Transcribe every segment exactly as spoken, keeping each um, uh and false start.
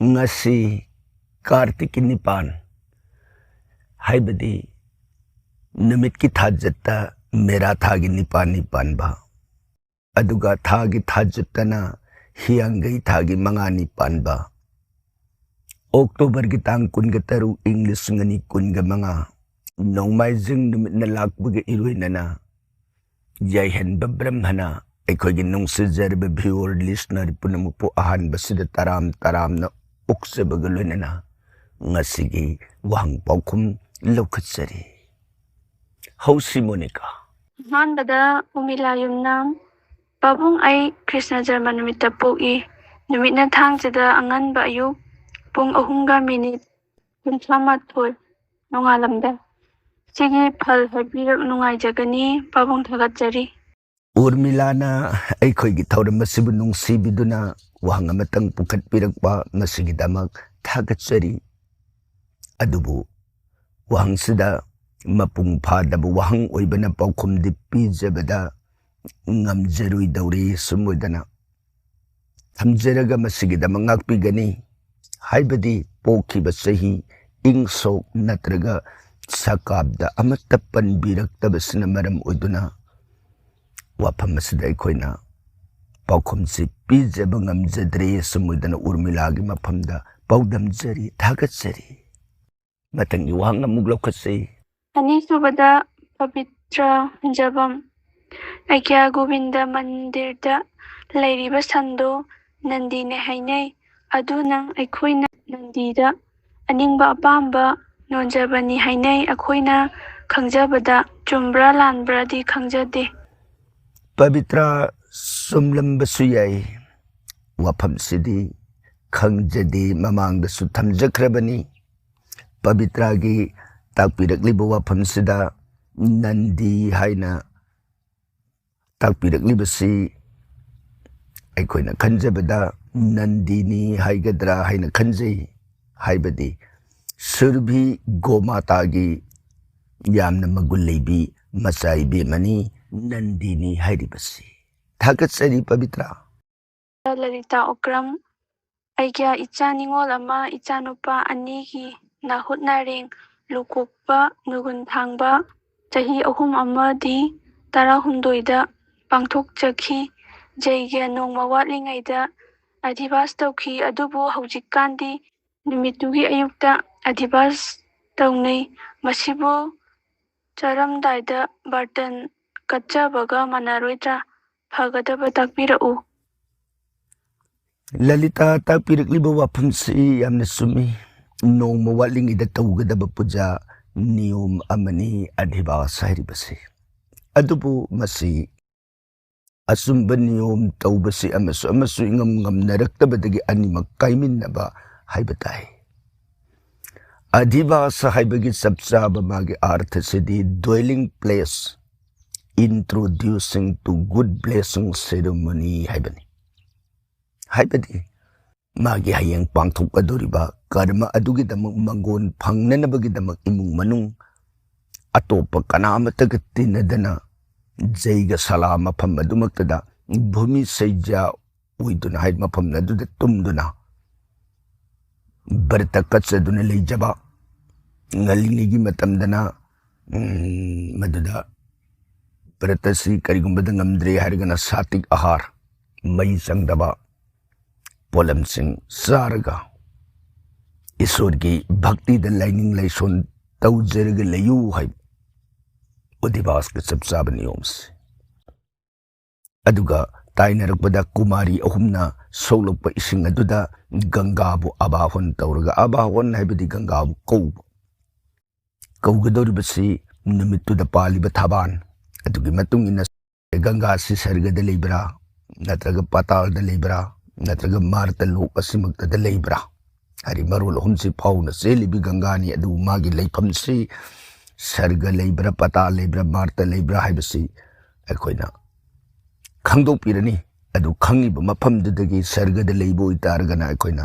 ꯉꯁꯤ ꯀꯥꯔꯇꯤꯛꯀꯤ ꯅꯤꯄꯥꯟ, ꯍꯥꯏꯕꯗꯤ ꯅꯨꯃꯤꯠꯀꯤ ꯊꯥꯖꯠꯇ ꯃꯦꯔꯥ ꯊꯥꯒꯤ ꯅꯤꯄꯥꯟꯅꯤ ꯄꯥꯟꯕ, ꯑꯗꯨꯒ ꯊꯥꯒꯤ ꯊꯥꯖꯠꯇꯅ ꯍꯤꯌꯥꯡꯒꯩ ꯊꯥꯒꯤ ꯃꯉꯥꯅꯤ ꯄꯥꯟꯕ, ꯑꯣꯛꯇꯣꯕꯔꯒꯤ ꯇꯥꯡ ꯀꯨꯟꯒ ꯇꯔꯨꯛ, ꯏꯪ ꯂꯤꯁꯤꯡ ꯑꯅꯤ ꯀꯨꯟꯒ ꯃꯉꯥ, ꯅꯣꯡꯃꯥꯏꯖꯤꯡ ꯅꯨꯃꯤꯠꯅ ꯂꯥꯛꯄꯒ ꯏꯔꯣꯏꯅꯅ ꯌꯥꯏꯍꯟꯕ ꯕ꯭ꯔꯍꯃꯅ ꯑꯩꯈꯣꯏꯒꯤ ꯅꯨꯡꯁꯤꯖꯔꯕ viewer, listener ꯄꯨꯝꯅꯃꯛꯄꯨ ꯑꯍꯥꯟꯕꯁꯤꯗ ꯇꯔꯥꯝ ꯇꯔꯥꯝꯅ ꯑꯣꯛꯆꯕꯒ ꯂꯣꯏꯅꯅ ꯉꯁꯤꯒꯤ ꯋꯥꯍꯪ ꯄꯥꯎꯈꯨꯝ ꯂꯧꯈꯠꯆꯔꯤ꯫ ꯍꯧꯁꯤ ꯃꯣꯅꯤꯀꯥ꯫ ꯑꯍꯥꯟꯕꯗ ꯎꯃꯤꯂꯥ ꯌꯨꯝꯅꯥꯝ꯫ ꯄꯥꯕꯨꯡ, ꯑꯩ ꯀ꯭ꯔꯤꯁꯅ ꯖꯔꯃ ꯅꯨꯃꯤꯠꯇ ꯄꯣꯛꯏ꯫ ꯅꯨꯃꯤꯠꯅ ꯊꯥꯡꯖꯗ ꯑꯉꯟꯕ ꯑꯌꯨꯛ ꯄꯨꯡ ꯑꯍꯨꯝꯒ ꯃꯤꯅꯤꯠ ꯀꯨꯟꯊ꯭ꯔꯥ ꯃꯥꯊꯣꯏ ꯅꯣꯡꯉꯥꯜꯂꯝꯗꯥꯏ꯫ ꯁꯤꯒꯤ ꯐꯜ ꯍꯥꯏꯕꯤꯔꯛ ꯅꯨꯡꯉꯥꯏꯖꯒꯅꯤ꯫ ꯄꯥꯕꯨꯡ ꯊꯥꯒꯠꯆꯔꯤ꯫ ꯎꯔꯃꯤꯂꯥꯅ ꯑꯩꯈꯣꯏꯒꯤ ꯊꯧꯔꯝ ꯑꯁꯤꯕꯨ ꯅꯨꯡꯁꯤꯕꯤꯗꯨꯅ ꯋꯥꯍꯪ ꯑꯃꯇꯪ ꯄꯨꯈꯠꯄꯤꯔꯛꯄ, ꯃꯁꯤꯒꯤꯗꯃꯛ ꯊꯥꯒꯠꯆꯔꯤ꯫ ꯑꯗꯨꯕꯨ ꯋꯥꯍꯪꯁꯤꯗ ꯃꯄꯨꯡ ꯐꯥꯗꯕ ꯋꯥꯍꯪ ꯑꯣꯏꯕꯅ ꯄꯥꯎꯈꯨꯝꯗꯤ ꯄꯤꯖꯕꯗ ꯉꯝꯖꯔꯣꯏꯗꯧꯔꯤ꯫ ꯁꯨꯝ ꯑꯣꯏꯗꯅ ꯊꯝꯖꯔꯒ ꯃꯁꯤꯒꯤꯗꯃꯛ ꯉꯥꯛꯄꯤꯒꯅꯤ꯫ ꯍꯥꯏꯕꯗꯤ ꯄꯣꯛꯈꯤꯕ ꯆꯍꯤ, ꯏꯪ ꯁꯣꯛ ꯅꯠꯇ꯭ꯔꯒ ꯁꯀꯥꯞꯇ ꯑꯃꯠꯇ ꯄꯟꯕꯤꯔꯛꯇꯕꯁꯤꯅ ꯃꯔꯝ ꯑꯣꯏꯗꯨꯅ ꯋꯥꯐꯝ ꯑꯁꯤꯗ ꯑꯩꯈꯣꯏꯅ ꯄꯥꯎꯈꯨꯝꯁꯤ ꯄꯤꯖꯕ ꯉꯝꯖꯗ꯭ꯔꯦ꯫ ꯁꯨꯝ ꯑꯣꯏꯗꯅ ꯎꯔꯃꯤꯂꯥꯒꯤ ꯃꯐꯝꯗ ꯄꯥꯎꯗꯝꯖꯔꯤ, ꯊꯥꯒꯠꯆꯔꯤ꯫ ꯃꯊꯪꯒꯤ ꯋꯥꯍꯪ ꯑꯃꯨꯛ ꯂꯧꯈꯠꯆꯩ꯫ ꯑꯅꯤꯁꯨꯕꯗ ꯄꯕꯤꯇ꯭ꯔ ꯍꯨꯟꯖꯕꯝ꯫ ꯑꯩꯒ꯭ꯌꯥ ꯒꯣꯕꯤꯟꯗ ꯃꯟꯗꯤꯔꯗ ꯂꯩꯔꯤꯕ ꯁꯟꯗꯣ ꯅꯟꯗꯤꯅꯦ ꯍꯥꯏꯅꯩ꯫ ꯑꯗꯨꯅ ꯑꯩꯈꯣꯏꯅ ꯅꯟꯗꯤꯗ ꯑꯅꯤꯡꯕ ꯑꯄꯥꯝꯕ ꯅꯣꯟꯖꯕꯅꯤ ꯍꯥꯏꯅꯩ꯫ ꯑꯩꯈꯣꯏꯅ ꯈꯪꯖꯕꯗ ꯆꯨꯝꯕ꯭ꯔꯥ ꯂꯥꯟꯕ꯭ꯔꯥꯗꯤ ꯈꯪꯖꯗꯦ꯫ ꯄꯕꯤꯇ꯭ꯔ, ꯆꯨꯝꯂꯝꯕꯁꯨ ꯌꯥꯏ꯫ ꯋꯥꯐꯝꯁꯤꯗꯤ ꯈꯪꯖꯗꯦ, ꯃꯃꯥꯡꯗꯁꯨ ꯊꯝꯖꯈ꯭ꯔꯕꯅꯤ꯫ ꯄꯕꯤꯇ꯭ꯔꯒꯤ ꯇꯥꯛꯄꯤꯔꯛꯂꯤꯕ ꯋꯥꯐꯝꯁꯤꯗ ꯅꯟꯗꯤ ꯍꯥꯏꯅ ꯇꯥꯛꯄꯤꯔꯛꯂꯤꯕꯁꯤ ꯑꯩꯈꯣꯏꯅ ꯈꯟꯖꯕꯗ ꯅꯟꯗꯤꯅꯤ ꯍꯥꯏꯒꯗ꯭ꯔꯥ ꯍꯥꯏꯅ ꯈꯟꯖꯩ꯫ ꯍꯥꯏꯕꯗꯤ ꯁꯨꯔꯚꯤ ꯒꯣꯃꯥꯇꯥꯒꯤ ꯌꯥꯝꯅ ꯃꯒꯨꯟ ꯂꯩꯕꯤ ꯃꯆꯥ ꯏꯕꯦꯝꯃꯅꯤ ꯅꯟꯗꯤꯅꯤ ꯍꯥꯏꯔꯤꯕꯁꯤ꯫ ꯊꯥꯒꯠꯆꯔꯤ ꯄꯕꯤꯇ꯭ꯔ꯫ ꯂꯂꯤꯇꯥ ꯑꯣꯀ꯭ꯔꯝ꯫ ꯑꯩꯒ ꯏꯆꯥ ꯅꯤꯉꯣꯜ ꯑꯃ, ꯏꯆꯥꯅꯨꯄꯥ ꯑꯅꯤꯒꯤ ꯅꯥꯍꯨꯠ ꯅꯥꯔꯦꯡ ꯂꯨꯀꯣꯛꯄ ꯅꯨꯒꯨꯟ ꯊꯥꯡꯕ ꯆꯍꯤ ꯑꯍꯨꯝ ꯑꯃꯗꯤ ꯇꯔꯥꯍꯨꯝꯗꯣꯏꯗ ꯄꯥꯡꯊꯣꯛꯆꯈꯤ꯫ ꯖꯩꯒ ꯅꯣꯡꯃ ꯋꯥꯠꯂꯤꯉꯩꯗ ꯑꯙꯤꯕꯥꯁ ꯇꯧꯈꯤ, ꯑꯗꯨꯕꯨ ꯍꯧꯖꯤꯛꯀꯥꯟꯗꯤ ꯅꯨꯃꯤꯠꯇꯨꯒꯤ ꯑꯌꯨꯛꯇ ꯑꯙꯤꯕꯥꯁ ꯇꯧꯅꯩ꯫ ꯃꯁꯤꯕꯨ ꯆꯥꯔꯝꯗꯥꯏꯗ ꯕꯥꯔꯇꯟ ꯀꯠꯆꯕꯒ ꯃꯥꯟꯅꯔꯣꯏꯗ꯭ꯔꯥ? ꯐꯒꯗꯕ ꯇꯥꯛꯄꯤꯔꯛꯎ꯫ ꯂꯂꯤꯇꯥ ꯇꯥꯛꯄꯤꯔꯛꯂꯤꯕ ꯋꯥꯐꯝꯁꯤ ꯌꯥꯝꯅ ꯆꯨꯝꯃꯤ꯫ ꯅꯣꯡꯃ ꯋꯥꯠꯂꯤꯉꯩꯗ ꯇꯧꯒꯗꯕ ꯄꯨꯖꯥ ꯅꯤꯌꯣꯝ ꯑꯃꯅꯤ ꯑꯙꯤꯕꯥꯁ ꯍꯥꯏꯔꯤꯕꯁꯤ꯫ ꯑꯗꯨꯕꯨ ꯃꯁꯤ ꯑꯆꯨꯝꯕ ꯅꯤꯌꯣꯝ ꯇꯧꯕꯁꯤ ꯑꯃꯁꯨ ꯑꯃꯁꯨ ꯏꯉꯝ ꯉꯝꯅꯔꯛꯇꯕꯗꯒꯤ ꯑꯅꯤꯃꯛ ꯀꯥꯏꯃꯤꯟꯅꯕ ꯍꯥꯏꯕ ꯇꯥꯏ꯫ ꯑꯙꯤꯕꯥꯁ ꯍꯥꯏꯕꯒꯤ ꯆꯞ ꯆꯥꯕ ꯃꯥꯒꯤ ꯑꯥꯔꯊꯁꯤꯗꯤ dwelling place introducing to good blessing ceremony ꯍꯥꯏꯕꯅꯤ꯫ ꯍꯥꯏꯕꯗꯤ ꯃꯥꯒꯤ ꯍꯌꯦꯡ ꯄꯥꯡꯊꯣꯛꯀꯗꯧꯔꯤꯕ ꯀꯔꯃ ꯑꯗꯨꯒꯤꯗꯃꯛ ꯃꯪꯒꯣꯟ ꯐꯪꯅꯅꯕꯒꯤꯗꯃꯛ ꯏꯃꯨꯡ ꯃꯅꯨꯡ ꯑꯇꯣꯞꯄ ꯀꯅꯥ ꯑꯃꯠꯇꯒ ꯇꯤꯟꯅꯗꯅ ꯖꯩꯒ ꯁꯂꯥ ꯃꯐꯝ ꯑꯗꯨꯃꯛꯇꯗ ꯚꯨꯃꯤ ꯁꯩꯖ꯭ꯌꯥ ꯑꯣꯏꯗꯨꯅ ꯍꯥꯏ ꯃꯐꯝ ꯑꯗꯨꯗ ꯇꯨꯝꯗꯨꯅ ꯕ꯭ꯔꯇ ꯀꯠꯆꯗꯨꯅ ꯂꯩꯖꯕ ꯉꯜꯂꯤꯉꯩꯒꯤ ꯃꯇꯝꯗꯅ, ꯎꯝ, ꯃꯗꯨꯗ ꯕ꯭ꯔꯇꯁꯤ ꯀꯔꯤꯒꯨꯝꯕꯗ ꯉꯝꯗ꯭ꯔꯦ ꯍꯥꯏꯔꯒꯅ ꯁꯥꯇꯤꯛ ꯑꯍꯥꯔ, ꯃꯩ ꯆꯪꯗꯕ ꯄꯣꯠꯂꯝꯁꯤꯡ ꯆꯥꯔꯒ ꯏꯁꯣꯔꯒꯤ ꯚꯛꯇꯤꯗ ꯂꯥꯏꯅꯤꯡ ꯂꯥꯏꯁꯣꯟ ꯇꯧꯖꯔꯒ ꯂꯩꯌꯨ ꯍꯥꯏꯕ ꯑꯣꯗꯤꯕꯥꯁꯀꯤ ꯆꯞ ꯆꯥꯕ ꯅꯤꯌꯣꯝꯁꯤ꯫ ꯑꯗꯨꯒ ꯇꯥꯏꯅꯔꯛꯄꯗ ꯀꯨꯃꯥꯔꯤ ꯑꯍꯨꯝꯅ ꯁꯣꯛꯂꯛꯄ ꯏꯁꯤꯡ ꯑꯗꯨꯗ ꯒꯪꯒꯥꯕꯨ ꯑꯕꯥꯍꯣꯟ ꯇꯧꯔꯒ, ꯑꯕꯥꯍꯣꯟ ꯍꯥꯏꯕꯗꯤ ꯒꯪꯒꯥꯕꯨ ꯀꯧꯕ, ꯀꯧꯒꯗꯧꯔꯤꯕꯁꯤ ꯅꯨꯃꯤꯠꯇꯨꯗ ꯄꯥꯜꯂꯤꯕ ꯊꯥꯕꯥꯟ ꯑꯗꯨꯒꯤ ꯃꯇꯨꯡ ꯏꯟꯅ ꯒꯪꯒꯥꯁꯤ ꯁꯔꯒꯗ ꯂꯩꯕ꯭ꯔꯥ, ꯅꯠꯇ꯭ꯔꯒ ꯄꯥꯇꯥꯜꯗ ꯂꯩꯕ꯭ꯔꯥ, ꯅꯠꯇ꯭ꯔꯒ ꯃꯥꯔꯇ ꯂꯣꯛ ꯑꯁꯤꯃꯛꯇꯗ ꯂꯩꯕ꯭ꯔꯥ? ꯍꯥꯏꯗꯤ ꯃꯔꯣꯜ ꯑꯍꯨꯝꯁꯤ ꯐꯥꯎꯅ ꯆꯦꯜꯂꯤꯕꯤ ꯒꯪꯒꯥꯅꯤ꯫ ꯑꯗꯨꯕꯨ ꯃꯥꯒꯤ ꯂꯩꯐꯝꯁꯤ ꯁꯔꯒ ꯂꯩꯕ꯭ꯔꯥ, ꯄꯥꯇꯥꯜ ꯂꯩꯕ꯭ꯔꯥ, ꯃꯥꯔꯇ ꯂꯩꯕ꯭ꯔꯥ ꯍꯥꯏꯕꯁꯤ ꯑꯩꯈꯣꯏꯅ ꯈꯪꯗꯣꯛꯄꯤꯔꯅꯤ꯫ ꯑꯗꯨ ꯈꯪꯉꯤꯕ ꯃꯐꯝꯗꯨꯗꯒꯤ ꯁꯔꯒꯗ ꯂꯩꯕ ꯑꯣꯏꯇꯥꯔꯒꯅ ꯑꯩꯈꯣꯏꯅ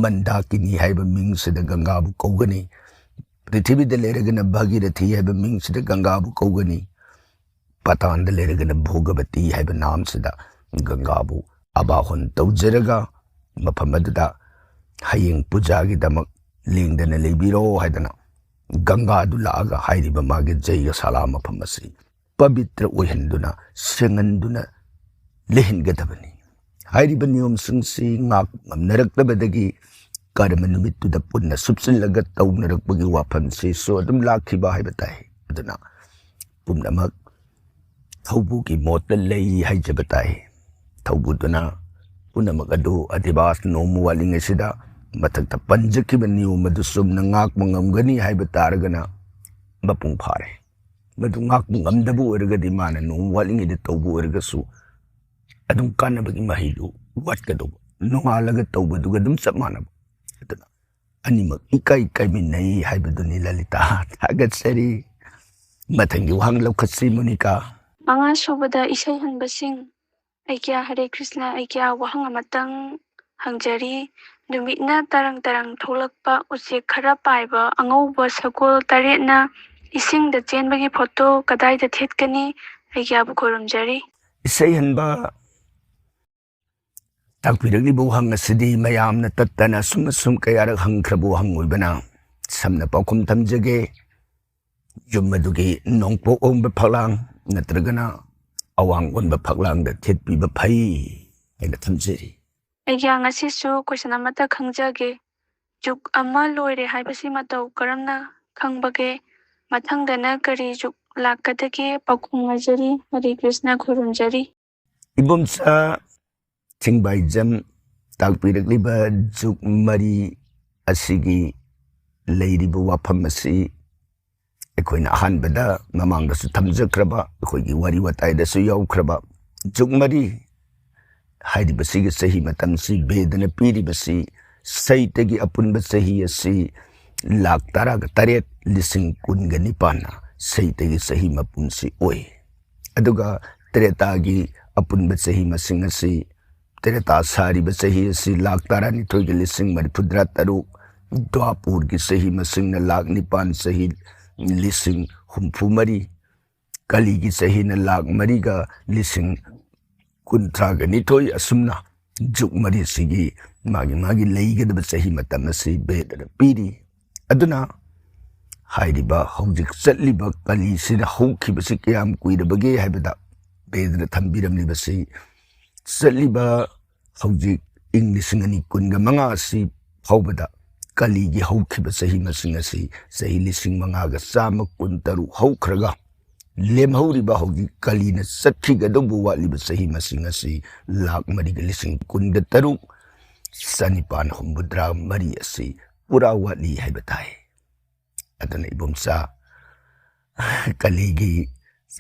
ꯃꯟꯗꯥꯀꯤꯅꯤ ꯍꯥꯏꯕ ꯃꯤꯡꯁꯤꯗ ꯒꯪꯒꯥꯕꯨ ꯀꯧꯒꯅꯤ꯫ ꯄ꯭ꯔꯤꯊꯤꯕꯤꯗ ꯂꯩꯔꯒꯅ ꯚꯥꯒꯤꯔꯊꯤ ꯍꯥꯏꯕ ꯃꯤꯡꯁꯤꯗ ꯒꯪꯒꯥꯕꯨ ꯀꯧꯒꯅꯤ꯫ ꯄꯇꯥꯟꯗ ꯂꯩꯔꯒꯅ ꯚꯣꯒꯕꯇꯤ ꯍꯥꯏꯕ ꯅꯥꯝꯁꯤꯗ ꯒꯪꯒꯥꯕꯨ ꯑꯕꯥꯍꯣꯟ ꯇꯧꯖꯔꯒ ꯃꯐꯝ ꯑꯗꯨꯗ ꯍꯌꯦꯡ ꯄꯨꯖꯥꯒꯤꯗꯃꯛ ꯂꯦꯡꯗꯅ ꯂꯩꯕꯤꯔꯣ ꯍꯥꯏꯗꯅ ꯒꯪꯒꯥꯗꯨ ꯂꯥꯛꯑꯒ ꯍꯥꯏꯔꯤꯕ ꯃꯥꯒꯤ ꯖꯩꯒ ꯁꯥꯂꯥ ꯃꯐꯝ ꯑꯁꯤ ꯄꯕꯤꯇ꯭ꯔ ꯑꯣꯏꯍꯟꯗꯨꯅ, ꯁꯦꯡꯍꯟꯗꯨꯅ ꯂꯩꯍꯟꯒꯗꯕꯅꯤ꯫ ꯍꯥꯏꯔꯤꯕ ꯅꯤꯌꯣꯝꯁꯤꯡꯁꯤ ꯉꯥꯛ ꯉꯝꯅꯔꯛꯇꯕꯗꯒꯤ ꯀꯔꯝꯕ ꯅꯨꯃꯤꯠꯇꯨꯗ ꯄꯨꯟꯅ ꯁꯨꯞꯆꯤꯜꯂꯒ ꯇꯧꯅꯔꯛꯄꯒꯤ ꯋꯥꯐꯝꯁꯤꯁꯨ ꯑꯗꯨꯝ ꯂꯥꯛꯈꯤꯕ ꯍꯥꯏꯕ ꯇꯥꯏ꯫ ꯑꯗꯨꯅ ꯄꯨꯝꯅꯃꯛ ꯊꯧꯕꯨꯒꯤ ꯃꯣꯠꯇ ꯂꯩ ꯍꯥꯏꯖꯕ ꯇꯥꯏ꯫ ꯊꯧꯕꯨꯗꯨꯅ ꯄꯨꯝꯅꯃꯛ ꯑꯗꯨ ꯑꯗꯤꯕꯥꯁ ꯅꯣꯡꯃ ꯋꯥꯠꯂꯤꯉꯩꯁꯤꯗ ꯃꯊꯛꯇ ꯄꯟꯖꯈꯤꯕ ꯅꯤꯌꯣꯝ ꯑꯗꯨ ꯆꯨꯝꯅ ꯉꯥꯛꯄ ꯉꯝꯒꯅꯤ ꯍꯥꯏꯕ ꯇꯥꯔꯒꯅ ꯃꯄꯨꯡ ꯐꯥꯔꯦ꯫ ꯃꯗꯨ ꯉꯥꯛꯄ ꯉꯝꯗꯕ ꯑꯣꯏꯔꯒꯗꯤ ꯃꯥꯅ ꯅꯣꯡꯃ ꯋꯥꯠꯂꯤꯉꯩꯗ ꯇꯧꯕ ꯑꯣꯏꯔꯒꯁꯨ ꯑꯗꯨꯝ ꯀꯥꯟꯅꯕꯒꯤ ꯃꯍꯩꯗꯨ ꯋꯥꯠꯀꯗꯧꯕ, ꯅꯣꯡꯉꯥꯜꯂꯒ ꯇꯧꯕꯗꯨꯒ ꯑꯗꯨꯝ ꯆꯞ ꯃꯥꯟꯅꯕ꯫ ꯑꯗꯨꯅ ꯑꯅꯤꯃꯛ ꯏꯀꯥꯏ ꯀꯥꯏꯃꯤꯟꯅꯩ ꯍꯥꯏꯕꯗꯨꯅꯤ꯫ ꯂꯂꯤꯇꯥ, ꯊꯥꯒꯠꯆꯔꯤ꯫ ꯃꯊꯪꯒꯤ ꯋꯥꯍꯪ ꯂꯧꯈꯠꯁꯤ, ꯃꯣꯅꯤꯀꯥ꯫ ꯃꯉꯥ ꯁꯨꯕꯗ ꯏꯁꯩ ꯍꯟꯕꯁꯤꯡ꯫ ꯑꯩꯒ꯭ꯌꯥ ꯍꯔꯦ ꯀ꯭ꯔꯤꯁꯅ, ꯑꯩꯒ꯭ꯌꯥ ꯋꯥꯍꯪ ꯑꯃꯇꯪ ꯍꯪꯖꯔꯤ꯫ ꯅꯨꯃꯤꯠꯅ ꯇꯔꯪ ꯇꯔꯪ ꯊꯣꯛꯂꯛꯄ, ꯎꯆꯦꯛ ꯈꯔ ꯄꯥꯏꯕ ꯑꯉꯧꯕ ꯁꯒꯣꯜ ꯇꯔꯦꯠꯅ ꯏꯁꯤꯡꯗ ꯆꯦꯟꯕꯒꯤ ꯐꯣꯇꯣ ꯀꯗꯥꯏꯗ ꯊꯦꯠꯀꯅꯤ? ꯑꯩꯒ꯭ꯌꯥꯕꯨ ꯈꯨꯔꯨꯝꯖꯔꯤ꯫ ꯏꯁꯩ ꯍꯟꯕ ꯇꯥꯛꯄꯤꯔꯛꯂꯤꯕ ꯋꯥꯍꯪ ꯑꯁꯤꯗꯤ ꯃꯌꯥꯝꯅ ꯇꯠꯇꯅ ꯑꯁꯨꯝ ꯑꯁꯨꯝ ꯀꯌꯥꯔꯛ ꯍꯪꯈ꯭ꯔꯕ ꯋꯥꯍꯪ ꯑꯣꯏꯕꯅ ꯁꯝꯅ ꯄꯥꯎꯈꯨꯝ ꯊꯝꯖꯒꯦ꯫ ꯌꯨꯝ ꯑꯗꯨꯒꯤ ꯅꯣꯡꯄꯣꯛ ꯑꯣꯟꯕ ꯐꯛꯂꯥꯡ ꯅꯠꯇ꯭ꯔꯒꯅ ꯑꯋꯥꯡ ꯑꯣꯟꯕ ꯐꯛꯂꯥꯡꯗ ꯊꯦꯠꯄꯤꯕ ꯐꯩ ꯍꯥꯏꯅ ꯊꯝꯖꯔꯤ꯫ ꯑꯩꯒ꯭ꯌꯥ, ꯉꯁꯤꯁꯨ question ꯑꯃꯇ ꯈꯪꯖꯒꯦ꯫ ꯖꯨꯛ ꯑꯃ ꯂꯣꯏꯔꯦ ꯍꯥꯏꯕꯁꯤ ꯃꯇꯧ ꯀꯔꯝꯅ ꯈꯪꯕꯒꯦ? ꯃꯊꯪꯗꯅ ꯀꯔꯤ ꯖꯨꯛ ꯂꯥꯛꯀꯗꯒꯦ? ꯄꯥꯎꯈꯨꯝ ꯉꯥꯏꯖꯔꯤ꯫ ꯍꯔꯦ ꯀ꯭ꯔꯤꯁꯅ ꯈꯨꯔꯨꯝꯖꯔꯤ꯫ ꯏꯕꯣꯝꯆꯥ ꯊꯤꯡꯕꯥꯏꯖꯝ, ꯇꯥꯛꯄꯤꯔꯛꯂꯤꯕ ꯖꯨꯛ ꯃꯔꯤ ꯑꯁꯤꯒꯤ ꯂꯩꯔꯤꯕ ꯋꯥꯐꯝ ꯑꯁꯤ ꯑꯩꯈꯣꯏꯅ ꯑꯍꯥꯟꯕꯗ ꯃꯃꯥꯡꯗꯁꯨ ꯊꯝꯖꯈ꯭ꯔꯕ, ꯑꯩꯈꯣꯏꯒꯤ ꯋꯥꯔꯤ ꯋꯥꯇꯥꯏꯗꯁꯨ ꯌꯥꯎꯈ꯭ꯔꯕ ꯖꯨꯛ ꯃꯔꯤ ꯍꯥꯏꯔꯤꯕꯁꯤꯒꯤ ꯆꯍꯤ ꯃꯇꯝꯁꯤ ꯚꯦꯗꯅ ꯄꯤꯔꯤꯕꯁꯤ ꯁꯩꯇꯒꯤ ꯑꯄꯨꯟꯕ ꯆꯍꯤ ꯑꯁꯤ ꯂꯥꯛ ꯇꯔꯥꯒ ꯇꯔꯦꯠ ꯂꯤꯁꯤꯡ ꯀꯨꯟꯒ ꯅꯤꯄꯥꯟꯅ ꯁꯩꯇꯒꯤ ꯆꯍꯤ ꯃꯄꯨꯝꯁꯤ ꯑꯣꯏ꯫ ꯑꯗꯨꯒ ꯇ꯭ꯔꯦꯇꯥꯒꯤ ꯑꯄꯨꯟꯕ ꯆꯍꯤ ꯃꯁꯤꯡ ꯑꯁꯤ, ꯇ꯭ꯔꯦꯇꯥ ꯁꯥꯔꯤꯕ ꯆꯍꯤ ꯑꯁꯤ ꯂꯥꯛ ꯇꯔꯥꯅꯤꯊꯣꯏꯒ ꯂꯤꯁꯤꯡ ꯃꯔꯤꯐꯨꯇꯔꯥ ꯇꯔꯨꯛ, ꯗ꯭ꯋꯥꯄꯨꯔꯒꯤ ꯆꯍꯤ ꯃꯁꯤꯡꯅ ꯂꯥꯛ ꯅꯤꯄꯥꯟ ꯆꯍꯤ ꯂꯤꯁꯤꯡ ꯍꯨꯝꯐꯨ ꯃꯔꯤ, ꯀꯂꯤꯒꯤ ꯆꯍꯤꯅ ꯂꯥꯛ ꯃꯔꯤꯒ ꯂꯤꯁꯤꯡ ꯀꯨꯟꯊ꯭ꯔꯥꯒ ꯅꯤꯊꯣꯏ, ꯑꯁꯨꯝꯅ ꯖꯨꯛ ꯃꯔꯤꯁꯤꯒꯤ ꯃꯥꯒꯤ ꯃꯥꯒꯤ ꯂꯩꯒꯗꯕ ꯆꯍꯤ ꯃꯇꯝ ꯑꯁꯤ ꯕꯦꯗꯅ ꯄꯤꯔꯤ꯫ ꯑꯗꯨꯅ ꯍꯥꯏꯔꯤꯕ ꯍꯧꯖꯤꯛ ꯆꯠꯂꯤꯕ ꯀꯂꯤꯁꯤꯅ ꯍꯧꯈꯤꯕꯁꯤ ꯀꯌꯥꯝ ꯀꯨꯏꯔꯕꯒꯦ ꯍꯥꯏꯕꯗ, ꯕꯦꯗꯅ ꯊꯝꯕꯤꯔꯝꯂꯤꯕꯁꯤ ꯆꯠꯂꯤꯕ ꯍꯧꯖꯤꯛ ꯏꯪ ꯂꯤꯁꯤꯡ ꯑꯅꯤ ꯀꯨꯟꯒ ꯃꯉꯥ ꯑꯁꯤ ꯐꯥꯎꯕꯗ ꯀꯂꯤꯒꯤ ꯍꯧꯈꯤꯕ ꯆꯍꯤ ꯃꯁꯤꯡ ꯑꯁꯤ ꯆꯍꯤ ꯂꯤꯁꯤꯡ ꯃꯉꯥꯒ ꯆꯥꯝꯃ ꯀꯨꯟꯇꯔꯨꯛ ꯍꯧꯈ꯭ꯔꯒ, ꯂꯦꯝꯍꯧꯔꯤꯕ ꯍꯧꯖꯤꯛ ꯀꯂꯤꯅ ꯆꯠꯈꯤꯒꯗꯧꯕ ꯋꯥꯠꯂꯤꯕ ꯆꯍꯤ ꯃꯁꯤꯡ ꯑꯁꯤ ꯂꯥꯈ ꯃꯔꯤꯒ ꯂꯤꯁꯤꯡ ꯀꯨꯟꯒ ꯇꯔꯨꯛ, ꯆꯅꯤꯄꯥꯟ ꯍꯨꯝꯐꯨꯇꯔꯥ ꯃꯔꯤ ꯑꯁꯤ ꯄꯨꯔꯥ ꯋꯥꯠꯂꯤ ꯍꯥꯏꯕ ꯇꯥꯏ꯫ ꯑꯗꯨꯅ ꯏꯕꯨꯡꯆꯥ, ꯀꯂꯤꯒꯤ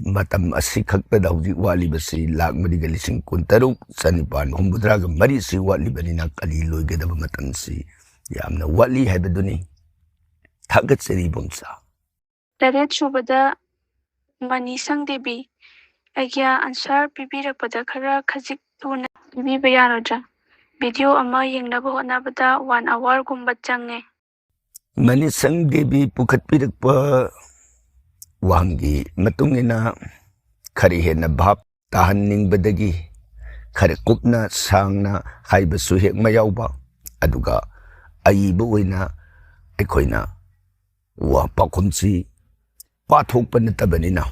ꯃꯇꯝ ꯑꯁꯤ ꯈꯛꯇꯗ ꯍꯧꯖꯤꯛ ꯋꯥꯠꯂꯤꯕꯁꯤ ꯂꯥꯈ ꯃꯔꯤꯒ ꯂꯤꯁꯤꯡ ꯀꯨꯟꯇꯔꯨꯛ, ꯆꯅꯤꯄꯥꯟ ꯍꯨꯝꯐꯨꯇꯔꯥꯒ ꯃꯔꯤꯁꯤ ꯋꯥꯠꯂꯤꯕꯅꯤꯅ, ꯀꯂꯤ ꯂꯣꯏꯒꯗꯕ ꯃꯇꯝꯁꯤ ꯌꯥꯝꯅ ꯋꯥꯠꯂꯤ ꯍꯥꯏꯕꯗꯨꯅꯤ꯫ ꯊꯥꯒꯠꯆꯔꯤ ꯏꯕꯨꯡꯆꯥ꯫ ꯇꯔꯦꯠ ꯁꯨꯕꯗ ꯃꯅꯤꯁꯪ ꯗꯦꯕꯤ꯫ ꯑꯩꯒꯤ ꯑꯟꯁꯔ ꯄꯤꯕꯤꯔꯛꯄꯗ ꯈꯔ ꯈꯖꯤꯛ ꯊꯨꯅ ꯄꯤꯕꯤꯕ ꯌꯥꯔꯣꯏꯗ꯭ꯔꯥ? ꯚꯤꯗꯤꯑꯣ ꯑꯃ ꯌꯦꯡꯅꯕ ꯍꯣꯠꯅꯕꯗ ꯋꯥꯟ ꯑꯋꯥꯔꯒꯨꯝꯕ ꯆꯪꯉꯦ꯫ ꯃꯅꯤꯁꯪ ꯗꯦꯕꯤ ꯄꯨꯈꯠꯄꯤꯔꯛꯄ ꯋꯥꯍꯪꯒꯤ ꯃꯇꯨꯡ ꯏꯟꯅ ꯈꯔ ꯍꯦꯟꯅ ꯚꯥꯞ ꯇꯥꯍꯟꯅꯤꯡꯕꯗꯒꯤ ꯈꯔ ꯀꯨꯞꯅ ꯁꯥꯡꯅ ꯍꯥꯏꯕꯁꯨ ꯍꯦꯛ ꯃꯌꯥꯎꯕ, ꯑꯗꯨꯒ ꯑꯏꯕ ꯑꯣꯏꯅ ꯑꯩꯈꯣꯏꯅ ꯋꯥ ꯄꯥꯎꯈꯨꯝꯁꯤ ꯄꯥꯊꯣꯛꯄ ꯅꯠꯇꯕꯅꯤꯅ,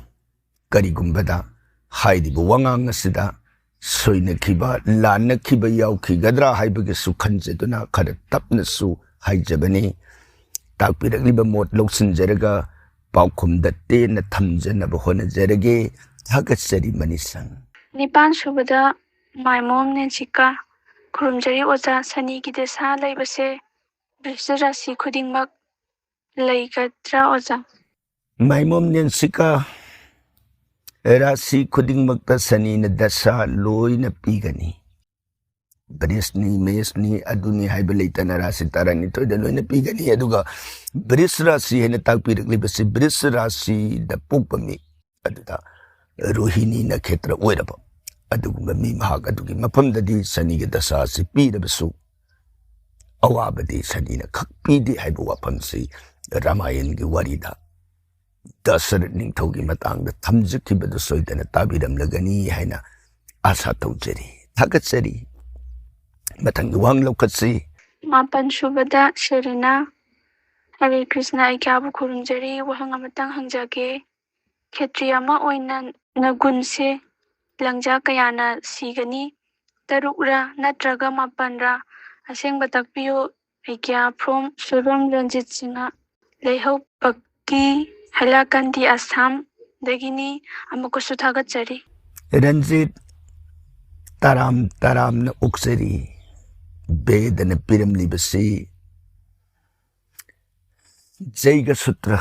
ꯀꯔꯤꯒꯨꯝꯕꯗ ꯍꯥꯏꯔꯤꯕ ꯋꯥꯉꯥꯡ ꯑꯁꯤꯗ ꯁꯣꯏꯅꯈꯤꯕ, ꯂꯥꯟꯅꯈꯤꯕ ꯌꯥꯎꯈꯤꯒꯗ꯭ꯔꯥ ꯍꯥꯏꯕꯒꯤꯁꯨ ꯈꯟꯖꯗꯨꯅ ꯈꯔ ꯇꯞꯅꯁꯨ ꯍꯥꯏꯖꯕꯅꯤ꯫ ꯇꯥꯛꯄꯤꯔꯛꯂꯤꯕ ꯃꯣꯠ ꯂꯧꯁꯤꯟꯖꯔꯒ ꯄꯥꯎꯈꯨꯝꯗ ꯇꯦꯟꯅ ꯊꯝꯖꯅꯕ ꯍꯣꯠꯅꯖꯔꯒꯦ꯫ ꯊꯥꯒꯠꯆꯔꯤ ꯃꯅꯤꯁꯪ꯫ ꯅꯤꯄꯥꯟ ꯁꯨꯕꯗ ꯃꯥꯏꯃꯣꯝ ꯅꯦꯟꯁꯤꯀꯥ꯫ ꯈꯨꯔꯨꯝꯖꯔꯤ ꯑꯣꯖꯥ, ꯁꯅꯤꯒꯤ ꯗꯁꯥ ꯂꯩꯕꯁꯦ ꯕ꯭ꯔꯤꯁ ꯔꯥꯁꯤ ꯈꯨꯗꯤꯡꯃꯛ ꯂꯩꯒꯗ꯭ꯔꯥ ꯑꯣꯖꯥ? ꯃꯥꯏꯃꯣꯝ ꯅꯦꯟꯁꯤꯀꯥ, ꯔꯥꯁꯤ ꯈꯨꯗꯤꯡꯃꯛꯇ ꯁꯅꯤꯅ ꯗꯁꯥ ꯂꯣꯏꯅ ꯄꯤꯒꯅꯤ꯫ ꯕ꯭ꯔꯤꯁꯅꯤ, ꯃꯦꯁꯅꯤ, ꯑꯗꯨꯅꯤ ꯍꯥꯏꯕ ꯂꯩꯇꯅ ꯔꯥꯁꯤ ꯇꯔꯥꯅꯤꯊꯣꯏꯗ ꯂꯣꯏꯅ ꯄꯤꯒꯅꯤ꯫ ꯑꯗꯨꯒ ꯕ꯭ꯔꯤꯁ ꯔꯥꯁꯤ ꯍꯥꯏꯅ ꯇꯥꯛꯄꯤꯔꯛꯂꯤꯕꯁꯤ ꯕ꯭ꯔꯤꯁ ꯔꯥꯁꯤꯗ ꯄꯣꯛꯄ ꯃꯤ ꯑꯗꯨꯗ ꯔꯣꯍꯤꯅꯤ ꯅꯈꯦꯇ꯭ꯔ ꯑꯣꯏꯔꯕ ꯑꯗꯨꯒꯨꯝꯕ ꯃꯤ ꯃꯍꯥꯛ ꯑꯗꯨꯒꯤ ꯃꯐꯝꯗꯗꯤ ꯁꯅꯤꯒꯤ ꯗꯁꯥ ꯑꯁꯤ ꯄꯤꯔꯕꯁꯨ, ꯑꯋꯥꯕꯗꯤ ꯁꯅꯤꯅ ꯈꯛ ꯄꯤꯗꯦ ꯍꯥꯏꯕ ꯋꯥꯐꯝꯁꯤ ꯔꯥꯃꯥꯌꯟꯒꯤ ꯋꯥꯔꯤꯗ ꯗꯁꯔꯠ ꯅꯤꯡꯊꯧꯒꯤ ꯃꯇꯥꯡꯗ ꯊꯝꯖꯈꯤꯕꯗꯨ ꯁꯣꯏꯗꯅ ꯇꯥꯕꯤꯔꯝꯂꯒꯅꯤ ꯍꯥꯏꯅ ꯑꯥꯁꯥ ꯇꯧꯖꯔꯤ꯫ ꯊꯥꯒꯠꯆꯔꯤ꯫ ꯃꯊꯪꯒꯤ ꯋꯥꯍꯪ ꯂꯧꯈꯠꯁꯤ꯫ ꯃꯥꯄꯟ ꯁꯨꯕꯗ ꯁꯦꯔꯤꯅꯥ꯫ ꯍꯔꯦ ꯀ꯭ꯔꯤꯁꯅ, ꯑꯩꯒ꯭ꯌꯥꯕꯨ ꯈꯨꯔꯨꯝꯖꯔꯤ꯫ ꯋꯥꯍꯪ ꯑꯃꯇꯪ ꯍꯪꯖꯒꯦ꯫ ꯈꯦꯇ꯭ꯔꯤ ꯑꯃ ꯑꯣꯏꯅ ꯅꯒꯨꯟꯁꯦ ꯂꯪꯖꯥ ꯀꯌꯥꯅ ꯁꯤꯒꯅꯤ? ꯇꯔꯨꯛꯔ ꯅꯠꯇ꯭ꯔꯒ ꯃꯥꯄꯟꯔ? ꯑꯁꯦꯡꯕ ꯇꯥꯛꯄꯤꯌꯨ꯫ ꯑꯩꯒ꯭ꯌꯥ from ꯁꯨꯔꯝ ꯔꯟꯖꯤꯠ ꯁꯤꯡꯍ, ꯂꯩꯍꯧꯄꯛꯀꯤ, ꯍꯥꯏꯂꯥꯀꯟꯗꯤ, ꯑꯁꯥꯝꯗꯒꯤꯅꯤ꯫ ꯑꯃꯨꯛꯀꯁꯨ ꯊꯥꯒꯠꯆꯔꯤ꯫ ꯔꯟꯖꯤꯠ, ꯇꯔꯥꯝ ꯇꯔꯥꯝꯅ ꯑꯣꯛꯆꯔꯤ꯫ ꯕꯦꯗꯅ ꯄꯤꯔꯝꯂꯤꯕꯁꯤ ꯖꯩꯒ ꯁꯨꯇ꯭ꯔ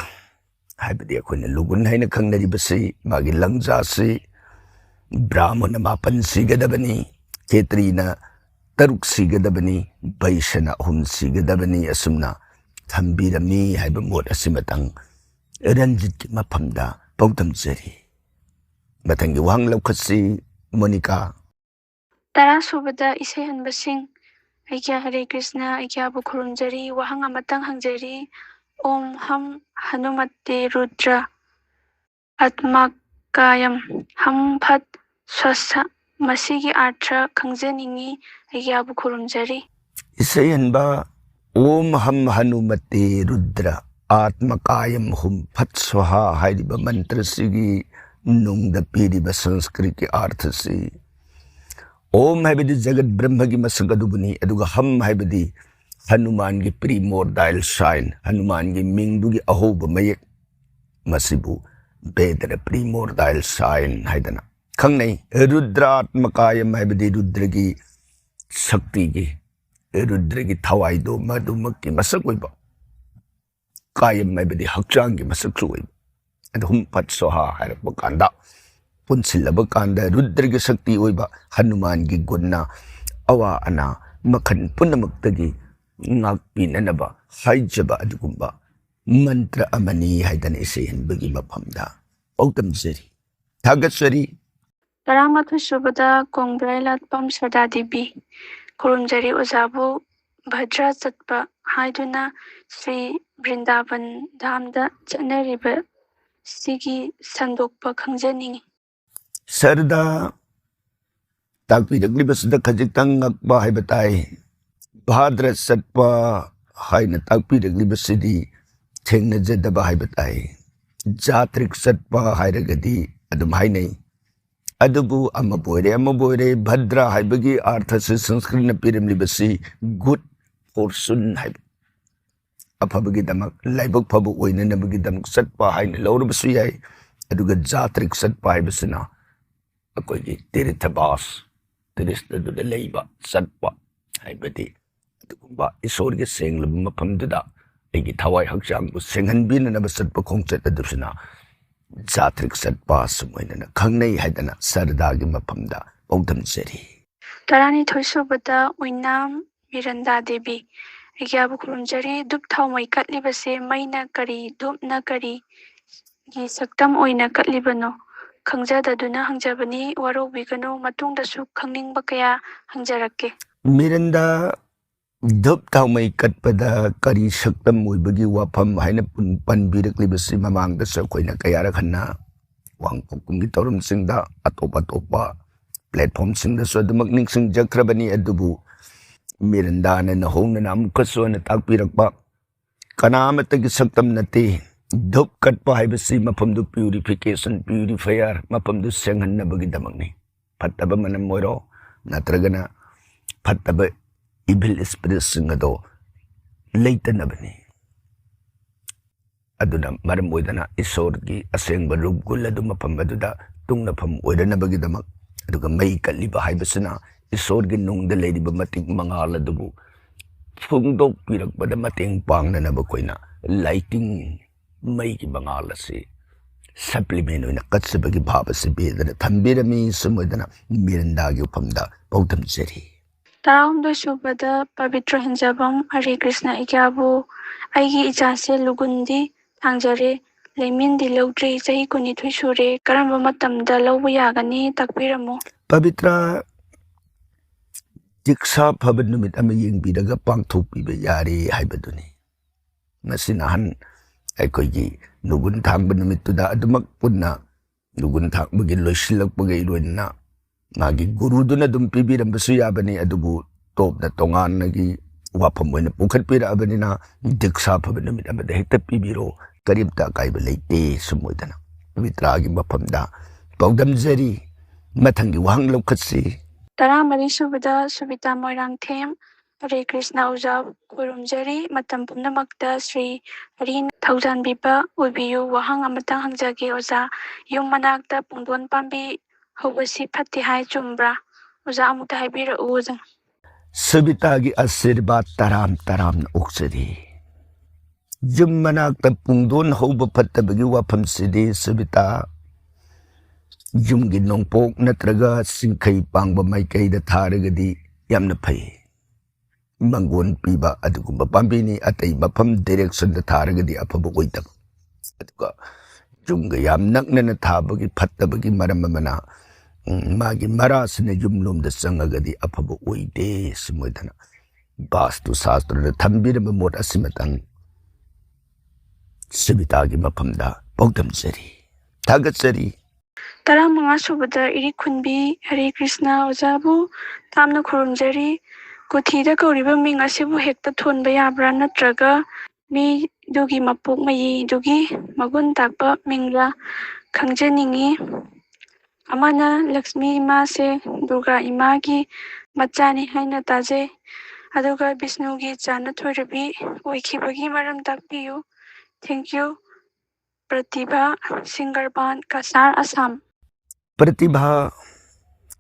ꯍꯥꯏꯕꯗꯤ ꯑꯩꯈꯣꯏꯅ ꯂꯨꯒꯨꯟ ꯍꯥꯏꯅ ꯈꯪꯅꯔꯤꯕꯁꯤ, ꯃꯥꯒꯤ ꯂꯪꯖꯥꯁꯤ ꯕ꯭ꯔꯥꯍꯃꯅ ꯃꯥꯄꯟ ꯁꯤꯒꯗꯕꯅꯤ, ꯈꯦꯇ꯭ꯔꯤꯅ ꯇꯔꯨꯛ ꯁꯤꯒꯗꯕꯅꯤ, ꯕꯩꯁ꯭ꯌꯅ ꯑꯍꯨꯝ ꯁꯤꯒꯗꯕꯅꯤ, ꯑꯁꯨꯝꯅ ꯊꯝꯕꯤꯔꯝꯃꯤ ꯍꯥꯏꯕ ꯃꯣꯠ ꯑꯁꯤꯃꯇꯪ ꯔꯟꯖꯤꯠꯀꯤ ꯃꯐꯝꯗ ꯄꯥꯎꯗꯝꯖꯔꯤ꯫ ꯃꯊꯪꯒꯤ ꯋꯥꯍꯪ ꯂꯧꯈꯠꯁꯤ, ꯃꯣꯅꯤꯀꯥ꯫ ꯇꯔꯥ ꯁꯨꯕꯗ ꯏꯁꯩꯍꯟꯕꯁꯤꯡ, ꯑꯩꯒ꯭ꯌꯥ ꯍꯔꯦ ꯀ꯭ꯔꯤꯁꯅ, ꯑꯩꯒ꯭ꯌꯥꯕꯨ ꯈꯨꯔꯨꯝꯖꯔꯤ꯫ ꯋꯥꯍꯪ ꯑꯃꯇꯪ ꯍꯪꯖꯔꯤ꯫ ॐ हं हनुमते रुद्र आत्मकायम हं फट् स्वाहा, ꯃꯁꯤꯒꯤ ꯑꯥꯔꯊ ꯈꯪꯖꯅꯤꯡꯏ꯫ ꯑꯩꯒ꯭ꯌꯥꯕꯨ ꯈꯨꯔꯨꯝꯖꯔꯤ꯫ ꯏꯁꯩꯍꯟꯕ, ॐ हं हनुमते रुद्र आत्मकायम हुम फट् स्वाहा ꯍꯥꯏꯔꯤꯕ ꯃꯟꯇ꯭ꯔꯁꯤꯒꯤ ꯅꯨꯡꯗ ꯄꯤꯔꯤꯕ ꯁꯪꯁꯀ꯭ꯔꯤꯠꯀꯤ ꯑꯥꯔꯊꯁꯤ, ॐ ꯍꯥꯏꯕꯗꯤ ꯖꯒꯠ ꯕ꯭ꯔꯍ꯭ꯃꯒꯤ ꯃꯁꯛ ꯑꯗꯨꯕꯨꯅꯤ, ꯑꯗꯨꯒ ꯍꯝ ꯍꯥꯏꯕꯗꯤ ꯍꯅꯨꯃꯥꯟꯒꯤ primordial sign, ꯍꯅꯨꯃꯥꯟꯒꯤ ꯃꯤꯡꯗꯨꯒꯤ ꯑꯍꯧꯕ ꯃꯌꯦꯛ, ꯃꯁꯤꯕꯨ ꯕꯦꯗꯅ primordial sign ꯍꯥꯏꯗꯅ ꯈꯪꯅꯩ꯫ ꯔꯨꯗ꯭ꯔꯥꯠꯃꯀꯥꯌꯝ ꯍꯥꯏꯕꯗꯤ ꯔꯨꯗ꯭ꯔꯒꯤ ꯁꯛꯇꯤꯒꯤ, ꯔꯨꯗ꯭ꯔꯒꯤ ꯊꯋꯥꯏꯗꯣ ꯃꯗꯨꯃꯛꯀꯤ ꯃꯁꯛ ꯑꯣꯏꯕ, ꯀꯥꯌꯝ ꯍꯥꯏꯕꯗꯤ ꯍꯛꯆꯥꯡꯒꯤ ꯃꯁꯛꯁꯨ ꯑꯣꯏꯕ꯫ ꯑꯗꯨ ꯍꯨꯝ ꯐꯠ ꯁꯣꯍꯥ ꯍꯥꯏꯔꯛꯄ ꯀꯥꯟꯗ, ꯄꯨꯟꯁꯤꯜꯂꯕ ꯀꯥꯟꯗ ꯔꯨꯗ꯭ꯔꯒꯤ ꯁꯛꯇꯤ ꯑꯣꯏꯕ ꯍꯅꯨꯃꯥꯟꯒꯤ ꯒꯨꯟꯅ ꯑꯋꯥ ꯑꯅꯥ ꯃꯈꯜ ꯄꯨꯝꯅꯃꯛꯇꯒꯤ ꯉꯥꯛꯄꯤꯅꯅꯕ ꯍꯥꯏꯖꯕ ꯑꯗꯨꯒꯨꯝꯕ ꯃꯟꯇ꯭ꯔ ꯑꯃꯅꯤ ꯍꯥꯏꯗꯅ ꯏꯁꯩꯍꯟꯕꯒꯤ ꯃꯐꯝꯗ ꯄꯥꯎꯗꯝꯖꯔꯤ, ꯊꯥꯒꯠꯆꯔꯤ꯫ ꯇꯔꯥꯃꯥꯊꯣꯏ ꯁꯨꯕꯗ ꯀꯣꯡꯕ꯭ꯔꯩ ꯂꯥꯠꯄꯝ ꯁꯔꯗꯥ ꯗꯦꯕꯤ꯫ ꯈꯨꯔꯨꯝꯖꯔꯤ ꯑꯣꯖꯥꯕꯨ꯫ ꯚꯗ꯭ꯔꯥ ꯆꯠꯄ ꯍꯥꯏꯗꯨꯅ ꯁ꯭ꯔꯤ ꯕ꯭ꯔꯤꯟꯗꯥꯕꯟ ꯙꯥꯝꯗ ꯆꯠꯅꯔꯤꯕ ꯁꯤꯒꯤ ꯁꯟꯗꯣꯛꯄ ꯈꯪꯖꯅꯤꯡꯏ꯫ ꯁꯔꯗꯥ ꯇꯥꯛꯄꯤꯔꯛꯂꯤꯕꯁꯤꯗ ꯈꯖꯤꯛꯇꯪ ꯉꯛꯄ ꯍꯥꯏꯕ ꯇꯥꯏ꯫ ꯚꯥꯗ꯭ꯔ ꯆꯠꯄ ꯍꯥꯏꯅ ꯇꯥꯛꯄꯤꯔꯛꯂꯤꯕꯁꯤꯗꯤ ꯊꯦꯡꯅꯖꯗꯕ ꯍꯥꯏꯕ ꯇꯥꯏ꯫ ꯖꯥꯇ꯭ꯔꯤꯛ ꯆꯠꯄ ꯍꯥꯏꯔꯒꯗꯤ ꯑꯗꯨꯝ ꯍꯥꯏꯅꯩ꯫ ꯑꯗꯨꯕꯨ ꯑꯃꯕꯨ ꯑꯣꯏꯔꯦ, ꯑꯃꯕꯨ ꯑꯣꯏꯔꯦ, ꯚꯗ꯭ꯔ ꯍꯥꯏꯕꯒꯤ ꯑꯥꯔꯊꯁꯤ ꯁꯪꯁꯀ꯭ꯔꯤꯠꯅ ꯄꯤꯔꯝꯂꯤꯕꯁꯤ good fortune ꯍꯥꯏꯕ, ꯑꯐꯕꯒꯤꯗꯃꯛ, ꯂꯥꯏꯕꯛ ꯐꯕ ꯑꯣꯏꯅꯅꯕꯒꯤꯗꯃꯛ ꯆꯠꯄ ꯍꯥꯏꯅ ꯂꯧꯔꯕꯁꯨ ꯌꯥꯏ꯫ ꯑꯗꯨꯒ ꯖꯥꯇ꯭ꯔꯤꯛ ꯆꯠꯄ ꯍꯥꯏꯕꯁꯤꯅ ꯑꯩꯈꯣꯏꯒꯤ ꯇꯤꯔꯊꯕꯥꯁ, ꯇꯤꯔꯊꯗꯨꯗ ꯂꯩꯕ, ꯆꯠꯄ ꯍꯥꯏꯕꯗꯤ ꯑꯗꯨꯒꯨꯝꯕ ꯏꯁꯣꯔꯒꯤ ꯁꯦꯡꯂꯕ ꯃꯐꯝꯗꯨꯗ ꯑꯩꯒꯤ ꯊꯋꯥꯏ ꯍꯛꯆꯥꯡꯕꯨ ꯁꯦꯡꯍꯟꯕꯤꯅꯅꯕ ꯆꯠꯄ ꯈꯣꯡꯆꯠ ꯑꯗꯨꯁꯤꯅ ꯖꯥꯇ꯭ꯔꯤꯛ ꯆꯠꯄ ꯁꯨꯝ ꯑꯣꯏꯅꯅ ꯈꯪꯅꯩ ꯍꯥꯏꯗꯅ ꯁꯔꯗꯥꯒꯤ ꯃꯐꯝꯗ ꯄꯥꯎꯗꯝꯖꯔꯤ꯫ ꯇꯔꯥꯅꯤꯊꯣꯏ ꯁꯨꯕꯗ ꯑꯣꯏꯅꯥꯝ ꯃꯤꯔꯟꯗꯥ ꯗꯦꯕꯤ꯫ ꯑꯩꯒꯤꯕꯨ ꯈꯨꯔꯨꯝꯖꯔꯤ꯫ ꯙꯨꯞ ꯊꯥꯎꯃꯩ ꯀꯠꯂꯤꯕꯁꯦ ꯃꯩꯅ ꯀꯔꯤ, ꯙꯨꯞꯅ ꯀꯔꯤꯒꯤ ꯁꯛꯇꯝ ꯑꯣꯏꯅ ꯀꯠꯂꯤꯕꯅꯣ? ꯈꯪꯖꯗꯗꯨꯅ ꯍꯪꯖꯕꯅꯤ, ꯋꯥꯔꯧꯕꯤꯒꯅꯨ, ꯃꯇꯨꯡꯗꯁꯨ ꯈꯪꯅꯤꯡꯕ ꯀꯌꯥ ꯍꯪꯖꯔꯛꯀꯦ꯫ ꯃꯤꯔꯟꯗꯥ ꯙꯨꯞ ꯊꯥꯎꯃꯩ ꯀꯠꯄꯗ ꯀꯔꯤ ꯁꯛꯇꯝ ꯑꯣꯏꯕꯒꯤ ꯋꯥꯐꯝ ꯍꯥꯏꯅ ꯄꯟꯕꯤꯔꯛꯂꯤꯕꯁꯤ ꯃꯃꯥꯡꯗꯁꯨ ꯑꯩꯈꯣꯏꯅ ꯀꯌꯥꯔꯛ ꯍꯟꯅ ꯋꯥꯍꯪ ꯄꯥꯎꯈꯨꯝꯒꯤ ꯊꯧꯔꯝꯁꯤꯡꯗ, ꯑꯇꯣꯞ ꯑꯇꯣꯞꯄ platformꯁꯤꯡꯗꯁꯨ ꯑꯗꯨꯃꯛ ꯅꯤꯡꯁꯤꯡꯖꯈ꯭ꯔꯕꯅꯤ꯫ ꯑꯗꯨꯕꯨ ꯃꯤꯔꯟꯗꯥꯅ ꯅꯧꯍꯧꯅꯅ ꯑꯃꯨꯛꯀꯁꯨ ꯍꯟꯅ ꯇꯥꯛꯄꯤꯔꯛꯄ, ꯀꯅꯥ ꯑꯃꯠꯇꯒꯤ ꯁꯛꯇꯝ ꯅꯠꯇꯦ꯫ ꯙꯨꯞ ꯀꯠꯄ ꯍꯥꯏꯕꯁꯤ ꯃꯐꯝꯗꯨ purification, purifier, ꯃꯐꯝꯗꯨ ꯁꯦꯡꯍꯟꯅꯕꯒꯤꯗꯃꯛꯅꯤ꯫ ꯐꯠꯇꯕ ꯃꯅꯝ ꯑꯣꯏꯔꯣ, ꯅꯠꯇ꯭ꯔꯒꯅ ꯐꯠꯇꯕ evil spiritꯁꯤꯡ ꯑꯗꯣ ꯂꯩꯇꯅꯕꯅꯤ꯫ ꯑꯗꯨꯅ ꯃꯔꯝ ꯑꯣꯏꯗꯅ ꯏꯁꯣꯔꯒꯤ ꯑꯁꯦꯡꯕ ꯔꯨꯞ ꯒꯨꯟ ꯑꯗꯨ ꯃꯐꯝ ꯑꯗꯨꯗ ꯇꯨꯡꯅꯐꯝ ꯑꯣꯏꯔꯅꯕꯒꯤꯗꯃꯛ, ꯑꯗꯨꯒ ꯃꯩ ꯀꯠꯂꯤꯕ ꯍꯥꯏꯕꯁꯤꯅ ꯏꯁꯣꯔꯒꯤ ꯅꯨꯡꯗ ꯂꯩꯔꯤꯕ ꯃꯇꯤꯛ ꯃꯉꯥꯜ ꯑꯗꯨꯕꯨ ꯐꯣꯡꯗꯣꯛꯄꯤꯔꯛꯄꯗ ꯃꯇꯦꯡ ꯄꯥꯡꯅꯅꯕ ꯑꯩꯈꯣꯏꯅ lighting, ꯃꯩꯒꯤ ꯃꯉꯥꯜ ꯑꯁꯤ supplement ꯑꯣꯏꯅ ꯀꯠꯆꯕꯒꯤ ꯚꯥꯕ ꯑꯁꯤ ꯄꯤꯗꯅ ꯊꯝꯕꯤꯔꯝꯃꯤ꯫ ꯁꯨꯝ ꯑꯣꯏꯗꯅ ꯃꯤꯔꯟꯗꯥꯒꯤ ꯃꯐꯝꯗ ꯄꯥꯎꯗꯝꯖꯔꯤ꯫ ꯇꯔꯥꯍꯨꯝꯗꯣꯏ ꯁꯨꯕꯗ ꯄꯕꯤꯇ꯭ꯔ ꯍꯦꯟꯖꯕꯝ꯫ ꯍꯔꯦ ꯀ꯭ꯔꯤꯁꯅ꯫ ꯏꯒ꯭ꯌꯥꯕꯨ, ꯑꯩꯒꯤ ꯏꯆꯥꯁꯦ ꯂꯨꯒꯨꯟꯗꯤ ꯊꯥꯡꯖꯔꯦ, ꯂꯩꯃꯤꯟꯗꯤ ꯂꯧꯗ꯭ꯔꯤ, ꯆꯍꯤ ꯀꯨꯟꯅꯤꯊꯣꯏ ꯁꯨꯔꯦ, ꯀꯔꯝꯕ ꯃꯇꯝꯗ ꯂꯧꯕ ꯌꯥꯒꯅꯤ? ꯇꯥꯛꯄꯤꯔꯝꯃꯨ꯫ ꯄꯕꯤꯇ꯭ꯔ, ꯗꯤꯛꯁꯥ ꯐꯕ ꯅꯨꯃꯤꯠ ꯑꯃ ꯌꯦꯡꯕꯤꯔꯒ ꯄꯥꯡꯊꯣꯛꯄꯤꯕ ꯌꯥꯔꯦ ꯍꯥꯏꯕꯗꯨꯅꯤ꯫ ꯃꯁꯤ ꯅꯍꯥꯟ ꯑꯩꯈꯣꯏꯒꯤ ꯂꯨꯒꯨꯟ ꯊꯥꯡꯕ ꯅꯨꯃꯤꯠꯇꯨꯗ ꯑꯗꯨꯃꯛ ꯄꯨꯟꯅ ꯂꯨꯒꯨꯟ ꯊꯥꯡꯕꯒꯤ ꯂꯣꯏꯁꯤꯜꯂꯛꯄꯒ ꯏꯔꯣꯏꯅꯅ ꯃꯥꯒꯤ ꯒꯨꯔꯨꯗꯨꯅ ꯑꯗꯨꯝ ꯄꯤꯕꯤꯔꯝꯕꯁꯨ ꯌꯥꯕꯅꯤ, ꯑꯗꯨꯕꯨ ꯇꯣꯞꯅ ꯇꯣꯉꯥꯟꯅꯒꯤ ꯋꯥꯐꯝ ꯑꯣꯏꯅ ꯄꯨꯈꯠꯄꯤꯔꯛꯑꯕꯅꯤꯅ ꯗꯤꯛꯁꯥ ꯐꯕ ꯅꯨꯃꯤꯠ ꯑꯃꯗ ꯍꯦꯛꯇ ꯄꯤꯕꯤꯔꯣ, ꯀꯔꯤꯝꯇ ꯑꯀꯥꯏꯕ ꯂꯩꯇꯦ꯫ ꯁꯨꯝ ꯑꯣꯏꯗꯅ ꯄꯕꯤꯇ꯭ꯔꯥꯒꯤ ꯃꯐꯝꯗ ꯄꯥꯎꯗꯝꯖꯔꯤ꯫ ꯃꯊꯪꯒꯤ ꯋꯥꯍꯪ ꯂꯧꯈꯠꯁꯤ꯫ ꯇꯔꯥꯃꯔꯤ ꯁꯨꯕꯗ ꯁꯨꯕꯤꯇꯥ ꯃꯣꯏꯔꯥꯡꯊꯦꯝ꯫ ꯍꯔꯦ ꯀ꯭ꯔꯤꯁꯅ ꯑꯣꯖꯥ ꯈꯨꯔꯨꯝꯖꯔꯤ꯫ ꯃꯇꯝ ꯄꯨꯝꯅꯃꯛꯇ ꯁ꯭ꯔꯤ ꯍꯔꯤꯅ ꯊꯧꯖꯥꯟꯕꯤꯕ ꯑꯣꯏꯕꯤꯌꯨ꯫ ꯋꯥꯍꯪ ꯑꯃꯇꯪ ꯍꯪꯖꯒꯦ ꯑꯣꯖꯥ꯫ ꯌꯨꯝ ꯃꯅꯥꯛꯇ ꯄꯨꯡꯗꯣꯟ ꯄꯥꯝꯕꯤ ꯍꯧꯕꯁꯤ ꯐꯠꯇꯦ ꯍꯥꯏ, ꯆꯨꯝꯕ꯭ꯔꯥ? ꯑꯣꯖꯥ ꯑꯃꯨꯛꯇ ꯍꯥꯏꯕꯤꯔꯛꯎ ꯑꯣꯖꯥ꯫ ꯁꯨꯕꯤꯇꯥꯒꯤ ꯑꯁꯤꯔꯕꯥꯗ ꯇꯔꯥꯝ ꯇꯔꯥꯝꯅ ꯑꯣꯛꯆꯔꯤ꯫ ꯌꯨꯝ ꯃꯅꯥꯛꯇ ꯄꯨꯡꯗꯣꯟ ꯍꯧꯕ ꯐꯠꯇꯕꯒꯤ ꯋꯥꯐꯝꯁꯤꯗꯤ ꯁꯨꯕꯤꯇꯥ, ꯌꯨꯝꯒꯤ ꯅꯣꯡꯄꯣꯛ ꯅꯠꯇ꯭ꯔꯒ ꯆꯤꯡꯈꯩ ꯄꯥꯡꯕ ꯃꯥꯏꯀꯩꯗ ꯊꯥꯔꯒꯗꯤ ꯌꯥꯝꯅ ꯐꯩ꯫ ꯃꯪꯒꯣꯟ ꯄꯤꯕ ꯑꯗꯨꯒꯨꯝꯕ ꯄꯥꯝꯕꯤꯅꯤ꯫ ꯑꯇꯩ ꯃꯐꯝ ꯗꯥꯏꯔꯦꯛꯁꯟꯗ ꯊꯥꯔꯒꯗꯤ ꯑꯐꯕ ꯑꯣꯏꯗꯕ꯫ ꯑꯗꯨꯒ ꯌꯨꯝꯒ ꯌꯥꯝ ꯅꯛꯅꯅ ꯊꯥꯕꯒꯤ ꯐꯠꯇꯕꯒꯤ ꯃꯔꯝ ꯑꯃꯅ, ꯎꯝ, ꯃꯥꯒꯤ ꯃꯔꯥꯁꯤꯅ ꯌꯨꯝꯂꯣꯝꯗ ꯆꯪꯉꯒꯗꯤ ꯑꯐꯕ ꯑꯣꯏꯗꯦ꯫ ꯁꯤꯃꯣꯏꯗꯅ ꯚꯥꯁꯇꯨ ꯁꯥꯁꯇ꯭ꯔꯗ ꯊꯝꯕꯤꯔꯕ ꯃꯣꯠ ꯑꯁꯤꯃꯇꯪ ꯁꯨꯕꯤꯇꯥꯒꯤ ꯃꯐꯝꯗ ꯄꯥꯎꯗꯝꯖꯔꯤ꯫ ꯊꯥꯒꯠꯆꯔꯤ꯫ ꯇꯔꯥꯃꯉꯥ ꯁꯨꯕꯗ ꯏꯔꯤꯛ ꯈꯨꯟꯕꯤ꯫ ꯍꯔꯦ ꯀ꯭ꯔꯤꯁꯅ ꯑꯣꯖꯥꯕꯨ ꯇꯥꯝꯅ ꯈꯨꯔꯨꯝꯖꯔꯤ꯫ ꯀꯨꯊꯤꯗ ꯀꯧꯔꯤꯕ ꯃꯤꯡ ꯑꯁꯤꯕꯨ ꯍꯦꯛꯇ ꯊꯣꯟꯕ ꯌꯥꯕ꯭ꯔꯥ, ꯅꯠꯇ꯭ꯔꯒ ꯃꯤꯗꯨꯒꯤ ꯃꯄꯣꯛ ꯃꯌꯤꯗꯨꯒꯤ ꯃꯒꯨꯟ ꯇꯥꯛꯄ ꯃꯤꯡꯂꯥ ꯈꯪꯖꯅꯤꯡꯏ꯫ ꯑꯃꯅ ꯂꯛꯁꯃꯤ ꯏꯃꯥꯁꯦ ꯗꯨꯔꯒꯥ ꯏꯃꯥꯒꯤ ꯃꯆꯥꯅꯤ ꯍꯥꯏꯅ ꯇꯥꯖꯩ꯫ ꯑꯗꯨꯒ ꯕꯤꯁꯅꯨꯒꯤ ꯆꯥꯅ ꯊꯣꯏꯔꯕꯤ ꯑꯣꯏꯈꯤꯕꯒꯤ ꯃꯔꯝ ꯇꯥꯛꯄꯤꯌꯨ꯫ Thank you꯫ ꯄ꯭ꯔꯇꯤꯚꯥ, ꯁꯤꯡꯒꯔꯕꯥꯟ, ꯀꯁꯥꯔ, ꯑꯁꯥꯝ꯫ ꯄ꯭ꯔꯇꯤꯚꯥ,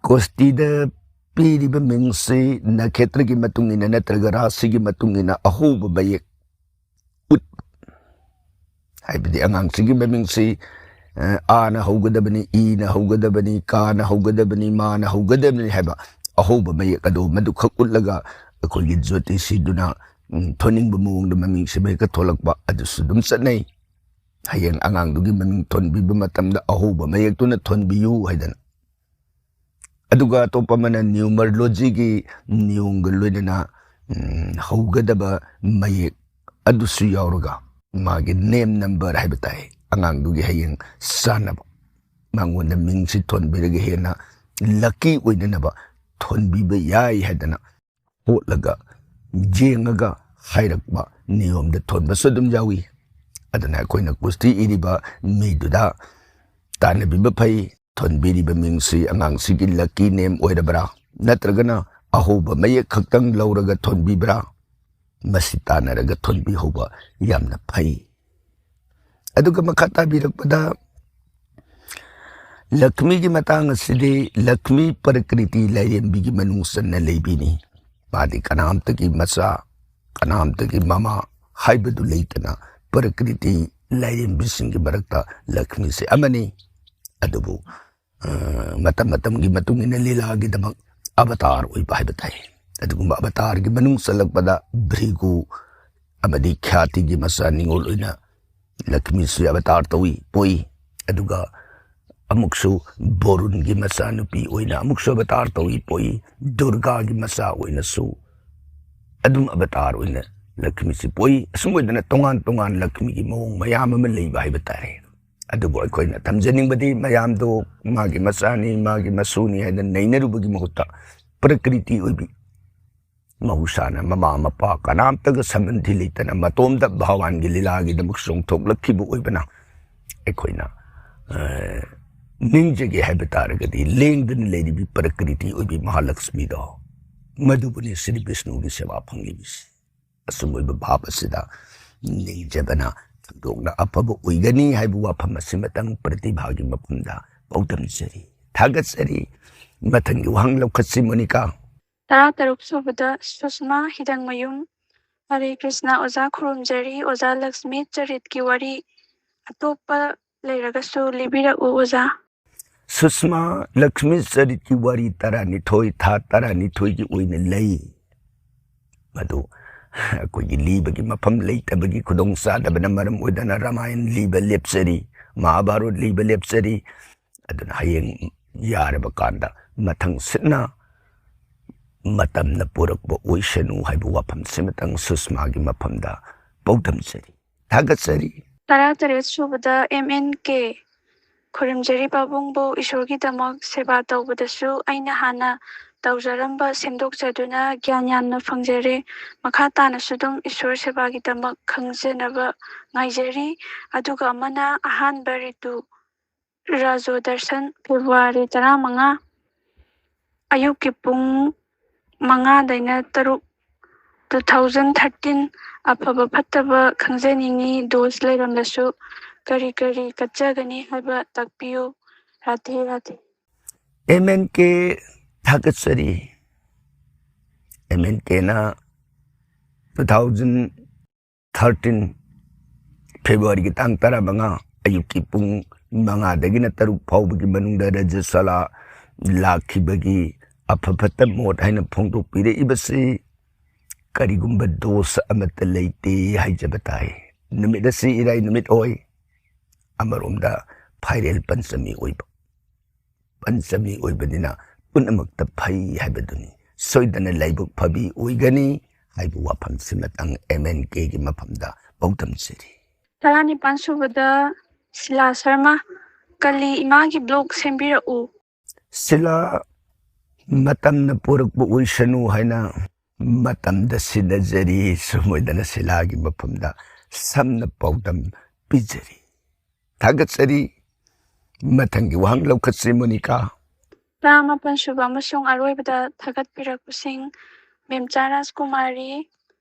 ꯀꯣꯁꯇꯤꯗ ꯄꯤꯔꯤꯕ ꯃꯤꯡꯁꯤ ꯅꯈꯦꯇ꯭ꯔꯒꯤ ꯃꯇꯨꯡ ꯏꯟꯅ ꯅꯠꯇ꯭ꯔꯒ ꯔꯥꯁꯤꯒꯤ ꯃꯇꯨꯡ ꯏꯟꯅ ꯑꯍꯧꯕ ꯃꯌꯦꯛ ꯎꯠ, ꯍꯥꯏꯕꯗꯤ ꯑꯉꯥꯡꯁꯤꯒꯤ ꯃꯃꯤꯡꯁꯤ, ꯑ, ꯑꯥꯅ ꯍꯧꯒꯗꯕꯅꯤ, ꯏꯅ ꯍꯧꯒꯗꯕꯅꯤ, ꯀꯥꯅ ꯍꯧꯒꯗꯕꯅꯤ, ꯃꯥꯅ ꯍꯧꯒꯗꯕꯅꯤ ꯍꯥꯏꯕ ꯑꯍꯧꯕ ꯃꯌꯦꯛ ꯑꯗꯨ ꯃꯗꯨꯈꯛ ꯎꯠꯂꯒ ꯑꯩꯈꯣꯏꯒꯤ ꯖ꯭ꯌꯣꯇꯤꯁꯤꯗꯨꯅ, ꯎꯝ, ꯊꯣꯟꯅꯤꯡꯕ ꯃꯑꯣꯡꯗ ꯃꯃꯤꯡꯁꯤꯃ ꯍꯦꯛꯇ ꯊꯣꯛꯂꯛꯄ ꯑꯗꯨꯁꯨ ꯑꯗꯨꯝ ꯆꯠꯅꯩ꯫ ꯍꯌꯦꯡ ꯑꯉꯥꯡꯗꯨꯒꯤ ꯃꯃꯤꯡ ꯊꯣꯟꯕꯤꯕ ꯃꯇꯝꯗ ꯑꯍꯧꯕ ꯃꯌꯦꯛꯇꯨꯅ ꯊꯣꯟꯕꯤꯌꯨ ꯍꯥꯏꯗꯅ꯫ ꯑꯗꯨꯒ ꯑꯇꯣꯞꯄ ꯑꯃꯅ ꯅ꯭ꯌꯨꯃꯔꯣꯂꯣꯖꯤꯒꯤ ꯅꯤꯌꯣꯝꯒ ꯂꯣꯏꯅꯅ, ꯎꯝ, ꯍꯧꯒꯗꯕ ꯃꯌꯦꯛ ꯑꯗꯨꯁꯨ ꯌꯥꯎꯔꯒ ꯃꯥꯒꯤ ꯅꯦꯝ ꯅꯝꯕꯔ ꯍꯥꯏꯕ ꯇꯥꯏ, ꯑꯉꯥꯡꯗꯨꯒꯤ ꯍꯌꯦꯡ ꯆꯥꯅꯕ ꯃꯉꯣꯟꯗ ꯃꯤꯡꯁꯤ ꯊꯣꯟꯕꯤꯔꯒ ꯍꯦꯟꯅ ꯂꯛꯀꯤ ꯑꯣꯏꯅꯅꯕ ꯊꯣꯟꯕꯤꯕ ꯌꯥꯏ ꯍꯥꯏꯗꯅ ꯍꯣꯠꯂꯒ ꯌꯦꯡꯉꯒ ꯍꯥꯏꯔꯛꯄ ꯅꯤꯌꯣꯝꯗ ꯊꯣꯟꯕꯁꯨ ꯑꯗꯨꯝ ꯌꯥꯎꯏ꯫ ꯑꯗꯨꯅ ꯑꯩꯈꯣꯏꯅ ꯀꯨꯁꯇꯤ ꯏꯔꯤꯕ ꯃꯤꯗꯨꯗ ꯇꯥꯟꯅꯕꯤꯕ ꯐꯩ꯫ ꯊꯣꯟꯕꯤꯔꯤꯕ ꯃꯤꯡꯁꯤ ꯑꯉꯥꯡꯁꯤꯒꯤ ꯂꯛꯀꯤ ꯅꯦꯝ ꯑꯣꯏꯔꯕ꯭ꯔꯥ, ꯅꯠꯇ꯭ꯔꯒꯅ ꯑꯍꯧꯕ ꯃꯌꯦꯛ ꯈꯛꯇꯪ ꯂꯧꯔꯒ ꯊꯣꯟꯕꯤꯕ꯭ꯔꯥ? ꯃꯁꯤ ꯇꯥꯟꯅꯔꯒ ꯊꯣꯟꯕꯤꯍꯧꯕ ꯌꯥꯝꯅ ꯐꯩ꯫ ꯑꯗꯨꯒ ꯃꯈꯥ ꯇꯥꯕꯤꯔꯛꯄꯗ ꯂꯛꯃꯤꯒꯤ ꯃꯇꯥꯡ ꯑꯁꯤꯗꯤ ꯂꯛꯃꯤ ꯄ꯭ꯔꯀ꯭ꯔꯤꯇꯤ ꯂꯥꯏꯔꯦꯝꯕꯤꯒꯤ ꯃꯅꯨꯡ ꯆꯟꯅ ꯂꯩꯕꯤꯅꯤ꯫ ꯃꯥꯗꯤ ꯀꯅꯥꯝꯇꯒꯤ ꯃꯆꯥ, ꯀꯅꯥꯝꯇꯒꯤ ꯃꯃꯥ ꯍꯥꯏꯕꯗꯨ ꯂꯩꯇꯅ ꯄ꯭ꯔꯀ꯭ꯔꯤꯇꯤ ꯂꯥꯏꯔꯦꯝꯕꯤꯁꯤꯡꯒꯤ ꯃꯔꯛꯇ ꯂꯛꯃꯤꯁꯦ ꯑꯃꯅꯤ꯫ ꯑꯗꯨꯕꯨ, ꯑ, ꯃꯇꯝ ꯃꯇꯝꯒꯤ ꯃꯇꯨꯡ ꯏꯟꯅ ꯂꯤꯂꯥꯒꯤꯗꯃꯛ ꯑꯕꯇꯥꯔ ꯑꯣꯏꯕ ꯍꯥꯏꯕ ꯇꯥꯏ꯫ ꯑꯗꯨꯒꯨꯝꯕ ꯑꯕꯇꯥꯔꯒꯤ ꯃꯅꯨꯡ ꯆꯜꯂꯛꯄꯗ ꯚ꯭ꯔꯤꯒꯨ ꯑꯃꯗꯤ ꯈ꯭ꯌꯥꯇꯤꯒꯤ ꯃꯆꯥ ꯅꯤꯉꯣꯜ ꯑꯣꯏꯅ ꯂꯛꯃꯤꯁꯨ ꯑꯕꯇꯥꯔ ꯇꯧꯏ, ꯄꯣꯛꯏ꯫ ꯑꯗꯨꯒ ꯑꯃꯨꯛꯁꯨ ꯕꯣꯔꯨꯟꯒꯤ ꯃꯆꯥꯅꯨꯄꯤ ꯑꯣꯏꯅ ꯑꯃꯨꯛꯁꯨ ꯑꯕꯇꯥꯔ ꯇꯧꯏ, ꯄꯣꯛꯏ꯫ ꯗꯨꯔꯒꯥꯒꯤ ꯃꯆꯥ ꯑꯣꯏꯅꯁꯨ ꯑꯗꯨꯝ ꯑꯕꯇꯥꯔ ꯑꯣꯏꯅ ꯂꯛꯃꯤꯁꯤ ꯄꯣꯛꯏ꯫ ꯑꯁꯨꯝ ꯑꯣꯏꯗꯅ ꯇꯣꯉꯥꯟ ꯇꯣꯉꯥꯟ ꯂꯛꯃꯤꯒꯤ ꯃꯑꯣꯡ ꯃꯌꯥꯝ ꯑꯃ ꯂꯩꯕ ꯍꯥꯏꯕ ꯇꯥꯔꯦ꯫ ꯑꯗꯨꯕꯨ ꯑꯩꯈꯣꯏꯅ ꯊꯝꯖꯅꯤꯡꯕꯗꯤ ꯃꯌꯥꯝꯗꯣ ꯃꯥꯒꯤ ꯃꯆꯥꯅꯤ, ꯃꯥꯒꯤ ꯃꯁꯨꯅꯤ ꯍꯥꯏꯗꯅ ꯅꯩꯅꯔꯨꯕꯒꯤ ꯃꯍꯨꯠꯇ ꯄ꯭ꯔꯀ꯭ꯔꯤꯇꯤ ꯑꯣꯏꯕꯤ, ꯃꯍꯧꯁꯥꯅ ꯃꯃꯥ ꯃꯄꯥ ꯀꯅꯥꯝꯇꯒ ꯁꯝꯕꯟꯊꯤ ꯂꯩꯇꯅ ꯃꯇꯣꯝꯇ ꯚꯒꯋꯥꯟꯒꯤ ꯂꯤꯂꯥꯒꯤꯗꯃꯛ ꯆꯣꯡꯊꯣꯛꯂꯛꯈꯤꯕ ꯑꯣꯏꯕꯅ ꯑꯩꯈꯣꯏꯅ, ꯑ, ꯅꯤꯡꯖꯒꯦ ꯍꯥꯏꯕ ꯇꯥꯔꯒꯗꯤ ꯂꯦꯡꯗꯅ ꯂꯩꯔꯤꯕꯤ ꯄ꯭ꯔꯀ꯭ꯔꯤꯇꯤ ꯑꯣꯏꯕꯤ ꯃꯍꯥꯂꯛꯁꯃꯤꯗꯣ, ꯃꯗꯨꯕꯨꯅꯤ ꯁ꯭ꯔꯤ ꯕꯤꯁꯅꯨꯒꯤ ꯁꯦꯕꯥ ꯐꯪꯂꯤꯕꯁꯤ꯫ ꯑꯁꯨꯝ ꯑꯣꯏꯕ ꯚꯥꯕ ꯑꯁꯤꯗ ꯅꯤꯡꯖꯕꯅ ꯊꯣꯏꯗꯣꯛꯅ ꯑꯐꯕ ꯑꯣꯏꯒꯅꯤ ꯍꯥꯏꯕ ꯋꯥꯐꯝ ꯑꯁꯤꯃꯇꯪ ꯄ꯭ꯔꯇꯤꯚꯥꯒꯤ ꯃꯐꯝꯗ ꯄꯥꯎꯗꯝꯖꯔꯤ꯫ ꯊꯥꯒꯠꯆꯔꯤ꯫ ꯃꯊꯪꯒꯤ ꯋꯥꯍꯪ ꯂꯧꯈꯠꯁꯤ, ꯃꯣꯅꯤꯀꯥ꯫ ꯇꯔꯥ ꯇꯔꯨꯛ ꯁꯨꯕꯗ ꯁꯨꯁꯃꯥ ꯍꯤꯗꯪꯃꯌꯨꯝ꯫ ꯍꯔꯦ ꯀ꯭ꯔꯤꯁꯅ ꯑꯣꯖꯥ, ꯈꯨꯔꯨꯝꯖꯔꯤ꯫ ꯑꯣꯖꯥ, ꯂꯛꯁꯃꯤ ꯆꯔꯤꯠꯀꯤ ꯋꯥꯔꯤ ꯑꯇꯣꯞꯄ ꯂꯩꯔꯒꯁꯨ ꯂꯤꯕꯤꯔꯛꯎ ꯑꯣꯖꯥ꯫ ꯁꯨꯁꯃꯥ ꯂꯛꯁꯃꯤ ꯆꯔꯤꯠꯀꯤ ꯋꯥꯔꯤ ꯇꯔꯥꯅꯤꯊꯣꯏ, ꯊꯥ ꯇꯔꯥꯅꯤꯊꯣꯏꯒꯤ ꯑꯣꯏꯅ ꯂꯩ꯫ ꯃꯗꯨ ꯑꯩꯈꯣꯏꯒꯤ ꯂꯤꯕꯒꯤ ꯃꯐꯝ ꯂꯩꯇꯕꯒꯤ ꯈꯨꯗꯣꯡ ꯆꯥꯗꯕꯅ ꯃꯔꯝ ꯑꯣꯏꯗꯅ ꯔꯥꯃꯥꯌꯟ ꯂꯤꯕ ꯂꯦꯞꯆꯔꯤ, ꯃꯍꯥꯚꯥꯔꯠ ꯂꯤꯕ ꯂꯦꯞꯆꯔꯤ꯫ ꯑꯗꯨꯅ ꯍꯌꯦꯡ ꯌꯥꯔꯕ ꯀꯥꯟꯗ ꯃꯊꯪ ꯁꯤꯠꯅ ꯃꯇꯝꯅ ꯄꯨꯔꯛꯄ ꯑꯣꯏꯁꯅꯨ ꯍꯥꯏꯕ ꯋꯥꯐꯝꯁꯤꯃꯇꯪ ꯁꯨꯁꯃꯥꯒꯤ ꯃꯐꯝꯗ ꯄꯥꯎꯗꯝꯖꯔꯤ꯫ ꯊꯥꯒꯠꯆꯔꯤ꯫ ꯇꯔꯥ ꯇꯔꯦꯠ ꯁꯨꯕꯗ ꯑꯦꯝ ꯑꯦꯟ ꯀꯦ꯫ ꯈꯨꯔꯨꯝꯖꯔꯤ ꯄꯥꯕꯨꯡꯕꯨ꯫ ꯏꯁꯣꯔꯒꯤꯗꯃꯛ ꯁꯦꯕꯥ ꯇꯧꯕꯗꯁꯨ ꯑꯩꯅ ꯍꯥꯟꯅ ꯇꯧꯖꯔꯝꯕ ꯁꯦꯝꯗꯣꯛꯆꯗꯨꯅ ꯒ꯭ꯌꯥꯟ ꯌꯥꯝꯅ ꯐꯪꯖꯔꯦ꯫ ꯃꯈꯥ ꯇꯥꯅꯁꯨ ꯑꯗꯨꯝ ꯏꯁꯣꯔ ꯁꯦꯕꯥꯒꯤꯗꯃꯛ ꯈꯪꯖꯅꯕ ꯉꯥꯏꯖꯔꯤ꯫ ꯑꯗꯨꯒ ꯑꯃꯅ ꯑꯍꯥꯟꯕ ꯔꯤꯇꯨ ꯔꯥꯖꯣ ꯗꯔꯁꯟ, ꯐꯦꯕ꯭ꯔꯨꯋꯥꯔꯤ ꯇꯔꯥꯃꯉꯥ, ꯑꯌꯨꯛꯀꯤ ꯄꯨꯡ ꯃꯉꯥꯗꯩꯅ ꯇꯔꯨꯛ, two thousand thirteen꯫ ꯑꯐꯕ ꯐꯠꯇꯕ ꯈꯪꯖꯅꯤꯡꯉꯤ, ꯗꯣꯁ ꯂꯩꯔꯝꯂꯁꯨ ꯀꯔꯤ ꯀꯔꯤ ꯀꯠꯆꯒꯅꯤ ꯍꯥꯏꯕ ꯇꯥꯛꯄꯤꯌꯨ꯫ ꯔꯥꯙꯦ ꯔꯥꯙꯦ꯫ ꯑꯦꯝ ꯑꯦꯟ ꯀꯦ ꯊꯥꯒꯠꯆꯔꯤ꯫ ꯑꯦꯝ ꯑꯦꯟ ꯀꯦꯅ two thousand thirteen ꯐꯦꯕ꯭ꯔꯨꯋꯥꯔꯤꯒꯤ ꯇꯥꯡ ꯇꯔꯥꯃꯉꯥ ꯑꯌꯨꯛꯀꯤ ꯄꯨꯡ ꯃꯉꯥꯗꯒꯤꯅ ꯇꯔꯨꯛ ꯐꯥꯎꯕꯒꯤ ꯃꯅꯨꯡꯗ ꯔꯥꯖ꯭ꯌ ꯁꯂꯥ ꯂꯥꯛꯈꯤꯕꯒꯤ ꯑꯐ ꯐꯠꯇ ꯃꯣꯠ ꯍꯥꯏꯅ ꯐꯣꯡꯗꯣꯛꯄꯤꯔꯛꯏꯕꯁꯤ ꯀꯔꯤꯒꯨꯝꯕ ꯗꯣꯁ ꯑꯃꯠꯇ ꯂꯩꯇꯦ ꯍꯥꯏꯖꯕ ꯇꯥꯏ꯫ ꯅꯨꯃꯤꯠ ꯑꯁꯤ ꯏꯔꯥꯏ ꯅꯨꯃꯤꯠ ꯑꯣꯏ꯫ ꯑꯃꯔꯣꯝꯗ ꯐꯥꯏꯔꯦꯜ ꯄꯟꯆꯃꯤ ꯑꯣꯏꯕ, ꯄꯟꯆꯃꯤ ꯑꯣꯏꯕꯅꯤꯅ ꯄꯨꯝꯅꯃꯛꯇ ꯐꯩ ꯍꯥꯏꯕꯗꯨꯅꯤ꯫ ꯁꯣꯏꯗꯅ ꯂꯥꯏꯕꯛ ꯐꯕꯤ ꯑꯣꯏꯒꯅꯤ ꯍꯥꯏꯕ ꯋꯥꯐꯝꯁꯤꯃꯇꯪ ꯑꯦꯝ ꯑꯦꯟ ꯀꯦꯒꯤ ꯃꯐꯝꯗ ꯄꯥꯎꯗꯝꯖꯔꯤ꯫ ꯇꯔꯥꯅꯤꯄꯥꯟ ꯁꯨꯕꯗ ꯁꯤꯂꯥ ꯁꯔꯃ, ꯀꯂꯤ ꯏꯃꯥꯒꯤ ꯕ꯭ꯂꯣꯛ ꯁꯦꯝꯕꯤꯔꯛꯎ꯫ ꯁꯤꯂꯥ ꯃꯇꯝꯅ ꯄꯨꯔꯛꯄ ꯑꯣꯏꯁꯅꯨ ꯍꯥꯏꯅ ꯃꯇꯝꯗ ꯁꯤꯟꯅꯖꯔꯤ꯫ ꯁꯨꯝ ꯑꯣꯏꯗꯅ ꯁꯤꯂꯥꯒꯤ ꯃꯐꯝꯗ ꯁꯝꯅ ꯄꯥꯎꯗꯝ ꯄꯤꯖꯔꯤ꯫ ꯊꯥꯒꯠꯆꯔꯤ꯫ ꯃꯊꯪꯒꯤ ꯋꯥꯍꯪ ꯂꯧꯈꯠꯁꯤ, ꯃꯣꯅꯤꯀꯥ꯫ ꯇꯔꯥꯃꯥꯄꯟ ꯁꯨꯕ ꯑꯃꯁꯨꯡ ꯑꯔꯣꯏꯕꯗ ꯊꯥꯒꯠꯄꯤꯔꯛꯄꯁꯤꯡ: ꯃꯦꯝꯆꯥ ꯔꯥꯖꯀꯨꯃꯥꯔꯤ,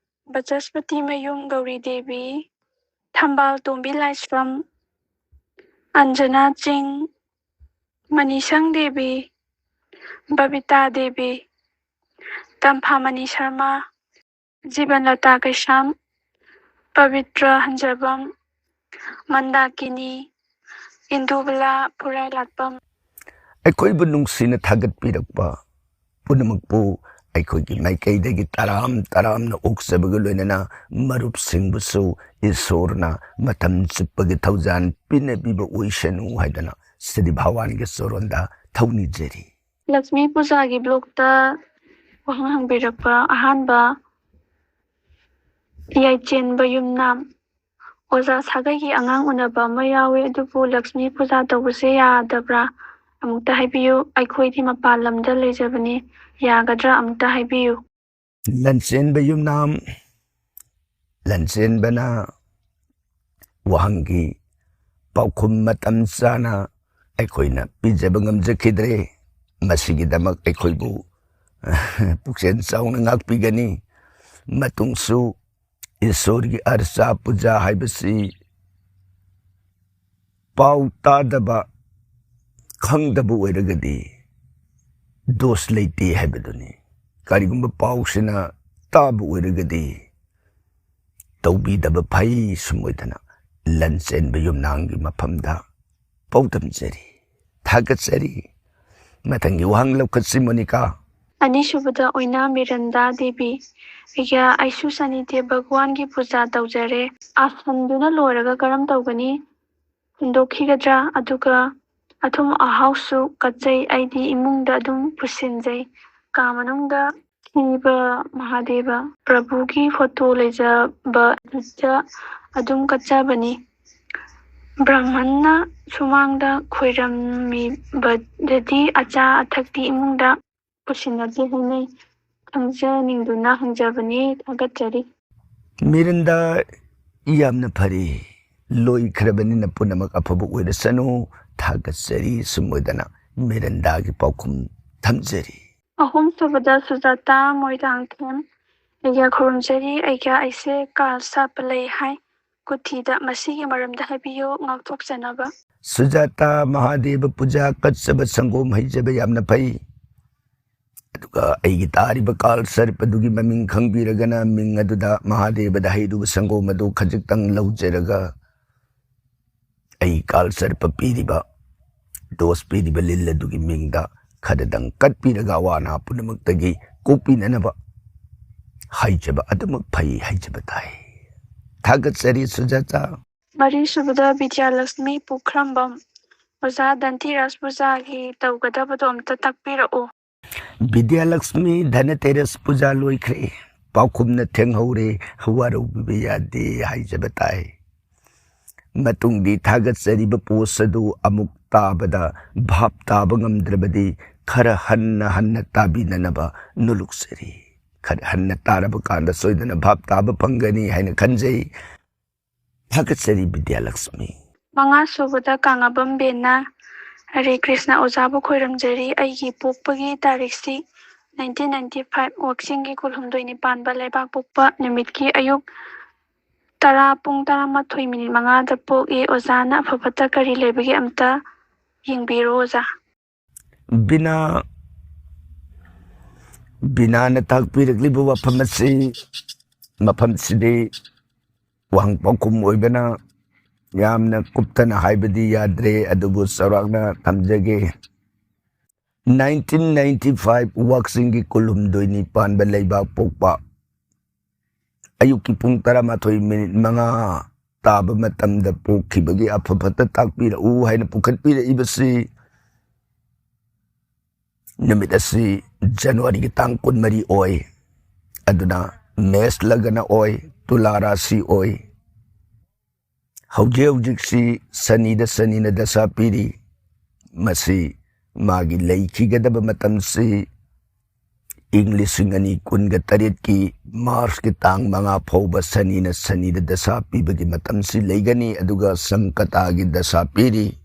ꯕꯆꯁꯄꯇꯤ ꯃꯌꯨꯝ ꯒꯧꯔꯤ ꯗꯦꯕꯤ, ꯊꯝꯕꯥꯜ ꯇꯣꯝꯕꯤ ꯂꯥꯏꯁ꯭ꯔꯝ, ꯑꯟꯖꯅꯥ ꯆꯤꯡ, ꯃꯅꯤꯁꯪ ꯗꯦꯕꯤ, ꯕꯕꯤꯇꯥ ꯗꯦꯕꯤ, ꯇꯝꯐꯥꯃꯅꯤ ꯁꯔꯃ, ꯖꯤꯕꯟꯂꯇꯥ ꯀꯩꯁꯥꯝ, ꯄꯕꯤꯇ꯭ꯔ ꯍꯟꯖꯕꯝ, ꯃꯟꯗꯥꯀꯤꯅꯤ, ꯏꯟꯗꯨꯕꯂꯥ ꯄꯨꯔꯥꯏ ꯂꯥꯠꯄꯝ꯫ ꯑꯩꯈꯣꯏꯕꯨ ꯅꯨꯡꯁꯤꯅ ꯊꯥꯒꯠꯄꯤꯔꯛꯄ ꯄꯨꯝꯅꯃꯛꯄꯨ ꯑꯩꯈꯣꯏꯒꯤ ꯃꯥꯏꯀꯩꯗꯒꯤ ꯇꯔꯥꯝ ꯇꯔꯥꯝꯅ ꯑꯣꯛꯆꯕꯒ ꯂꯣꯏꯅꯅ ꯃꯔꯨꯞꯁꯤꯡꯕꯨꯁꯨ ꯏꯁꯣꯔꯅ ꯃꯇꯝ ꯆꯨꯞꯄꯒꯤ ꯊꯧꯖꯥꯟ ꯄꯤꯅꯕꯤꯕ ꯑꯣꯏꯁꯅꯨ ꯍꯥꯏꯗꯅ ꯁ꯭ꯔꯤ ꯚꯒꯋꯥꯟꯒꯤ ꯆꯣꯔꯣꯟꯗ ꯊꯧꯅꯤꯖꯔꯤ꯫ ꯂꯛꯁꯃꯤ ꯄꯨꯖꯥꯒꯤ ꯕ꯭ꯂꯣꯛꯇ ꯋꯥꯍꯪ ꯍꯪꯕꯤꯔꯛꯄ ꯑꯍꯥꯟꯕ, ꯌꯥꯏꯆꯦꯟꯕ ꯌꯨꯝꯅꯥꯝ, ꯑꯣꯖꯥ ꯁꯥꯒꯩꯒꯤ ꯑꯉꯥꯡ ꯎꯅꯕ ꯑꯃ ꯌꯥꯎꯋꯦ, ꯑꯗꯨꯕꯨ ꯂꯛꯁꯃꯤ ꯄꯨꯖꯥ ꯇꯧꯕꯁꯦ ꯌꯥꯗꯕ꯭ꯔꯥ? ꯑꯃꯨꯛꯇ ꯍꯥꯏꯕꯤꯌꯨ, ꯑꯩꯈꯣꯏꯗꯤ ꯃꯄꯥꯟ ꯂꯝꯗ ꯂꯩꯖꯕꯅꯤ, ꯌꯥꯒꯗ꯭ꯔꯥ? ꯑꯃꯨꯛꯇ ꯍꯥꯏꯕꯤꯌꯨ꯫ ꯂꯟꯆꯦꯟꯕ ꯌꯨꯝꯅꯥꯝ, ꯂꯟꯆꯦꯟꯕꯅ ꯋꯥꯍꯪꯒꯤ ꯄꯥꯎꯈꯨꯝ ꯃꯇꯝ ꯆꯥꯅ ꯑꯩꯈꯣꯏꯅ ꯄꯤꯖꯕ ꯉꯝꯖꯈꯤꯗ꯭ꯔꯦ꯫ ꯃꯁꯤꯒꯤꯗꯃꯛ ꯑꯩꯈꯣꯏꯕꯨ ꯄꯨꯛꯆꯦꯜ ꯆꯥꯎꯅ ꯉꯥꯛꯄꯤꯒꯅꯤ꯫ ꯃꯇꯨꯡꯁꯨ ꯏꯁꯣꯔꯒꯤ ꯑꯔꯆꯥ ꯄꯨꯖꯥ ꯍꯥꯏꯕꯁꯤ ꯄꯥꯎ ꯇꯥꯗꯕ, ꯈꯪꯗꯕ ꯑꯣꯏꯔꯒꯗꯤ ꯗꯣꯁ ꯂꯩꯇꯦ ꯍꯥꯏꯕꯗꯨꯅꯤ꯫ ꯀꯔꯤꯒꯨꯝꯕ ꯄꯥꯎꯁꯤꯅ ꯇꯥꯕ ꯑꯣꯏꯔꯒꯗꯤ ꯇꯧꯕꯤꯗꯕ ꯐꯩ꯫ ꯁꯨꯝ ꯑꯣꯏꯗꯅ ꯂꯟꯆꯦꯟꯕ ꯌꯨꯝꯅꯥꯝꯒꯤ ꯃꯐꯝꯗ ꯄꯥꯎꯗꯝꯖꯔꯤ, ꯊꯥꯒꯠꯆꯔꯤ꯫ ꯃꯊꯪꯒꯤ ꯋꯥꯍꯪ ꯂꯧꯈꯠꯁꯤ, ꯃꯣꯅꯤꯀꯥ꯫ ꯑꯅꯤꯁꯨꯕꯗ ꯑꯣꯏꯅ ꯃꯤꯔꯟꯗꯥ ꯗꯦꯕꯤ꯫ ꯑꯩꯒ ꯑꯩꯁꯨ ꯁꯅꯤꯗꯦꯕ ꯚꯒꯋꯥꯟꯒꯤ ꯄꯨꯖꯥ ꯇꯧꯖꯔꯦ꯫ ꯑꯥꯁꯟꯗꯨꯅ ꯂꯣꯏꯔꯒ ꯀꯔꯝ ꯇꯧꯒꯅꯤ? ꯍꯨꯟꯗꯣꯛꯈꯤꯒꯗ꯭ꯔꯥ? ꯑꯗꯨꯒ ꯑꯊꯨꯝ ꯑꯍꯥꯎꯁꯨ ꯀꯠꯆꯩ꯫ ꯑꯩꯗꯤ ꯏꯃꯨꯡꯗ ꯑꯗꯨꯝ ꯄꯨꯁꯤꯟꯖꯩ꯫ ꯀꯥ ꯃꯅꯨꯡꯗ ꯊꯤꯕ ꯃꯍꯥꯗꯦꯕ ꯄ꯭ꯔꯚꯨꯒꯤ ꯐꯣꯇꯣ ꯂꯩꯖꯕ ꯑꯗꯨꯗ ꯑꯗꯨꯝ ꯀꯠꯆꯕꯅꯤ꯫ ꯕ꯭ꯔꯍꯃꯟꯅ ꯁꯨꯃꯥꯡꯗ ꯈꯣꯏꯔꯝꯃꯤꯕꯗꯗꯤ ꯑꯆꯥ ꯑꯊꯛꯇꯤ ꯏꯃꯨꯡꯗ ꯄꯨꯁꯤꯟꯅꯗꯦ ꯍꯥꯏꯅꯩ꯫ ꯈꯪꯖꯅꯤꯡꯗꯨꯅ ꯍꯪꯖꯕꯅꯤ꯫ ꯊꯥꯒꯠꯆꯔꯤ꯫ ꯃꯤꯔꯟꯗꯥ, ꯌꯥꯝꯅ ꯐꯔꯦ꯫ ꯂꯣꯏꯈ꯭ꯔꯕꯅꯤꯅ ꯄꯨꯝꯅꯃꯛ ꯑꯐꯕ ꯑꯣꯏꯔꯁꯅꯨ꯫ ꯊꯥꯒꯠꯆꯔꯤ꯫ ꯁꯨꯝ ꯑꯣꯏꯗꯅ ꯃꯤꯔꯟꯗꯥꯒꯤ ꯄꯥꯎꯈꯨꯝ ꯊꯝꯖꯔꯤ꯫ ꯑꯍꯨꯝꯁꯨꯕꯗ ꯁꯨꯖꯥꯇꯥ ꯃꯣꯏꯔꯥꯡꯊꯦꯝ꯫ ꯑꯩꯒ ꯈꯨꯔꯨꯝꯖꯔꯤ꯫ ꯑꯩꯒ ꯑꯩꯁꯦ ꯀꯥꯜ ꯁꯥꯞꯄ ꯂꯩ ꯍꯥꯏ꯫ ꯀꯨꯊꯤꯗ ꯃꯁꯤꯒꯤ ꯃꯔꯝꯗ ꯍꯥꯏꯕꯤꯌꯨ ꯉꯥꯛꯊꯣꯛꯆꯅꯕ꯫ ꯁꯨꯖꯥꯇꯥ, ꯃꯍꯥꯗꯦꯕ ꯄꯨꯖꯥ ꯀꯠꯆꯕ ꯁꯪꯒꯣꯝ ꯍꯩꯖꯕ ꯌꯥꯝꯅ ꯐꯩ꯫ ꯑꯗꯨꯒ ꯑꯩꯒꯤ ꯇꯥꯔꯤꯕ ꯀꯥꯜ ꯁꯔꯄꯗꯨꯒꯤ ꯃꯃꯤꯡ ꯈꯪꯕꯤꯔꯒꯅ ꯃꯤꯡ ꯑꯗꯨꯗ ꯃꯍꯥꯗꯦꯕꯗ ꯍꯩꯔꯨꯕ ꯁꯪꯒꯣꯝ ꯑꯗꯨ ꯈꯖꯤꯛꯇꯪ ꯂꯧꯖꯔꯒ ꯑꯩ ꯀꯥꯜ ꯁꯔꯄ ꯄꯤꯔꯤꯕ, ꯗꯣꯁ ꯄꯤꯔꯤꯕ ꯂꯤꯟ ꯑꯗꯨꯒꯤ ꯃꯤꯡꯗ ꯈꯔꯗꯪ ꯀꯠꯄꯤꯔꯒ ꯑꯋꯥ ꯑꯅꯥ ꯄꯨꯝꯅꯃꯛꯇꯒꯤ ꯀꯣꯛꯄꯤꯅꯅꯕ ꯍꯥꯏꯖꯕ ꯑꯗꯨꯃꯛ ꯐꯩ ꯍꯥꯏꯖꯕ ꯇꯥꯏ꯫ ꯊꯥꯒꯠꯆꯔꯤ ꯁꯨꯖꯥꯇꯥ꯫ ꯃꯔꯤꯁꯨꯕꯗ ꯕꯤꯗ꯭ꯌꯥꯂꯛꯁꯃꯤ ꯄꯨꯈ꯭ꯔꯝꯕꯝ꯫ ꯑꯣꯖꯥ, ꯙꯟꯇꯤꯔꯥꯁ ꯄꯨꯖꯥꯒꯤ ꯇꯧꯒꯗꯕꯗꯣ ꯑꯝꯇ ꯇꯥꯛꯄꯤꯔꯛꯎ꯫ ꯕꯤꯗ꯭ꯌꯥꯂꯛꯁꯃꯤ ꯙꯅꯇꯦꯔꯁ ꯄꯨꯖꯥ ꯂꯣꯏꯈ꯭ꯔꯦ꯫ ꯄꯥꯎꯈꯨꯝꯅ ꯊꯦꯡꯍꯧꯔꯦ, ꯋꯥꯔꯧꯕꯤꯕ ꯌꯥꯗꯦ ꯍꯥꯏꯖꯕ ꯇꯥꯏ꯫ ꯃꯇꯨꯡꯗꯤ ꯊꯥꯒꯠꯆꯔꯤꯕ ꯄꯣꯁ ꯑꯗꯨ ꯑꯃꯨꯛ ꯇꯥꯕꯗ ꯚꯥꯞ ꯇꯥꯕ ꯉꯝꯗ꯭ꯔꯕꯗꯤ ꯈꯔ ꯍꯟꯅ ꯍꯟꯅ ꯇꯥꯕꯤꯅꯅꯕ ꯅꯣꯂꯨꯛꯆꯔꯤ꯫ ꯈꯔ ꯍꯟꯅ ꯇꯥꯔꯕ ꯀꯥꯟꯗ ꯁꯣꯏꯗꯅ ꯚꯥꯞ ꯇꯥꯕ ꯐꯪꯒꯅꯤ ꯍꯥꯏꯅ ꯈꯟꯖꯩ꯫ ꯊꯥꯒꯠꯆꯔꯤ ꯕꯤꯗ꯭ꯌꯥꯂꯛꯁꯃꯤ꯫ ꯃꯉꯥ ꯁꯨꯕꯗ ꯀꯥꯡꯉꯕꯝ ꯕꯦꯟꯅ ꯍꯔꯦ ꯀ꯭ꯔꯤꯁꯅ ꯑꯣꯖꯥꯕꯨ ꯈꯣꯏꯔꯝꯖꯔꯤ꯫ ꯑꯩꯒꯤ ꯄꯣꯛꯄꯒꯤ ꯇꯥꯔꯤꯛꯁꯤ nineteen ninety five, ꯋꯥꯛꯆꯤꯡꯒꯤ ꯀꯨꯟꯍꯨꯝꯗꯣꯏꯅꯤ ꯄꯥꯟꯕ ꯂꯩꯕꯥꯛ ꯄꯣꯛꯄ ꯅꯨꯃꯤꯠꯀꯤ ꯑꯌꯨꯛ ꯇꯔꯥ, ꯄꯨꯡ ꯇꯔꯥꯃꯥꯊꯣꯏ ꯃꯤꯅꯤꯠ ꯃꯉꯥꯗ ꯄꯣꯛꯏ꯫ ꯑꯣꯖꯥꯅ ꯑꯐ ꯐꯠꯇ ꯀꯔꯤ ꯂꯩꯕꯒꯦ ꯑꯝꯇ ꯌꯦꯡꯕꯤꯔꯣ ꯑꯣꯖꯥ꯫ ꯕꯤꯅꯥ, ꯕꯤꯅꯥꯅ ꯇꯥꯛꯄꯤꯔꯛꯂꯤꯕ ꯋꯥꯐꯝ ꯑꯁꯤ, ꯃꯐꯝꯁꯤꯗꯤ ꯋꯥꯍꯪ ꯄꯥꯎꯈꯨꯝ ꯑꯣꯏꯕꯅ ꯌꯥꯝꯅ ꯀꯨꯞꯊꯅ ꯍꯥꯏꯕꯗꯤ ꯌꯥꯗ꯭ꯔꯦ, ꯑꯗꯨꯕꯨ ꯆꯥꯎꯔꯥꯛꯅ ꯊꯝꯖꯒꯦ꯫ Nineteen ninety five, ꯋꯥꯛꯆꯤꯡꯒꯤ ꯀꯨꯟꯍꯨꯝꯗꯣꯏꯅꯤ ꯄꯥꯟꯕ ꯂꯩꯕꯥꯛ ꯄꯣꯛꯄ, ꯑꯌꯨꯛꯀꯤ ꯄꯨꯡ ꯇꯔꯥꯃꯥꯊꯣꯏ ꯃꯤꯅꯤꯠ ꯃꯉꯥ ꯇꯥꯕ ꯃꯇꯝꯗ ꯄꯣꯛꯈꯤꯕꯒꯤ ꯑꯐ ꯐꯠꯇ ꯇꯥꯛꯄꯤꯔꯛꯎ ꯍꯥꯏꯅ ꯄꯨꯈꯠꯄꯤꯔꯛꯏꯕꯁꯤ, ꯅꯨꯃꯤꯠ ꯑꯁꯤ ꯖꯅꯋꯥꯔꯤꯒꯤ ꯇꯥꯡ ꯀꯨꯟꯃꯔꯤ ꯑꯣꯏ꯫ ꯑꯗꯨꯅ ꯃꯦꯁ ꯂꯒꯅ ꯑꯣꯏ, ꯇꯨꯂꯥ ꯔꯥꯁꯤ ꯑꯣꯏ꯫ ꯍꯧꯖꯤꯛ ꯍꯧꯖꯤꯛꯁꯤ ꯁꯅꯤꯗ ꯁꯅꯤꯅ ꯗꯁꯥ ꯄꯤꯔꯤ꯫ ꯃꯁꯤ ꯃꯥꯒꯤ ꯂꯩꯈꯤꯒꯗꯕ ꯃꯇꯝꯁꯤ ꯏꯪ ꯂꯤꯁꯤꯡ ꯑꯅꯤ ꯀꯨꯟꯒ ꯇꯔꯦꯠꯀꯤ ꯃꯥꯔꯆꯀꯤ ꯇꯥꯡ ꯃꯉꯥ ꯐꯥꯎꯕ ꯁꯅꯤꯅ ꯁꯅꯤꯗ ꯗꯁꯥ ꯄꯤꯕꯒꯤ ꯃꯇꯝꯁꯤ ꯂꯩꯒꯅꯤ꯫ ꯑꯗꯨꯒ ꯁꯪꯀꯇꯥꯒꯤ ꯗꯁꯥ ꯄꯤꯔꯤ,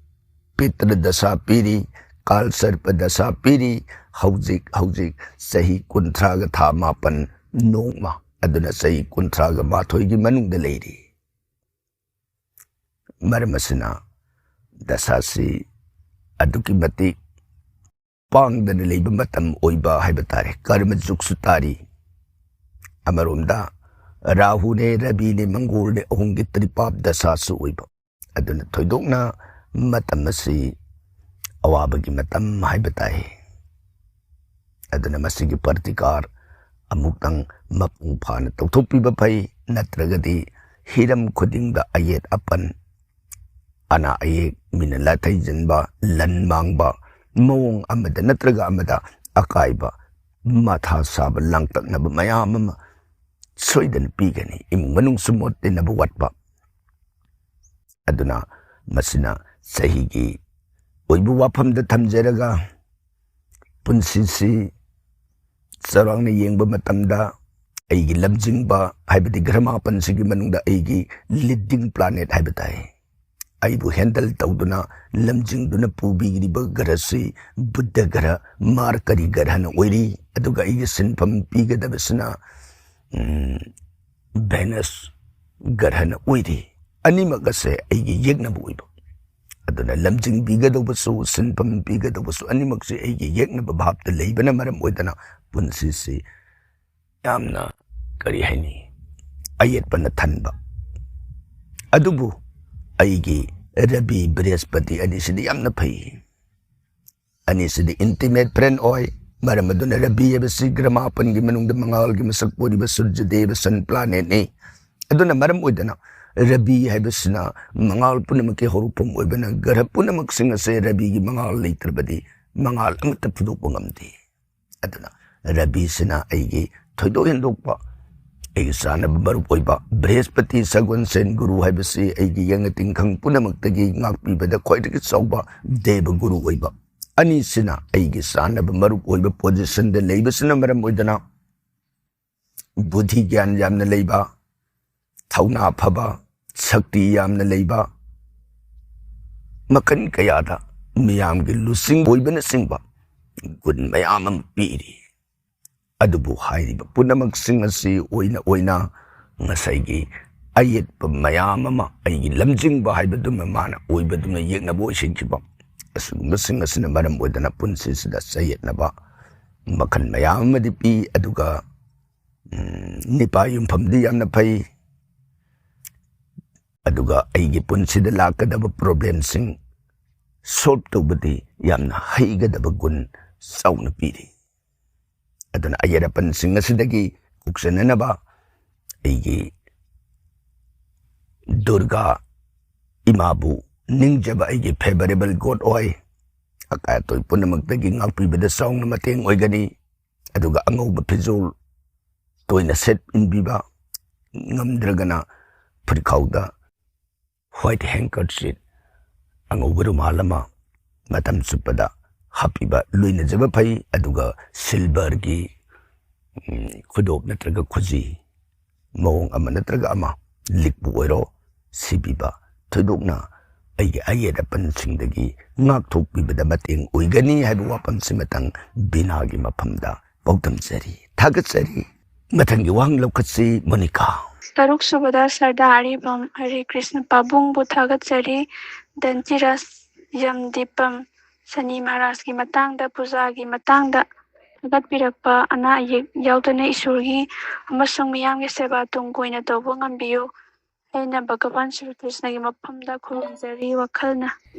ꯄꯤꯇ꯭ꯔ ꯗꯁꯥ ꯄꯤꯔꯤ, ꯀꯥꯜꯁꯔꯄ ꯗꯁꯥ ꯄꯤꯔꯤ꯫ ꯍꯧꯖꯤꯛ ꯍꯧꯖꯤꯛ ꯆꯍꯤ ꯀꯨꯟꯊ꯭ꯔꯥꯒ ꯊꯥ ꯃꯥꯄꯟ, ꯅꯣꯡꯃ, ꯑꯗꯨꯅ ꯆꯍꯤ ꯀꯨꯟꯊ꯭ꯔꯥꯒ ꯃꯥꯊꯣꯏꯒꯤ ꯃꯅꯨꯡꯗ ꯂꯩꯔꯤ꯫ ꯃꯔꯝ ꯑꯁꯤꯅ ꯗꯁꯥꯁꯤ ꯑꯗꯨꯛꯀꯤ ꯃꯇꯤꯛ ꯄꯥꯡꯗꯅ ꯂꯩꯕ ꯃꯇꯝ ꯑꯣꯏꯕ ꯍꯥꯏꯕ ꯇꯥꯔꯦ꯫ ꯀꯔꯃ ꯖꯨꯒꯁꯨ ꯇꯥꯔꯤ꯫ ꯑꯃꯔꯣꯝꯗ ꯔꯥꯍꯨꯅꯦ, ꯔꯕꯤꯅꯦ, ꯃꯪꯒꯣꯜꯅꯦ, ꯑꯍꯨꯝꯒꯤ ꯇ꯭ꯔꯤꯄꯥꯞ ꯗꯁꯥꯁꯨ ꯑꯣꯏꯕ꯫ ꯑꯗꯨꯅ ꯊꯣꯏꯗꯣꯛꯅ ꯃꯇꯝ ꯑꯁꯤ ꯑꯋꯥꯕꯒꯤ ꯃꯇꯝ ꯍꯥꯏꯕ ꯇꯥꯏ꯫ ꯑꯗꯨꯅ ꯃꯁꯤꯒꯤ ꯄ꯭ꯔꯇꯤꯀꯥꯔ ꯑꯃꯨꯛꯇꯪ ꯃꯄꯨꯡ ꯐꯥꯅ ꯇꯧꯊꯣꯛꯄꯤꯕ ꯐꯩ, ꯅꯠꯇ꯭ꯔꯒꯗꯤ ꯍꯤꯔꯝ ꯈꯨꯗꯤꯡꯗ ꯑꯌꯦꯠ ꯑꯄꯟ, ꯑꯅꯥ ꯑꯌꯦꯛ, ꯃꯤꯅ ꯂꯥꯊꯩꯖꯤꯟꯕ, ꯂꯟ ꯃꯥꯡꯕ, ꯃꯑꯣꯡ ꯑꯃꯗ ꯅꯠꯇ꯭ꯔꯒ ꯑꯃꯗ ꯑꯀꯥꯏꯕ, ꯃꯊꯥ ꯁꯥꯕ, ꯂꯥꯡꯇꯛꯅꯕ ꯃꯌꯥꯝ ꯑꯃ ꯁꯣꯏꯗꯅ ꯄꯤꯒꯅꯤ꯫ ꯏꯃꯨꯡ ꯃꯅꯨꯡꯁꯨ ꯃꯣꯠ ꯇꯤꯟꯅꯕ ꯋꯥꯠꯄ, ꯑꯗꯨꯅ ꯃꯁꯤꯅ ꯆꯍꯤꯒꯤ ꯑꯣꯏꯕ ꯋꯥꯐꯝꯗ ꯊꯝꯖꯔꯒ, ꯄꯨꯟꯁꯤꯁꯤ ꯆꯥꯎꯔꯥꯛꯅ ꯌꯦꯡꯕ ꯃꯇꯝꯗ ꯑꯩꯒꯤ ꯂꯝꯖꯤꯡꯕ, ꯍꯥꯏꯕꯗꯤ ꯒ꯭ꯔꯍ ꯃꯥꯄꯟꯁꯤꯒꯤ ꯃꯅꯨꯡꯗ ꯑꯩꯒꯤ ꯂꯤꯗꯤꯡ ꯄ꯭ꯂꯥꯅꯦꯠ ꯍꯥꯏꯕ ꯇꯥꯏ, ꯑꯩꯕꯨ ꯍꯦꯟꯗꯜ ꯇꯧꯗꯨꯅ ꯂꯝꯖꯤꯡꯗꯨꯅ ꯄꯨꯕꯤꯔꯤꯕ ꯒ꯭ꯔꯍꯁꯤ ꯕꯨꯙ ꯒ꯭ꯔꯍ, ꯃꯥꯔꯀꯔꯤ ꯒ꯭ꯔꯍꯅ ꯑꯣꯏꯔꯤ꯫ ꯑꯗꯨꯒ ꯑꯩꯒꯤ ꯁꯤꯟꯐꯝ ꯄꯤꯒꯗꯕꯁꯤꯅ, ꯎꯝ, ꯚꯦꯅꯁ ꯒ꯭ꯔꯍꯅ ꯑꯣꯏꯔꯤ꯫ ꯑꯅꯤꯃꯛ ꯑꯁꯦ ꯑꯩꯒꯤ ꯌꯦꯛꯅꯕ ꯑꯣꯏꯕ꯫ ꯑꯗꯨꯅ ꯂꯝꯖꯤꯡꯕꯤꯒꯗꯧꯕꯁꯨ, ꯁꯤꯟꯐꯝ ꯄꯤꯒꯗꯧꯕꯁꯨ ꯑꯅꯤꯃꯛꯁꯤ ꯑꯩꯒꯤ ꯌꯦꯛꯅꯕ ꯚꯥꯞꯇ ꯂꯩꯕꯅ ꯃꯔꯝ ꯑꯣꯏꯗꯅ ꯄꯨꯟꯁꯤꯁꯤ ꯌꯥꯝꯅ, ꯀꯔꯤ ꯍꯥꯏꯅꯤ, ꯑꯌꯦꯠꯄꯅ ꯊꯟꯕ꯫ ꯑꯗꯨꯕꯨ ꯑꯩꯒꯤ ꯔꯕꯤ ꯕ꯭ꯔꯍꯁꯄꯇꯤ ꯑꯅꯤꯁꯤꯗꯤ ꯌꯥꯝꯅ ꯐꯩ꯫ ꯑꯅꯤꯁꯤꯗꯤ intimate friend ꯑꯣꯏ꯫ ꯃꯔꯝ ꯑꯗꯨꯅ ꯔꯕꯤ ꯍꯥꯏꯕꯁꯤ ꯒ꯭ꯔꯍ ꯃꯥꯄꯟꯒꯤ ꯃꯅꯨꯡꯗ ꯃꯉꯥꯜꯒꯤ ꯃꯁꯛ ꯑꯣꯏꯔꯤꯕ ꯁꯨꯔꯖꯗꯦꯕ, ꯁꯟ ꯄ꯭ꯂꯥꯅꯦꯠꯅꯤ꯫ ꯑꯗꯨꯅ ꯃꯔꯝ ꯑꯣꯏꯗꯅ ꯔꯕꯤ ꯍꯥꯏꯕꯁꯤꯅ ꯃꯉꯥꯜ ꯄꯨꯝꯅꯃꯛꯀꯤ ꯍꯧꯔꯛꯐꯝ ꯑꯣꯏꯕꯅ, ꯒ꯭ꯔꯍ ꯄꯨꯝꯅꯃꯛꯁꯤꯡ ꯑꯁꯦ ꯔꯕꯤꯒꯤ ꯃꯉꯥꯜ ꯂꯩꯇ꯭ꯔꯕꯗꯤ ꯃꯉꯥꯜ ꯑꯃꯠꯇ ꯐꯨꯗꯣꯛꯄ ꯉꯝꯗꯦ꯫ ꯑꯗꯨꯅ ꯔꯕꯤꯁꯤꯅ ꯑꯩꯒꯤ ꯊꯣꯏꯗꯣꯛ ꯍꯦꯟꯗꯣꯛꯄ, ꯑꯩꯒꯤ ꯆꯥꯟꯅꯕ ꯃꯔꯨꯞ ꯑꯣꯏꯕ ꯕ꯭ꯔꯍꯁꯄꯇꯤ ꯁꯒꯣꯟꯁꯦꯟ ꯒꯨꯔꯨ ꯍꯥꯏꯕꯁꯤ ꯑꯩꯒꯤ ꯌꯦꯡ ꯇꯤꯟꯈꯪ ꯄꯨꯝꯅꯃꯛꯇꯒꯤ ꯉꯥꯛꯄꯤꯕꯗ ꯈ꯭ꯋꯥꯏꯗꯒꯤ ꯆꯥꯎꯕ ꯗꯦꯕ ꯒꯨꯔꯨ ꯑꯣꯏꯕ꯫ ꯑꯅꯤꯁꯤꯅ ꯑꯩꯒꯤ ꯆꯥꯟꯅꯕ ꯃꯔꯨꯞ ꯑꯣꯏꯕ ꯄꯣꯖꯤꯁꯟꯗ ꯂꯩꯕꯁꯤꯅ ꯃꯔꯝ ꯑꯣꯏꯗꯅ ꯕꯨꯙꯤ ꯒ꯭ꯌꯥꯟ ꯌꯥꯝꯅ ꯂꯩꯕ, ꯊꯧꯅꯥ ꯐꯕ, ꯁꯛꯇꯤ ꯌꯥꯝꯅ ꯂꯩꯕ, ꯃꯈꯜ ꯀꯌꯥꯗ ꯃꯤꯌꯥꯝꯒꯤ ꯂꯨꯆꯤꯡ ꯑꯣꯏꯕꯅꯆꯤꯡꯕ ꯒꯨꯟ ꯃꯌꯥꯝ ꯑꯃ ꯄꯤꯔꯤ꯫ ꯑꯗꯨꯕꯨ ꯍꯥꯏꯔꯤꯕ ꯄꯨꯝꯅꯃꯛꯁꯤꯡ ꯑꯁꯤ ꯑꯣꯏꯅ ꯑꯣꯏꯅ ꯉꯁꯥꯏꯒꯤ ꯑꯌꯦꯠꯄ ꯃꯌꯥꯝ ꯑꯃ, ꯑꯩꯒꯤ ꯂꯝꯖꯤꯡꯕ ꯍꯥꯏꯕꯗꯨꯃ ꯃꯥꯅ ꯑꯣꯏꯕꯗꯨꯅ ꯌꯦꯛꯅꯕ ꯑꯣꯏꯁꯤꯟꯈꯤꯕ꯫ ꯑꯁꯤꯒꯨꯝꯕꯁꯤꯡ ꯑꯁꯤꯅ ꯃꯔꯝ ꯑꯣꯏꯗꯅ ꯄꯨꯟꯁꯤꯁꯤꯗ ꯆꯌꯦꯠꯅꯕ ꯃꯈꯜ ꯃꯌꯥꯝ ꯑꯃꯗꯤ ꯄꯤ꯫ ꯑꯗꯨꯒ, ꯎꯝ, ꯅꯤꯄꯥ ꯌꯨꯝꯐꯝꯗꯤ ꯌꯥꯝꯅ ꯐꯩ꯫ ꯑꯗꯨꯒ ꯑꯩꯒꯤ ꯄꯨꯟꯁꯤꯗ ꯂꯥꯛꯀꯗꯕ ꯄ꯭ꯔꯣꯕ꯭ꯂꯦꯝꯁꯤꯡ ꯁꯣꯜꯕ ꯇꯧꯕꯗꯤ ꯌꯥꯝꯅ ꯍꯩꯒꯗꯕ ꯒꯨꯟ ꯆꯥꯎꯅ ꯄꯤꯔꯤ꯫ ꯑꯗꯨꯅ ꯑꯌꯦꯠ ꯑꯄꯟꯁꯤꯡ ꯑꯁꯤꯗꯒꯤ ꯀꯣꯛꯆꯅꯅꯕ ꯑꯩꯒꯤ ꯗꯨꯔꯒꯥ ꯏꯃꯥꯕꯨ ꯅꯤꯡꯖꯕ ꯑꯩꯒꯤ ꯐꯦꯚꯔꯦꯕꯜ ꯒꯣꯗ ꯑꯣꯏ꯫ ꯑꯀꯥꯏ ꯑꯇꯣꯏ ꯄꯨꯝꯅꯃꯛꯇꯒꯤ ꯉꯥꯛꯄꯤꯕꯗ ꯆꯥꯎꯅ ꯃꯇꯦꯡ ꯑꯣꯏꯒꯅꯤ꯫ ꯑꯗꯨꯒ ꯑꯉꯧꯕ ꯐꯤꯖꯣꯜ ꯇꯣꯏꯅ ꯁꯦꯠ ꯏꯟꯕꯤꯕ, ꯉꯝꯗ꯭ꯔꯒꯅ ꯐꯨꯔꯤꯠꯈꯥꯎꯗ White handkerchief, ꯑꯉꯧꯕ ꯔꯨꯃꯥꯜ ꯑꯃ ꯃꯇꯝ ꯆꯨꯞꯄꯗ ꯍꯥꯞꯄꯤꯕ ꯂꯣꯏꯅꯖꯕ ꯐꯩ꯫ ꯑꯗꯨꯒ silverꯒꯤ, ꯎꯝ, ꯈꯨꯗꯣꯞ ꯅꯠꯇ꯭ꯔꯒ ꯈꯨꯖꯤ ꯃꯑꯣꯡ ꯑꯃ ꯅꯠꯇ꯭ꯔꯒ ꯑꯃ ꯂꯤꯛꯄꯨ ꯑꯣꯏꯔꯣ ꯁꯤꯕꯤꯕ ꯊꯣꯏꯗꯣꯛꯅ ꯑꯩꯒꯤ ꯑꯌꯦꯠ ꯑꯄꯟꯁꯤꯡꯗꯒꯤ ꯉꯥꯛꯊꯣꯛꯄꯤꯕꯗ ꯃꯇꯦꯡ ꯑꯣꯏꯒꯅꯤ ꯍꯥꯏꯕ ꯋꯥꯐꯝꯁꯤꯃꯇꯪ ꯕꯤꯅꯥꯒꯤ ꯃꯐꯝꯗ ꯄꯥꯎꯗꯝꯖꯔꯤ꯫ ꯊꯥꯒꯠꯆꯔꯤ꯫ ꯃꯊꯪꯒꯤ ꯋꯥꯍꯪ ꯂꯧꯈꯠꯁꯤ, ꯃꯣꯅꯤꯀꯥ꯫ ꯇꯔꯨꯛ ꯁꯨꯕꯗ ꯁꯔꯗꯥ ꯑꯔꯤꯕꯝ ꯍꯔꯦ ꯀ꯭ꯔꯤꯁꯅ ꯄꯥꯕꯨꯡꯕꯨ ꯊꯥꯒꯠꯆꯔꯤ꯫ ꯙꯟꯇꯤꯔꯁ, ꯌꯝ ꯗꯤꯄꯝ, ꯁꯅꯤ ꯃꯍꯥꯔꯥꯖꯀꯤ ꯃꯇꯥꯡꯗ, ꯄꯨꯖꯥꯒꯤ ꯃꯇꯥꯡꯗ ꯊꯥꯒꯠꯄꯤꯔꯛꯄ, ꯑꯅꯥ ꯑꯌꯦꯛ ꯌꯥꯎꯗꯅ ꯏꯁꯣꯔꯒꯤ ꯑꯃꯁꯨꯡ ꯃꯤꯌꯥꯝꯒꯤ ꯁꯦꯕꯥ ꯇꯨꯡ ꯀꯣꯏꯅ ꯇꯧꯕ ꯉꯝꯕꯤꯌꯨ꯫ ꯑꯩꯅ ꯚꯒꯋꯥꯟ ꯁ꯭ꯔꯤ ꯀ꯭ꯔꯤꯁꯅꯒꯤ ꯃꯐꯝꯗ ꯈꯨꯔꯨꯝꯖꯔꯤ ꯋꯥꯈꯜꯅ꯫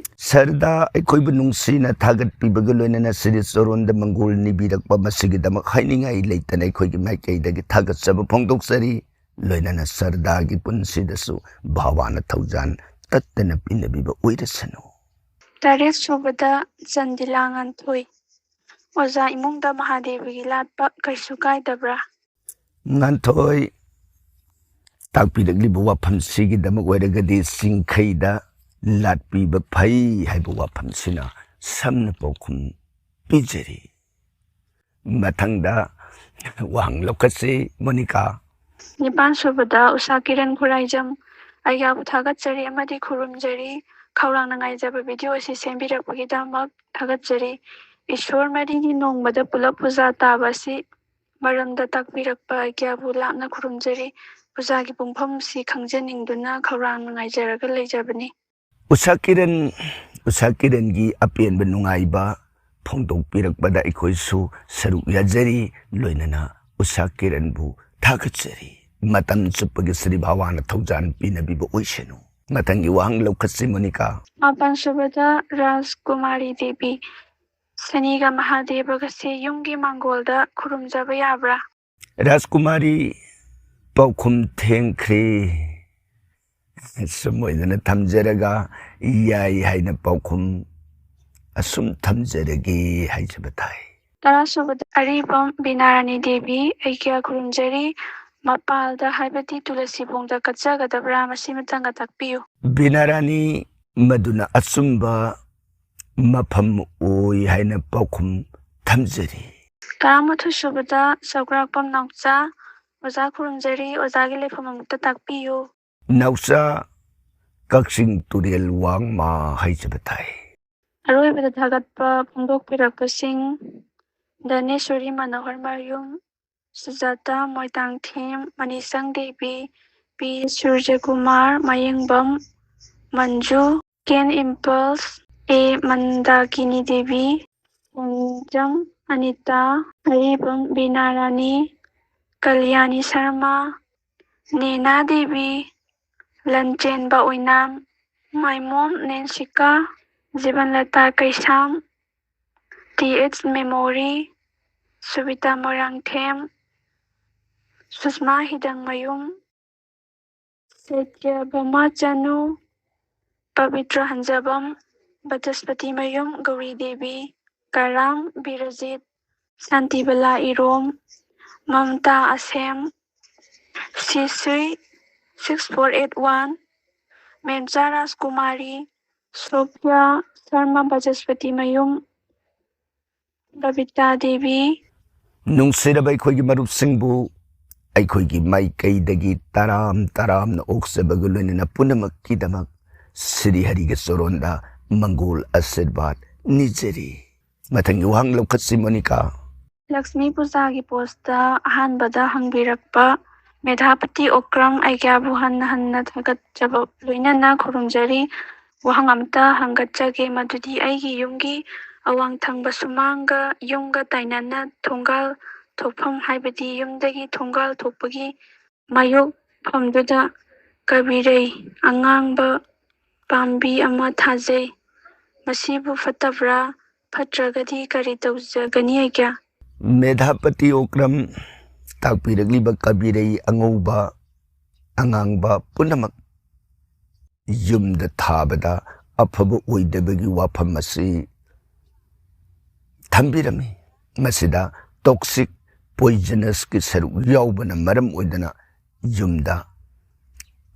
ꯁꯔꯗꯥ ꯑꯩꯈꯣꯏꯕꯨ ꯅꯨꯡꯁꯤꯅ ꯊꯥꯒꯠꯄꯤꯕꯒ ꯂꯣꯏꯅꯅ ꯁ꯭ꯔꯤ ꯆꯔꯣꯟꯗ ꯃꯪꯒꯣꯜ ꯅꯤꯕꯤꯔꯛꯄ, ꯃꯁꯤꯒꯤꯗꯃꯛ ꯍꯥꯏꯅꯤꯡꯉꯥꯏ ꯂꯩꯇꯅ ꯑꯩꯈꯣꯏꯒꯤ ꯃꯥꯏꯀꯩꯗꯒꯤ ꯊꯥꯒꯠꯆꯕ ꯐꯣꯡꯗꯣꯛꯆꯔꯤ꯫ ꯂꯣꯏꯅꯅ ꯁꯔꯗꯥꯒꯤ ꯄꯨꯟꯁꯤꯗꯁꯨ ꯚꯥꯋꯥꯅ ꯊꯧꯖꯥꯟ ꯇꯠꯇꯅ ꯄꯤꯅꯕꯤꯕ ꯑꯣꯏꯔꯁꯅꯨ꯫ ꯇꯔꯦꯠ ꯁꯨꯕꯗ ꯆꯟꯗꯤꯂꯥ ꯉꯥꯟꯊꯣꯏ꯫ ꯑꯣꯖꯥ, ꯏꯃꯨꯡꯗ ꯃꯍꯥꯗꯦꯕꯒꯤ ꯂꯥꯠꯄ ꯀꯩꯁꯨ ꯀꯥꯏꯗꯕ꯭ꯔꯥ? ꯉꯥꯟꯊꯣꯏ, ꯇꯥꯛꯄꯤꯔꯛꯂꯤꯕ ꯋꯥꯐꯝꯁꯤꯒꯤꯗꯃꯛ ꯑꯣꯏꯔꯒꯗꯤ ꯆꯤꯡꯈꯩꯗ ꯂꯥꯠꯄꯤꯕ ꯐꯩ ꯍꯥꯏꯕ ꯋꯥꯐꯝꯁꯤꯅ ꯁꯝꯅ ꯄꯥꯎꯈꯨꯝ ꯄꯤꯖꯔꯤ꯫ ꯃꯊꯪꯗ ꯋꯥꯍꯪ ꯂꯧꯈꯠꯁꯤ, ꯃꯣꯅꯤꯀꯥ꯫ ꯅꯤꯄꯥꯟ ꯁꯨꯕꯗ ꯎꯁꯥ ꯀꯤꯔꯟ ꯈꯨꯔꯥꯏꯖꯝ, ꯑꯩꯒꯥꯕꯨ ꯊꯥꯒꯠꯆꯔꯤ ꯑꯃꯗꯤ ꯈꯨꯔꯨꯝꯖꯔꯤ꯫ ꯈꯧꯔꯥꯡꯅ ꯉꯥꯏꯖꯕ video ꯑꯁꯤ ꯁꯦꯝꯕꯤꯔꯛꯄꯒꯤꯗꯃꯛ ꯊꯥꯒꯠꯆꯔꯤ꯫ ꯏꯁꯣꯔ ꯃꯔꯤꯒꯤ ꯅꯣꯡꯃꯗ ꯄꯨꯂꯞ ꯄꯨꯖꯥ ꯇꯥꯕ ꯑꯁꯤ ꯃꯔꯝꯗ ꯇꯥꯛꯄꯤꯔꯛꯄ ꯑꯩꯒꯥꯕꯨ ꯂꯥꯞꯅ ꯈꯨꯔꯨꯝꯖꯔꯤ꯫ ꯄꯨꯖꯥꯒꯤ ꯄꯨꯡꯐꯝ ꯑꯁꯤ ꯈꯪꯖꯅꯤꯡꯗꯨꯅ ꯈꯧꯔꯥꯡꯅ ꯉꯥꯏꯖꯔꯒ ꯂꯩꯖꯕꯅꯤ꯫ ꯎꯁꯥ ꯀꯤꯔꯟ, ꯎꯁꯥ ꯀꯤꯔꯟꯒꯤ ꯑꯄꯦꯟꯕ ꯅꯨꯡꯉꯥꯏꯕ ꯐꯣꯡꯗꯣꯛꯄꯤꯔꯛꯄꯗ ꯑꯩꯈꯣꯏꯁꯨ ꯁꯔꯨꯛ ꯌꯥꯖꯔꯤ, ꯂꯣꯏꯅꯅ ꯎꯁꯥ ꯀꯤꯔꯟꯕꯨ ꯊꯥꯒꯠꯆꯔꯤ꯫ ꯃꯇꯝ ꯆꯨꯞꯄꯒꯤ ꯁ꯭ꯔꯤ ꯚꯥꯋꯥꯅ ꯊꯧꯖꯥꯟ ꯄꯤꯅꯕꯤꯕ ꯑꯣꯏꯁꯅꯨ꯫ ꯃꯊꯪꯒꯤ ꯋꯥꯍꯪ ꯂꯧꯈꯠꯁꯤ, ꯃꯣꯅꯤꯀꯥ꯫ ꯃꯥꯄꯟ ꯁꯨꯕꯗ ꯔꯥꯖꯀꯨꯃꯥꯔꯤ ꯗꯦꯕꯤ, ꯁꯅꯤꯒ ꯃꯍꯥꯗꯦꯕꯒꯁꯦ ꯌꯨꯝꯒꯤ ꯃꯥꯡꯒꯣꯜꯗ ꯈꯨꯔꯨꯝꯖꯕ ꯌꯥꯕ꯭ꯔꯥ? ꯔꯥꯖꯀꯨꯃꯥꯔꯤ, ꯄꯥꯎꯈꯨꯝ ꯊꯦꯡꯈ꯭ꯔꯦ꯫ ꯁꯨꯝ ꯑꯣꯏꯗꯅ ꯊꯝꯖꯔꯒ ꯌꯥꯏ ꯍꯥꯏꯅ ꯄꯥꯎꯈꯨꯝ ꯑꯁꯨꯝ ꯊꯝꯖꯔꯒꯦ ꯍꯥꯏꯖꯕ ꯇꯥꯏ꯫ ꯇꯔꯥ ꯁꯨꯕꯗ ꯑꯔꯤꯕꯝ ꯕꯤꯅꯥꯔꯥꯅꯤ ꯗꯦꯕꯤ, ꯑꯩꯒ ꯈꯨꯔꯨꯝꯖꯔꯤ꯫ ꯃꯄꯥꯜꯗ, ꯍꯥꯏꯕꯗꯤ ꯇꯨꯂꯁꯤꯕꯣꯡꯗ ꯀꯠꯆꯒꯗꯕ꯭ꯔꯥ? ꯃꯁꯤꯃꯇꯪꯒ ꯇꯥꯛꯄꯤꯌꯨ꯫ ꯕꯤꯅꯥꯔꯥꯅꯤ, ꯃꯗꯨꯅ ꯑꯆꯨꯝꯕ ꯃꯐꯝ ꯑꯣꯏ ꯍꯥꯏꯅ ꯄꯥꯎꯈꯨꯝ ꯊꯝꯖꯔꯤ꯫ ꯇꯔꯥꯃꯥꯊꯣꯏ ꯁꯨꯕꯗ ꯆꯥꯎꯀ꯭ꯔꯥꯛꯄꯝ ꯅꯥꯎꯆꯥ꯫ ꯑꯣꯖꯥ ꯈꯨꯔꯨꯝꯖꯔꯤ, ꯑꯣꯖꯥꯒꯤ ꯂꯩꯐꯝ ꯑꯃꯨꯛꯇ ꯇꯥꯛꯄꯤꯌꯨ꯫ ꯅꯥꯎꯆꯥ, ꯀꯛꯆꯤꯡ ꯇꯨꯔꯦꯜ ꯋꯥꯡꯃ ꯍꯥꯏꯖꯕ ꯇꯥꯏ꯫ ꯑꯔꯣꯏꯕꯗ ꯊꯥꯒꯠꯄ ꯐꯣꯡꯗꯣꯛꯄꯤꯔꯛꯄꯁꯤꯡ: Dhaneshori Manohar Mayum, Sujata Moitangthem, Manishang Devi, P Surajkumar, Mayengbam Manju, Ken Impulse, A Mandakini Devi, Senjam Anita, Aribam Bina Rani, Kalyani Sharma, Nena Devi, Lanchenba Oinam, Maimom Nensika, Jibanlata Keisham, T H Memory, Subita Moirangthem, Sushma Hidangmayum, Satyabhama Chanu, Pabitra Hanjabam, Bachaspati Mayum Gouri Devi, Karam Birjit, Shantibala Irom, Mamta Asem, ꯁꯤꯁꯨꯏ six four eight one, Memcha Rajkumari, Sofia Sharma, Bachaspati Mayum Babita Devi. ꯅꯨꯡꯁꯤꯔꯕ ꯑꯩꯈꯣꯏꯒꯤ ꯃꯔꯨꯞꯁꯤꯡꯕꯨ ꯑꯩꯈꯣꯏꯒꯤ ꯃꯥꯏꯀꯩꯗꯒꯤ ꯇꯔꯥꯝ ꯇꯔꯥꯝꯅ ꯑꯣꯛꯆꯕꯒ ꯂꯣꯏꯅꯅ ꯄꯨꯝꯅꯃꯛꯀꯤꯗꯃꯛ ꯁ꯭ꯔꯤ ꯍꯔꯤꯒꯤ ꯆꯣꯔꯣꯟꯗ ꯃꯪꯒꯣꯜ ꯑꯁꯤꯔꯕꯥꯗ ꯅꯤꯖꯔꯤ꯫ ꯃꯊꯪꯒꯤ ꯋꯥꯍꯪ ꯂꯧꯈꯠꯁꯤ, ꯃꯣꯅꯤꯀꯥ꯫ ꯂꯛꯁꯃꯤ ꯄꯨꯖꯥꯒꯤ ꯄꯣꯁꯇ ꯑꯍꯥꯟꯕꯗ ꯍꯪꯕꯤꯔꯛꯄ ꯃꯦꯙꯥꯄꯇꯤ ꯑꯣꯀ꯭ꯔꯝ ꯑꯩꯒ꯭ꯌꯥꯕꯨ ꯍꯟꯅ ꯍꯟꯅ ꯊꯥꯒꯠꯆꯕ ꯂꯣꯏꯅꯅ ꯈꯨꯔꯨꯝꯖꯔꯤ꯫ ꯋꯥꯍꯪ ꯑꯝꯇ ꯍꯪꯒꯠꯆꯒꯦ, ꯃꯗꯨꯗꯤ ꯑꯩꯒꯤ ꯌꯨꯝꯒꯤ ꯑꯋꯥꯡ ꯊꯪꯕ ꯁꯨꯃꯥꯡꯒ ꯌꯨꯝꯒ ꯇꯥꯏꯅꯅ ꯊꯣꯡꯒꯥꯜ ꯊꯣꯛꯐꯝ, ꯍꯥꯏꯕꯗꯤ ꯌꯨꯝꯗꯒꯤ ꯊꯣꯡꯒꯥꯜ ꯊꯣꯛꯄꯒꯤ ꯃꯥꯌꯣꯛꯐꯝꯗꯨꯗ ꯀꯕꯤꯔꯩ ꯑꯉꯥꯡꯕ ꯄꯥꯝꯕꯤ ꯑꯃ ꯊꯥꯖꯩ꯫ ꯃꯁꯤꯕꯨ ꯐꯠꯇꯕ꯭ꯔꯥ? ꯐꯠꯇ꯭ꯔꯒꯗꯤ ꯀꯔꯤ ꯇꯧꯖꯒꯅꯤ, ꯑꯩꯒ꯭ꯌꯥ? ꯃꯦꯙꯥꯄꯇꯤ ꯑꯣꯀ꯭ꯔꯝ, ꯇꯥꯛꯄꯤꯔꯛꯂꯤꯕ ꯀꯕꯤꯔꯩ ꯑꯉꯧꯕ, ꯑꯉꯥꯡꯕ ꯄꯨꯝꯅꯃꯛ ꯌꯨꯝꯗ ꯊꯥꯕꯗ ꯑꯐꯕ ꯑꯣꯏꯗꯕꯒꯤ ꯋꯥꯐꯝ ꯑꯁꯤ ꯊꯝꯕꯤꯔꯝꯃꯤ꯫ ꯃꯁꯤꯗ ꯇꯣꯛꯁꯤꯛ ꯄꯣꯏꯖꯅꯁꯀꯤ ꯁꯔꯨꯛ ꯌꯥꯎꯕꯅ ꯃꯔꯝ ꯑꯣꯏꯗꯅ ꯌꯨꯝꯗ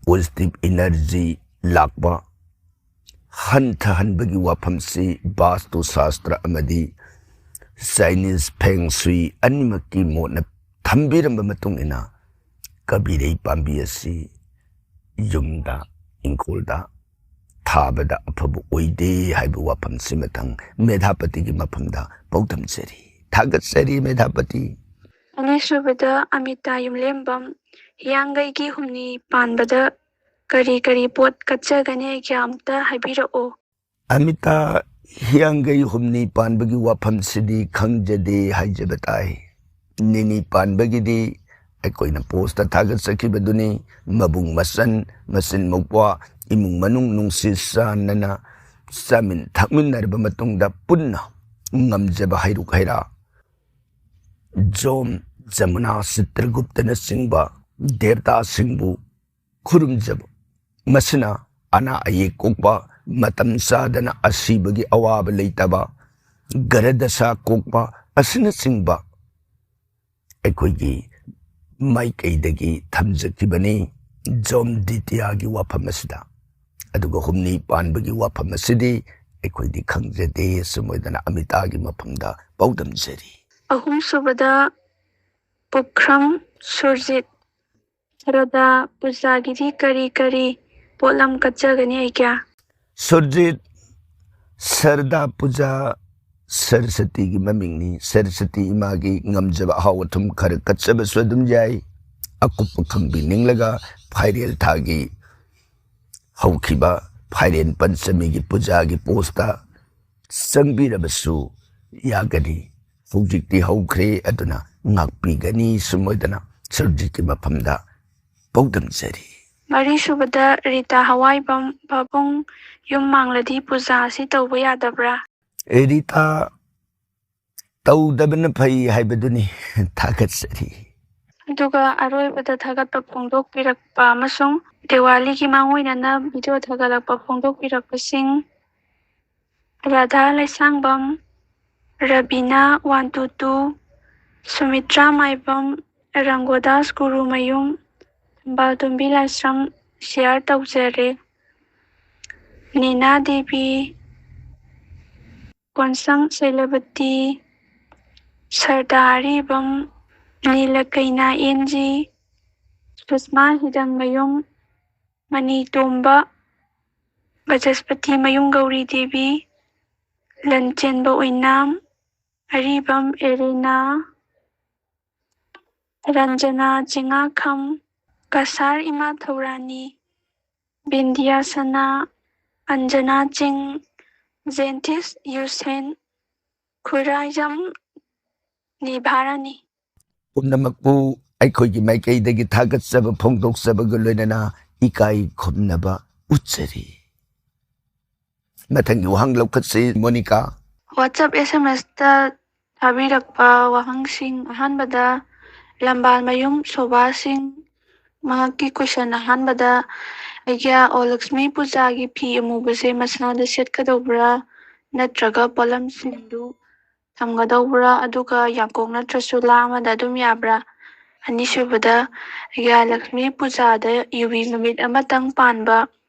ꯄꯣꯖꯤꯇꯤꯚ ꯏꯅꯔꯖꯤ ꯂꯥꯛꯄ ꯍꯟꯊꯍꯟꯕꯒꯤ ꯋꯥꯐꯝꯁꯤ ꯕꯥꯁꯇꯨ ꯁꯥꯁꯇ꯭ꯔ ꯑꯃꯗꯤ ꯆꯥꯏꯅꯤꯁ ꯐꯦꯡ ꯁꯨꯏ ꯑꯅꯤꯃꯛꯀꯤ ꯃꯣꯠꯅ ꯊꯝꯕꯤꯔꯝꯕ ꯃꯇꯨꯡ ꯏꯟꯅ ꯀꯕꯤꯔꯩ ꯄꯥꯝꯕꯤ ꯑꯁꯤ ꯌꯨꯝꯗ, ꯏꯪꯈꯣꯜꯗ ꯊꯥꯕꯗ ꯑꯐꯕ ꯑꯣꯏꯗꯦ ꯍꯥꯏꯕ ꯋꯥꯐꯝꯁꯤꯃꯇꯪ ꯃꯦꯙꯥꯄꯇꯤꯒꯤ ꯃꯐꯝꯗ ꯄꯥꯎꯗꯝꯖꯔꯤ꯫ ꯊꯥꯒꯠꯆꯔꯤ ꯃꯦꯙꯥꯄꯇꯤ꯫ ꯑꯅꯤꯁꯨꯕꯗ ꯑꯃꯤꯇꯥ ꯌꯨꯝꯂꯦꯝꯕꯝ, ꯍꯤꯌꯥꯡꯒꯩꯒꯤ ꯍꯨꯝꯅꯤ ꯄꯥꯟꯕꯗ ꯀꯔꯤ ꯀꯔꯤ ꯄꯣꯠ ꯀꯠꯆꯒꯅꯤ ꯍꯥꯏꯒꯦ ꯑꯝꯇ ꯍꯥꯏꯕꯤꯔꯛꯑꯣ꯫ ꯑꯃꯤꯇꯥ ꯍꯤꯌꯥꯡꯒꯩ ꯍꯨꯝꯅꯤ ꯄꯥꯟꯕꯒꯤ ꯋꯥꯐꯝꯁꯤꯗꯤ ꯈꯪꯖꯗꯦ ꯍꯥꯏꯖꯕ ꯇꯥꯏ꯫ ꯅꯤꯅꯤ ꯄꯥꯟꯕꯒꯤꯗꯤ ꯑꯩꯈꯣꯏꯅ ꯄꯣꯁꯇ ꯊꯥꯒꯠꯆꯈꯤꯕꯗꯨꯅꯤ, ꯃꯕꯨꯡ ꯃꯆꯟ, ꯃꯆꯤꯟ ꯃꯧꯄ꯭ꯋꯥ, ꯏꯃꯨꯡ ꯃꯅꯨꯡ ꯅꯨꯡꯁꯤ ꯆꯥꯟꯅꯅ ꯆꯥꯃꯤꯟ ꯊꯛꯃꯤꯟꯅꯔꯕ ꯃꯇꯨꯡꯗ ꯄꯨꯟꯅ ꯉꯝꯖꯕ ꯍꯩꯔꯨꯛ ꯍꯩꯔꯥ, ꯖꯣꯝ, ꯖꯃꯨꯅꯥ, ꯆꯤꯇ꯭ꯔꯒꯨꯞꯇꯅꯆꯤꯡꯕ ꯗꯦꯕꯇꯥꯁꯤꯡꯕꯨ ꯈꯨꯔꯨꯝꯖꯕ, ꯃꯁꯤꯅ ꯑꯅꯥ ꯑꯌꯦꯛ ꯀꯣꯛꯄ, ꯃꯇꯝ ꯆꯥꯗꯅ ꯑꯁꯤꯕꯒꯤ ꯑꯋꯥꯕ ꯂꯩꯇꯕ, ꯒ꯭ꯔꯍ ꯗꯁꯥ ꯀꯣꯛꯄ ꯑꯁꯤꯅꯆꯤꯡꯕ ꯑꯩꯈꯣꯏꯒꯤ ꯃꯥꯏꯀꯩꯗꯒꯤ ꯊꯝꯖꯈꯤꯕꯅꯤ ꯖꯣꯝ ꯗꯤꯇꯤꯌꯥꯒꯤ ꯋꯥꯐꯝ ꯑꯁꯤꯗ꯫ ꯑꯗꯨꯒ ꯍꯨꯝꯅꯤ ꯄꯥꯟꯕꯒꯤ ꯋꯥꯐꯝ ꯑꯁꯤꯗꯤ ꯑꯩꯈꯣꯏꯗꯤ ꯈꯪꯖꯗꯦ, ꯑꯁꯨꯝ ꯑꯣꯏꯗꯅ ꯑꯃꯤꯇꯥꯒꯤ ꯃꯐꯝꯗ ꯄꯥꯎꯗꯝꯖꯔꯤ꯫ ꯑꯍꯨꯝꯁꯨꯕꯗ ꯄꯨꯈ꯭ꯔꯝ ꯁꯨꯔꯖꯤꯠ, ꯁꯔꯗꯥ ꯄꯨꯖꯥꯒꯤꯗꯤ ꯀꯔꯤ ꯀꯔꯤ ꯄꯣꯠꯂꯝ ꯀꯠꯆꯒꯅꯤ ꯑꯩꯒ꯭ꯌꯥ? ꯁꯨꯔꯖꯤꯠ, ꯁꯔꯗꯥ ꯄꯨꯖꯥ ꯁꯔꯁꯇꯤꯒꯤ ꯃꯃꯤꯡꯅꯤ꯫ ꯁꯔꯁꯇꯤ ꯏꯃꯥꯒꯤ ꯉꯝꯖꯕ ꯑꯍꯥꯎ ꯑꯊꯨꯝ ꯈꯔ ꯀꯠꯆꯕꯁꯨ ꯑꯗꯨꯝ ꯌꯥꯏ꯫ ꯑꯀꯨꯞꯄ ꯈꯪꯕꯤꯅꯤꯡꯂꯒ ꯐꯥꯏꯔꯦꯜ ꯊꯥꯒꯤ ꯍꯧꯈꯤꯕ ꯐꯥꯏꯔꯦꯟ ꯄꯟꯆꯃꯤꯒꯤ ꯄꯨꯖꯥꯒꯤ ꯄꯣꯁꯇ ꯆꯪꯕꯤꯔꯕꯁꯨ ꯌꯥꯒꯅꯤ꯫ ꯍꯧꯖꯤꯛꯇꯤ ꯍꯧꯈ꯭ꯔꯦ, ꯑꯗꯨꯅ ꯉꯥꯛꯄꯤꯒꯅꯤ꯫ ꯁꯨꯝ ꯑꯣꯏꯗꯅ ꯁꯨꯔꯖꯤꯠꯀꯤ ꯃꯐꯝꯗ ꯄꯥꯎꯗꯝꯖꯔꯤ꯫ ꯃꯔꯤꯁꯨꯕꯗ ꯔꯤꯇꯥ ꯍꯋꯥꯏꯕꯝ, ꯄꯥꯕꯨꯡ ꯌꯨꯝ ꯃꯥꯡꯂꯗꯤ ꯄꯨꯖꯥ ꯑꯁꯤ ꯇꯧꯕ ꯌꯥꯗꯕ꯭ꯔꯥ? ꯔꯤꯇꯥ, ꯇꯧꯗꯕꯅ ꯐꯩ ꯍꯥꯏꯕꯗꯨꯅꯤ꯫ ꯊꯥꯒꯠꯆꯔꯤ꯫ ꯑꯗꯨꯒ ꯑꯔꯣꯏꯕꯗ ꯊꯥꯒꯠꯄ ꯐꯣꯡꯗꯣꯛꯄꯤꯔꯛꯄ ꯑꯃꯁꯨꯡ ꯗꯤꯋꯥꯂꯤꯒꯤ ꯃꯥꯡꯑꯣꯏꯅꯅ ꯚꯤꯗꯤꯑꯣ ꯊꯥꯒꯠꯂꯛꯄ ꯐꯣꯡꯗꯣꯛꯄꯤꯔꯛꯄꯁꯤꯡ Radha Leishangbam, Rabina one two two, Sumitra Maibam, Rangodas Gurumayum, Thambaltombi Laishram ꯁꯤꯌꯥꯔ ꯇꯧꯖꯔꯦ꯫ ꯅꯦꯅꯥ ꯗꯦꯕꯤ, ꯀꯣꯟꯁꯪ ꯁꯩꯂꯕꯇꯤ, ꯁꯔꯗꯥ ꯑꯔꯤꯕꯝ, ꯅꯤꯂꯀꯩꯅꯥ ꯑꯦꯟ ꯖꯤ, ꯁꯨꯁꯃꯥ ꯍꯤꯗꯪꯃꯌꯨꯝ, ꯃꯅꯤ ꯇꯣꯝꯕ, ꯕꯆꯁꯄꯇꯤ ꯃꯌꯨꯝ ꯒꯧꯔꯤ ꯗꯦꯕꯤ, ꯂꯟꯆꯦꯟꯕ ꯑꯣꯏꯅꯥꯝ, ꯑꯔꯤꯕꯝ ꯑꯦꯔꯤꯅꯥ, ꯔꯟꯖꯅꯥ ꯆꯤꯉꯥꯈꯝ, ꯀꯁꯥꯔ ꯏꯃꯥ ꯊꯧꯔꯥꯅꯤ, ꯕꯤꯟꯗꯤꯌꯥ ꯁꯅꯥ, ꯑꯟꯖꯅꯥ ꯆꯤꯡ, ꯖꯦꯟꯊꯤꯁ ꯌꯨꯁꯦꯟ, ꯈꯨꯔꯥꯏꯖꯝ ꯅꯤꯚꯥꯔꯥꯅꯤ꯫ ꯄꯨꯝꯅꯃꯛꯄꯨ ꯑꯩꯈꯣꯏꯒꯤ ꯃꯥꯏꯀꯩꯗꯒꯤ ꯊꯥꯒꯠꯆꯕ ꯐꯣꯡꯗꯣꯛꯆꯕꯒ ꯂꯣꯏꯅꯅ ꯏꯀꯥꯏ ꯈꯨꯝꯅꯕ ꯎꯠꯆꯔꯤ꯫ ꯃꯊꯪꯒꯤ ꯋꯥꯍꯪ ꯂꯧꯈꯠꯁꯤ, Monica. WhatsApp S M S ꯇ ꯊꯥꯕꯤꯔꯛꯄ ꯋꯥꯍꯪꯁꯤꯡ꯫ ꯑꯍꯥꯟꯕꯗ, ꯂꯝꯕꯥꯜꯃꯌꯨꯝ ꯁꯣꯚꯥ ꯁꯤꯡ꯫ ꯃꯍꯥꯛꯀꯤ ꯀꯣꯏꯁꯟ ꯑꯍꯥꯟꯕꯗ, ꯑꯩꯒꯤ ꯑꯣ ꯂꯛꯁꯃꯤ ꯄꯨꯖꯥꯒꯤ ꯐꯤ ꯑꯃꯨꯕꯁꯦ ꯃꯁꯥꯗ ꯁꯦꯠꯀꯗꯧꯕ꯭ꯔꯥ, ꯅꯠꯇ꯭ꯔꯒ ꯄꯣꯠꯂꯝꯁꯤꯡꯗꯨ ꯊꯝꯒꯗꯧꯕ꯭ꯔꯥ, ꯑꯗꯨꯒ ꯌꯥꯡꯀꯣꯛ ꯅꯠꯇ꯭ꯔꯁꯨ ꯂꯥ ꯑꯃꯗ ꯑꯗꯨꯝ ꯌꯥꯕ꯭ꯔꯥ? ꯑꯅꯤꯁꯨꯕꯗ, ꯑꯩꯒꯤ ꯂꯛꯁꯃꯤ ꯄꯨꯖꯥꯗ ꯌꯨꯕꯤ ꯃꯃꯤꯠ ꯑꯃꯇꯪ ꯄꯥꯟꯕ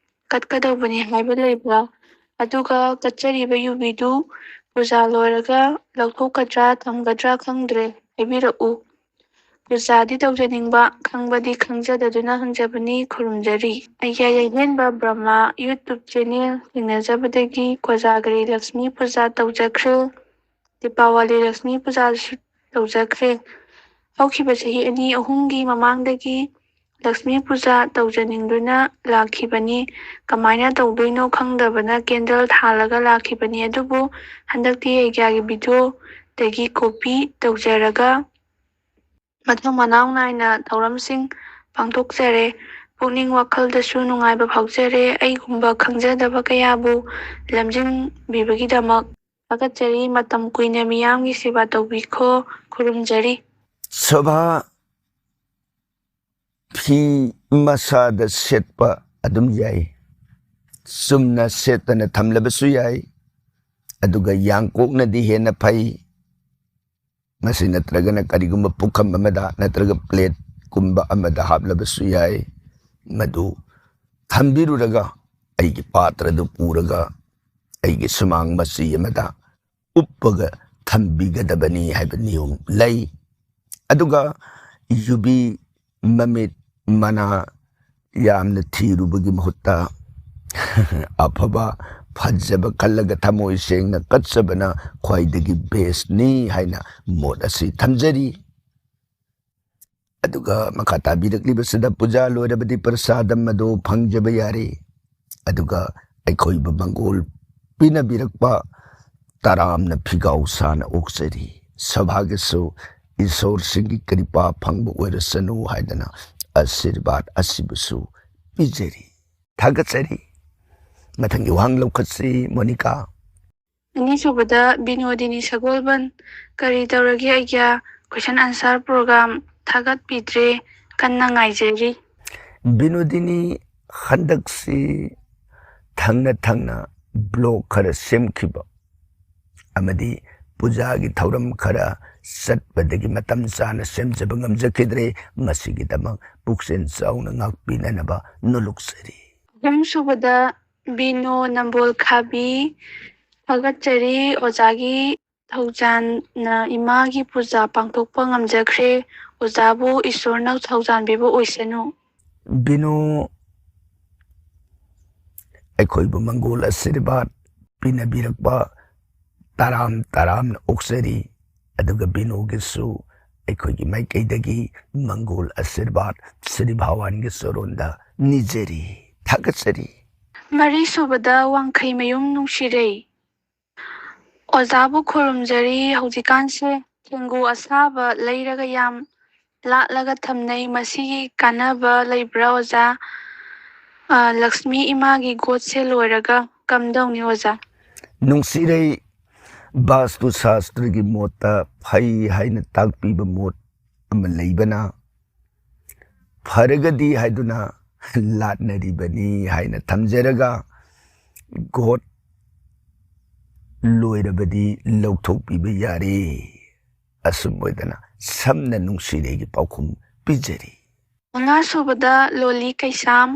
ꯀꯠꯀꯗꯧꯕꯅꯤ ꯍꯥꯏꯕ ꯂꯩꯕ꯭ꯔꯥ? ꯑꯗꯨꯒ ꯀꯠꯆꯔꯤꯕ ꯌꯨꯕꯤꯗꯨ ꯄꯨꯖꯥ ꯂꯣꯏꯔꯒ ꯂꯧꯊꯣꯛꯀꯗ꯭ꯔꯥ ꯊꯝꯒꯗ꯭ꯔꯥ ꯈꯪꯗ꯭ꯔꯦ, ꯍꯥꯏꯕꯤꯔꯛꯎ꯫ ꯄꯨꯖꯥꯗꯤ ꯇꯧꯖꯅꯤꯡꯕ, ꯈꯪꯕꯗꯤ ꯈꯪꯖꯗꯗꯨꯅ ꯍꯪꯖꯕꯅꯤ, ꯈꯨꯔꯨꯝꯖꯔꯤ꯫ ꯑꯩꯒꯤ ꯌꯩꯍꯦꯟꯕ ꯕ꯭ꯔꯍꯃ YouTube channel ꯊꯦꯡꯅꯖꯕꯗꯒꯤ ꯀꯣꯖꯥꯒꯔꯤ ꯂꯛꯁꯃꯤ ꯄꯨꯖꯥ ꯇꯧꯖꯈ꯭ꯔꯦ, ꯗꯤꯄꯥꯋꯥꯂꯤ ꯂꯛꯁꯃꯤ ꯄꯨꯖꯥꯁꯨ ꯇꯧꯖꯈ꯭ꯔꯦ꯫ ꯍꯧꯈꯤꯕ ꯆꯍꯤ ꯑꯅꯤ ꯑꯍꯨꯝꯒꯤ ꯃꯃꯥꯡꯗꯒꯤ ꯂꯛꯁꯃꯤ ꯄꯨꯖꯥ ꯇꯧꯖꯅꯤꯡꯗꯨꯅ ꯂꯥꯛꯈꯤꯕꯅꯤ꯫ ꯀꯃꯥꯏꯅ ꯇꯧꯗꯣꯏꯅꯣ ꯈꯪꯗꯕꯅ ꯀꯦꯟꯗꯜ ꯊꯥꯜꯂꯒ ꯂꯥꯛꯈꯤꯕꯅꯤ꯫ ꯑꯗꯨꯕꯨ ꯍꯟꯗꯛꯇꯤ ꯑꯩꯒꯤ ꯚꯤꯗꯤꯑꯣꯗꯒꯤ ꯀꯣꯄꯤ ꯇꯧꯖꯔꯒ ꯃꯊꯪ ꯃꯅꯥꯎ ꯅꯥꯏꯅ ꯊꯧꯔꯝꯁꯤꯡ ꯄꯥꯡꯊꯣꯛꯆꯔꯦ꯫ ꯄꯨꯛꯅꯤꯡ ꯋꯥꯈꯜꯗꯁꯨ ꯅꯨꯡꯉꯥꯏꯕ ꯐꯥꯎꯖꯔꯦ꯫ ꯑꯩꯒꯨꯝꯕ ꯈꯪꯖꯗꯕ ꯀꯌꯥꯕꯨ ꯂꯝꯖꯤꯡꯕꯤꯕꯒꯤꯗꯃꯛ ꯊꯥꯒꯠꯆꯔꯤ꯫ ꯃꯇꯝ ꯀꯨꯏꯅ ꯃꯤꯌꯥꯝꯒꯤ ꯁꯦꯕꯥ ꯇꯧꯕꯤꯈꯣ꯫ ꯈꯨꯔꯨꯝꯖꯔꯤ꯫ ꯁꯣꯚꯥ, ꯐꯤ ꯃꯁꯥꯗ ꯁꯦꯠꯄ ꯑꯗꯨꯝ ꯌꯥꯏ, ꯆꯨꯝꯅ ꯁꯦꯠꯇꯅ ꯊꯝꯂꯕꯁꯨ ꯌꯥꯏ, ꯑꯗꯨꯒ ꯌꯥꯡꯀꯣꯛꯅꯗꯤ ꯍꯦꯟꯅ ꯐꯩ꯫ ꯃꯁꯤ ꯅꯠꯇ꯭ꯔꯒꯅ ꯀꯔꯤꯒꯨꯝꯕ ꯄꯨꯈꯝ ꯑꯃꯗ ꯅꯠꯇ꯭ꯔꯒ ꯄ꯭ꯂꯦꯠꯀꯨꯝꯕ ꯑꯃꯗ ꯍꯥꯞꯂꯕꯁꯨ ꯌꯥꯏ꯫ ꯃꯗꯨ ꯊꯝꯕꯤꯔꯨꯔꯒ ꯑꯩꯒꯤ ꯄꯥꯇ꯭ꯔꯗꯨ ꯄꯨꯔꯒ ꯑꯩꯒꯤ ꯁꯨꯃꯥꯡ ꯃꯆꯤ ꯑꯃꯗ ꯎꯞꯄꯒ ꯊꯝꯕꯤꯒꯗꯕꯅꯤ ꯍꯥꯏꯕ ꯅꯤꯌꯣꯝ ꯂꯩ꯫ ꯑꯗꯨꯒ ꯌꯨꯕꯤ ꯃꯃꯤꯠ ꯃꯅꯥ ꯌꯥꯝꯅ ꯊꯤꯔꯨꯕꯒꯤ ꯃꯍꯨꯠꯇ ꯑꯐꯕ ꯐꯖꯕ ꯈꯜꯂꯒ ꯊꯃꯣꯏ ꯁꯦꯡꯅ ꯀꯠꯆꯕꯅ ꯈ꯭ꯋꯥꯏꯗꯒꯤ ꯕꯦꯁꯅꯤ ꯍꯥꯏꯅ ꯃꯣꯠ ꯑꯁꯤ ꯊꯝꯖꯔꯤ꯫ ꯑꯗꯨꯒ ꯃꯈꯥ ꯇꯥꯕꯤꯔꯛꯂꯤꯕꯁꯤꯗ ꯄꯨꯖꯥ ꯂꯣꯏꯔꯕꯗꯤ ꯄ꯭ꯔꯁꯥꯗꯝ ꯑꯗꯨ ꯐꯪꯖꯕ ꯌꯥꯔꯦ꯫ ꯑꯗꯨꯒ ꯑꯩꯈꯣꯏꯕꯨ ꯃꯪꯒꯣꯜ ꯄꯤꯅꯕꯤꯔꯛꯄ ꯇꯔꯥꯝꯅ ꯐꯤꯒꯥꯎ ꯁꯥꯅ ꯑꯣꯛꯆꯔꯤ꯫ ꯁꯚꯥꯒꯤꯁꯨ ꯏꯁꯣꯔꯁꯤꯡꯒꯤ ꯀ꯭ꯔꯤꯄꯥ ꯐꯪꯕ ꯑꯣꯏꯔꯁꯅꯨ ꯍꯥꯏꯗꯅ ꯑꯁꯤꯔꯕꯥꯗ ꯑꯁꯤꯕꯨꯁꯨ ꯄꯤꯖꯔꯤ꯫ ꯊꯥꯒꯠꯆꯔꯤ꯫ ꯃꯊꯪꯒꯤ ꯋꯥꯍꯪ ꯂꯧꯈꯠꯁꯤ, ꯃꯣꯅꯤꯀꯥ꯫ ꯑꯅꯤꯁꯨꯕꯗ ꯕꯤꯅꯣꯗꯤꯅꯤ ꯁꯒꯣꯜꯕꯟ, "ꯀꯔꯤ ꯇꯧꯔꯒꯦ ꯑꯩꯒ꯭ꯌꯥ? ꯀꯣꯏꯁꯟ ꯑꯟꯁꯔ ꯄ꯭ꯔꯣꯒ꯭ꯔꯥꯝ ꯊꯥꯒꯠꯄꯤꯗ꯭ꯔꯦ, ꯀꯟꯅ ꯉꯥꯏꯖꯔꯤ꯫" ꯕꯤꯅꯣꯗꯤꯅꯤ, ꯍꯟꯗꯛꯁꯤ ꯊꯪꯅ ꯊꯪꯅ ꯕ꯭ꯂꯣꯛ ꯈꯔ ꯁꯦꯝꯈꯤꯕ ꯑꯃꯗꯤ ꯄꯨꯖꯥꯒꯤ ꯊꯧꯔꯝ ꯈꯔ ꯆꯠꯄꯗꯒꯤ ꯃꯇꯝ ꯆꯥꯅ ꯁꯦꯝꯖꯕ ꯉꯝꯖꯈꯤꯗ꯭ꯔꯦ꯫ ꯃꯁꯤꯒꯤꯗꯃꯛ ꯄꯨꯛꯆꯦꯜ ꯆꯥꯎꯅ ꯉꯥꯛꯄꯤꯅꯅꯕ ꯅꯣꯂꯨꯛꯆꯔꯤ꯫ ꯑꯍꯨꯝꯁꯨꯕꯗ ꯕꯤꯅꯣ ꯅꯝꯕꯣꯜ ꯈꯥꯕꯤ, ꯊꯥꯒꯠꯆꯔꯤ꯫ ꯑꯣꯖꯥꯒꯤ ꯊꯧꯖꯥꯟꯅ ꯏꯃꯥꯒꯤ ꯄꯨꯖꯥ ꯄꯥꯡꯊꯣꯛꯄ ꯉꯝꯖꯈ꯭ꯔꯦ꯫ ꯑꯣꯖꯥꯕꯨ ꯏꯁꯣꯔꯅ ꯊꯧꯖꯥꯟꯕꯤꯕ ꯑꯣꯏꯁꯅꯨ꯫ ꯕꯤꯅꯣ, ꯑꯩꯈꯣꯏꯕꯨ ꯃꯪꯒꯣꯜ ꯑꯁꯤꯔꯕꯥꯗ ꯄꯤꯅꯕꯤꯔꯛꯄ ꯇꯔꯥꯝ ꯇꯔꯥꯝꯅ ꯑꯣꯛꯆꯔꯤ꯫ ꯑꯗꯨꯒ ꯕꯤꯅꯣꯒꯤꯁꯨ ꯑꯩꯈꯣꯏꯒꯤ ꯃꯥꯏꯀꯩꯗꯒꯤ ꯃꯪꯒꯣꯜ ꯑꯁꯤꯔꯕꯥꯗ ꯁ꯭ꯔꯤ ꯚꯒꯋꯥꯟꯒꯤ ꯆꯔꯣꯟꯗ ꯅꯤꯖꯔꯤ, ꯊꯥꯒꯠꯆꯔꯤ꯫ ꯃꯔꯤꯁꯨꯕꯗ ꯋꯥꯡꯈꯩꯃꯌꯨꯝ ꯅꯨꯡꯁꯤꯔꯩ꯫ ꯑꯣꯖꯥꯕꯨ ꯈꯨꯔꯨꯝꯖꯔꯤ꯫ ꯍꯧꯖꯤꯛꯀꯥꯟꯁꯦ ꯊꯦꯡꯒꯨ ꯑꯁꯥꯕ ꯂꯩꯔꯒ ꯌꯥꯝ ꯂꯥꯠꯂꯒ ꯊꯝꯅꯩ꯫ ꯃꯁꯤꯒꯤ ꯀꯥꯟꯅꯕ ꯂꯩꯕ꯭ꯔꯥ ꯑꯣꯖꯥ? ꯑ, ꯂꯛꯁꯃꯤ ꯏꯃꯥꯒꯤ ꯒꯣꯠꯁꯦ ꯂꯣꯏꯔꯒ ꯀꯝꯗꯧꯅꯤ ꯑꯣꯖꯥ? ꯅꯨꯡꯁꯤꯔꯩ, ꯚꯥꯁꯇꯨ ꯁꯥꯁꯇ꯭ꯔꯒꯤ ꯃꯣꯠꯇ ꯐꯩ ꯍꯥꯏꯅ ꯇꯥꯛꯄꯤꯕ ꯃꯣꯠ ꯑꯃ ꯂꯩꯕꯅ, ꯐꯔꯒꯗꯤ ꯍꯥꯏꯗꯨꯅ ꯂꯥꯠꯅꯔꯤꯕꯅꯤ ꯍꯥꯏꯅ ꯊꯝꯖꯔꯒ, ꯒꯣꯠ ꯂꯣꯏꯔꯕꯗꯤ ꯂꯧꯊꯣꯛꯄꯤꯕ ꯌꯥꯔꯦ꯫ ꯑꯁꯨꯝ ꯑꯣꯏꯗꯅ ꯁꯝꯅ ꯅꯨꯡꯁꯤꯔꯩꯒꯤ ꯄꯥꯎꯈꯨꯝ ꯄꯤꯖꯔꯤ꯫ ꯃꯉꯥ ꯁꯨꯕꯗ ꯂꯣꯂꯤ ꯀꯩꯁꯥꯝ꯫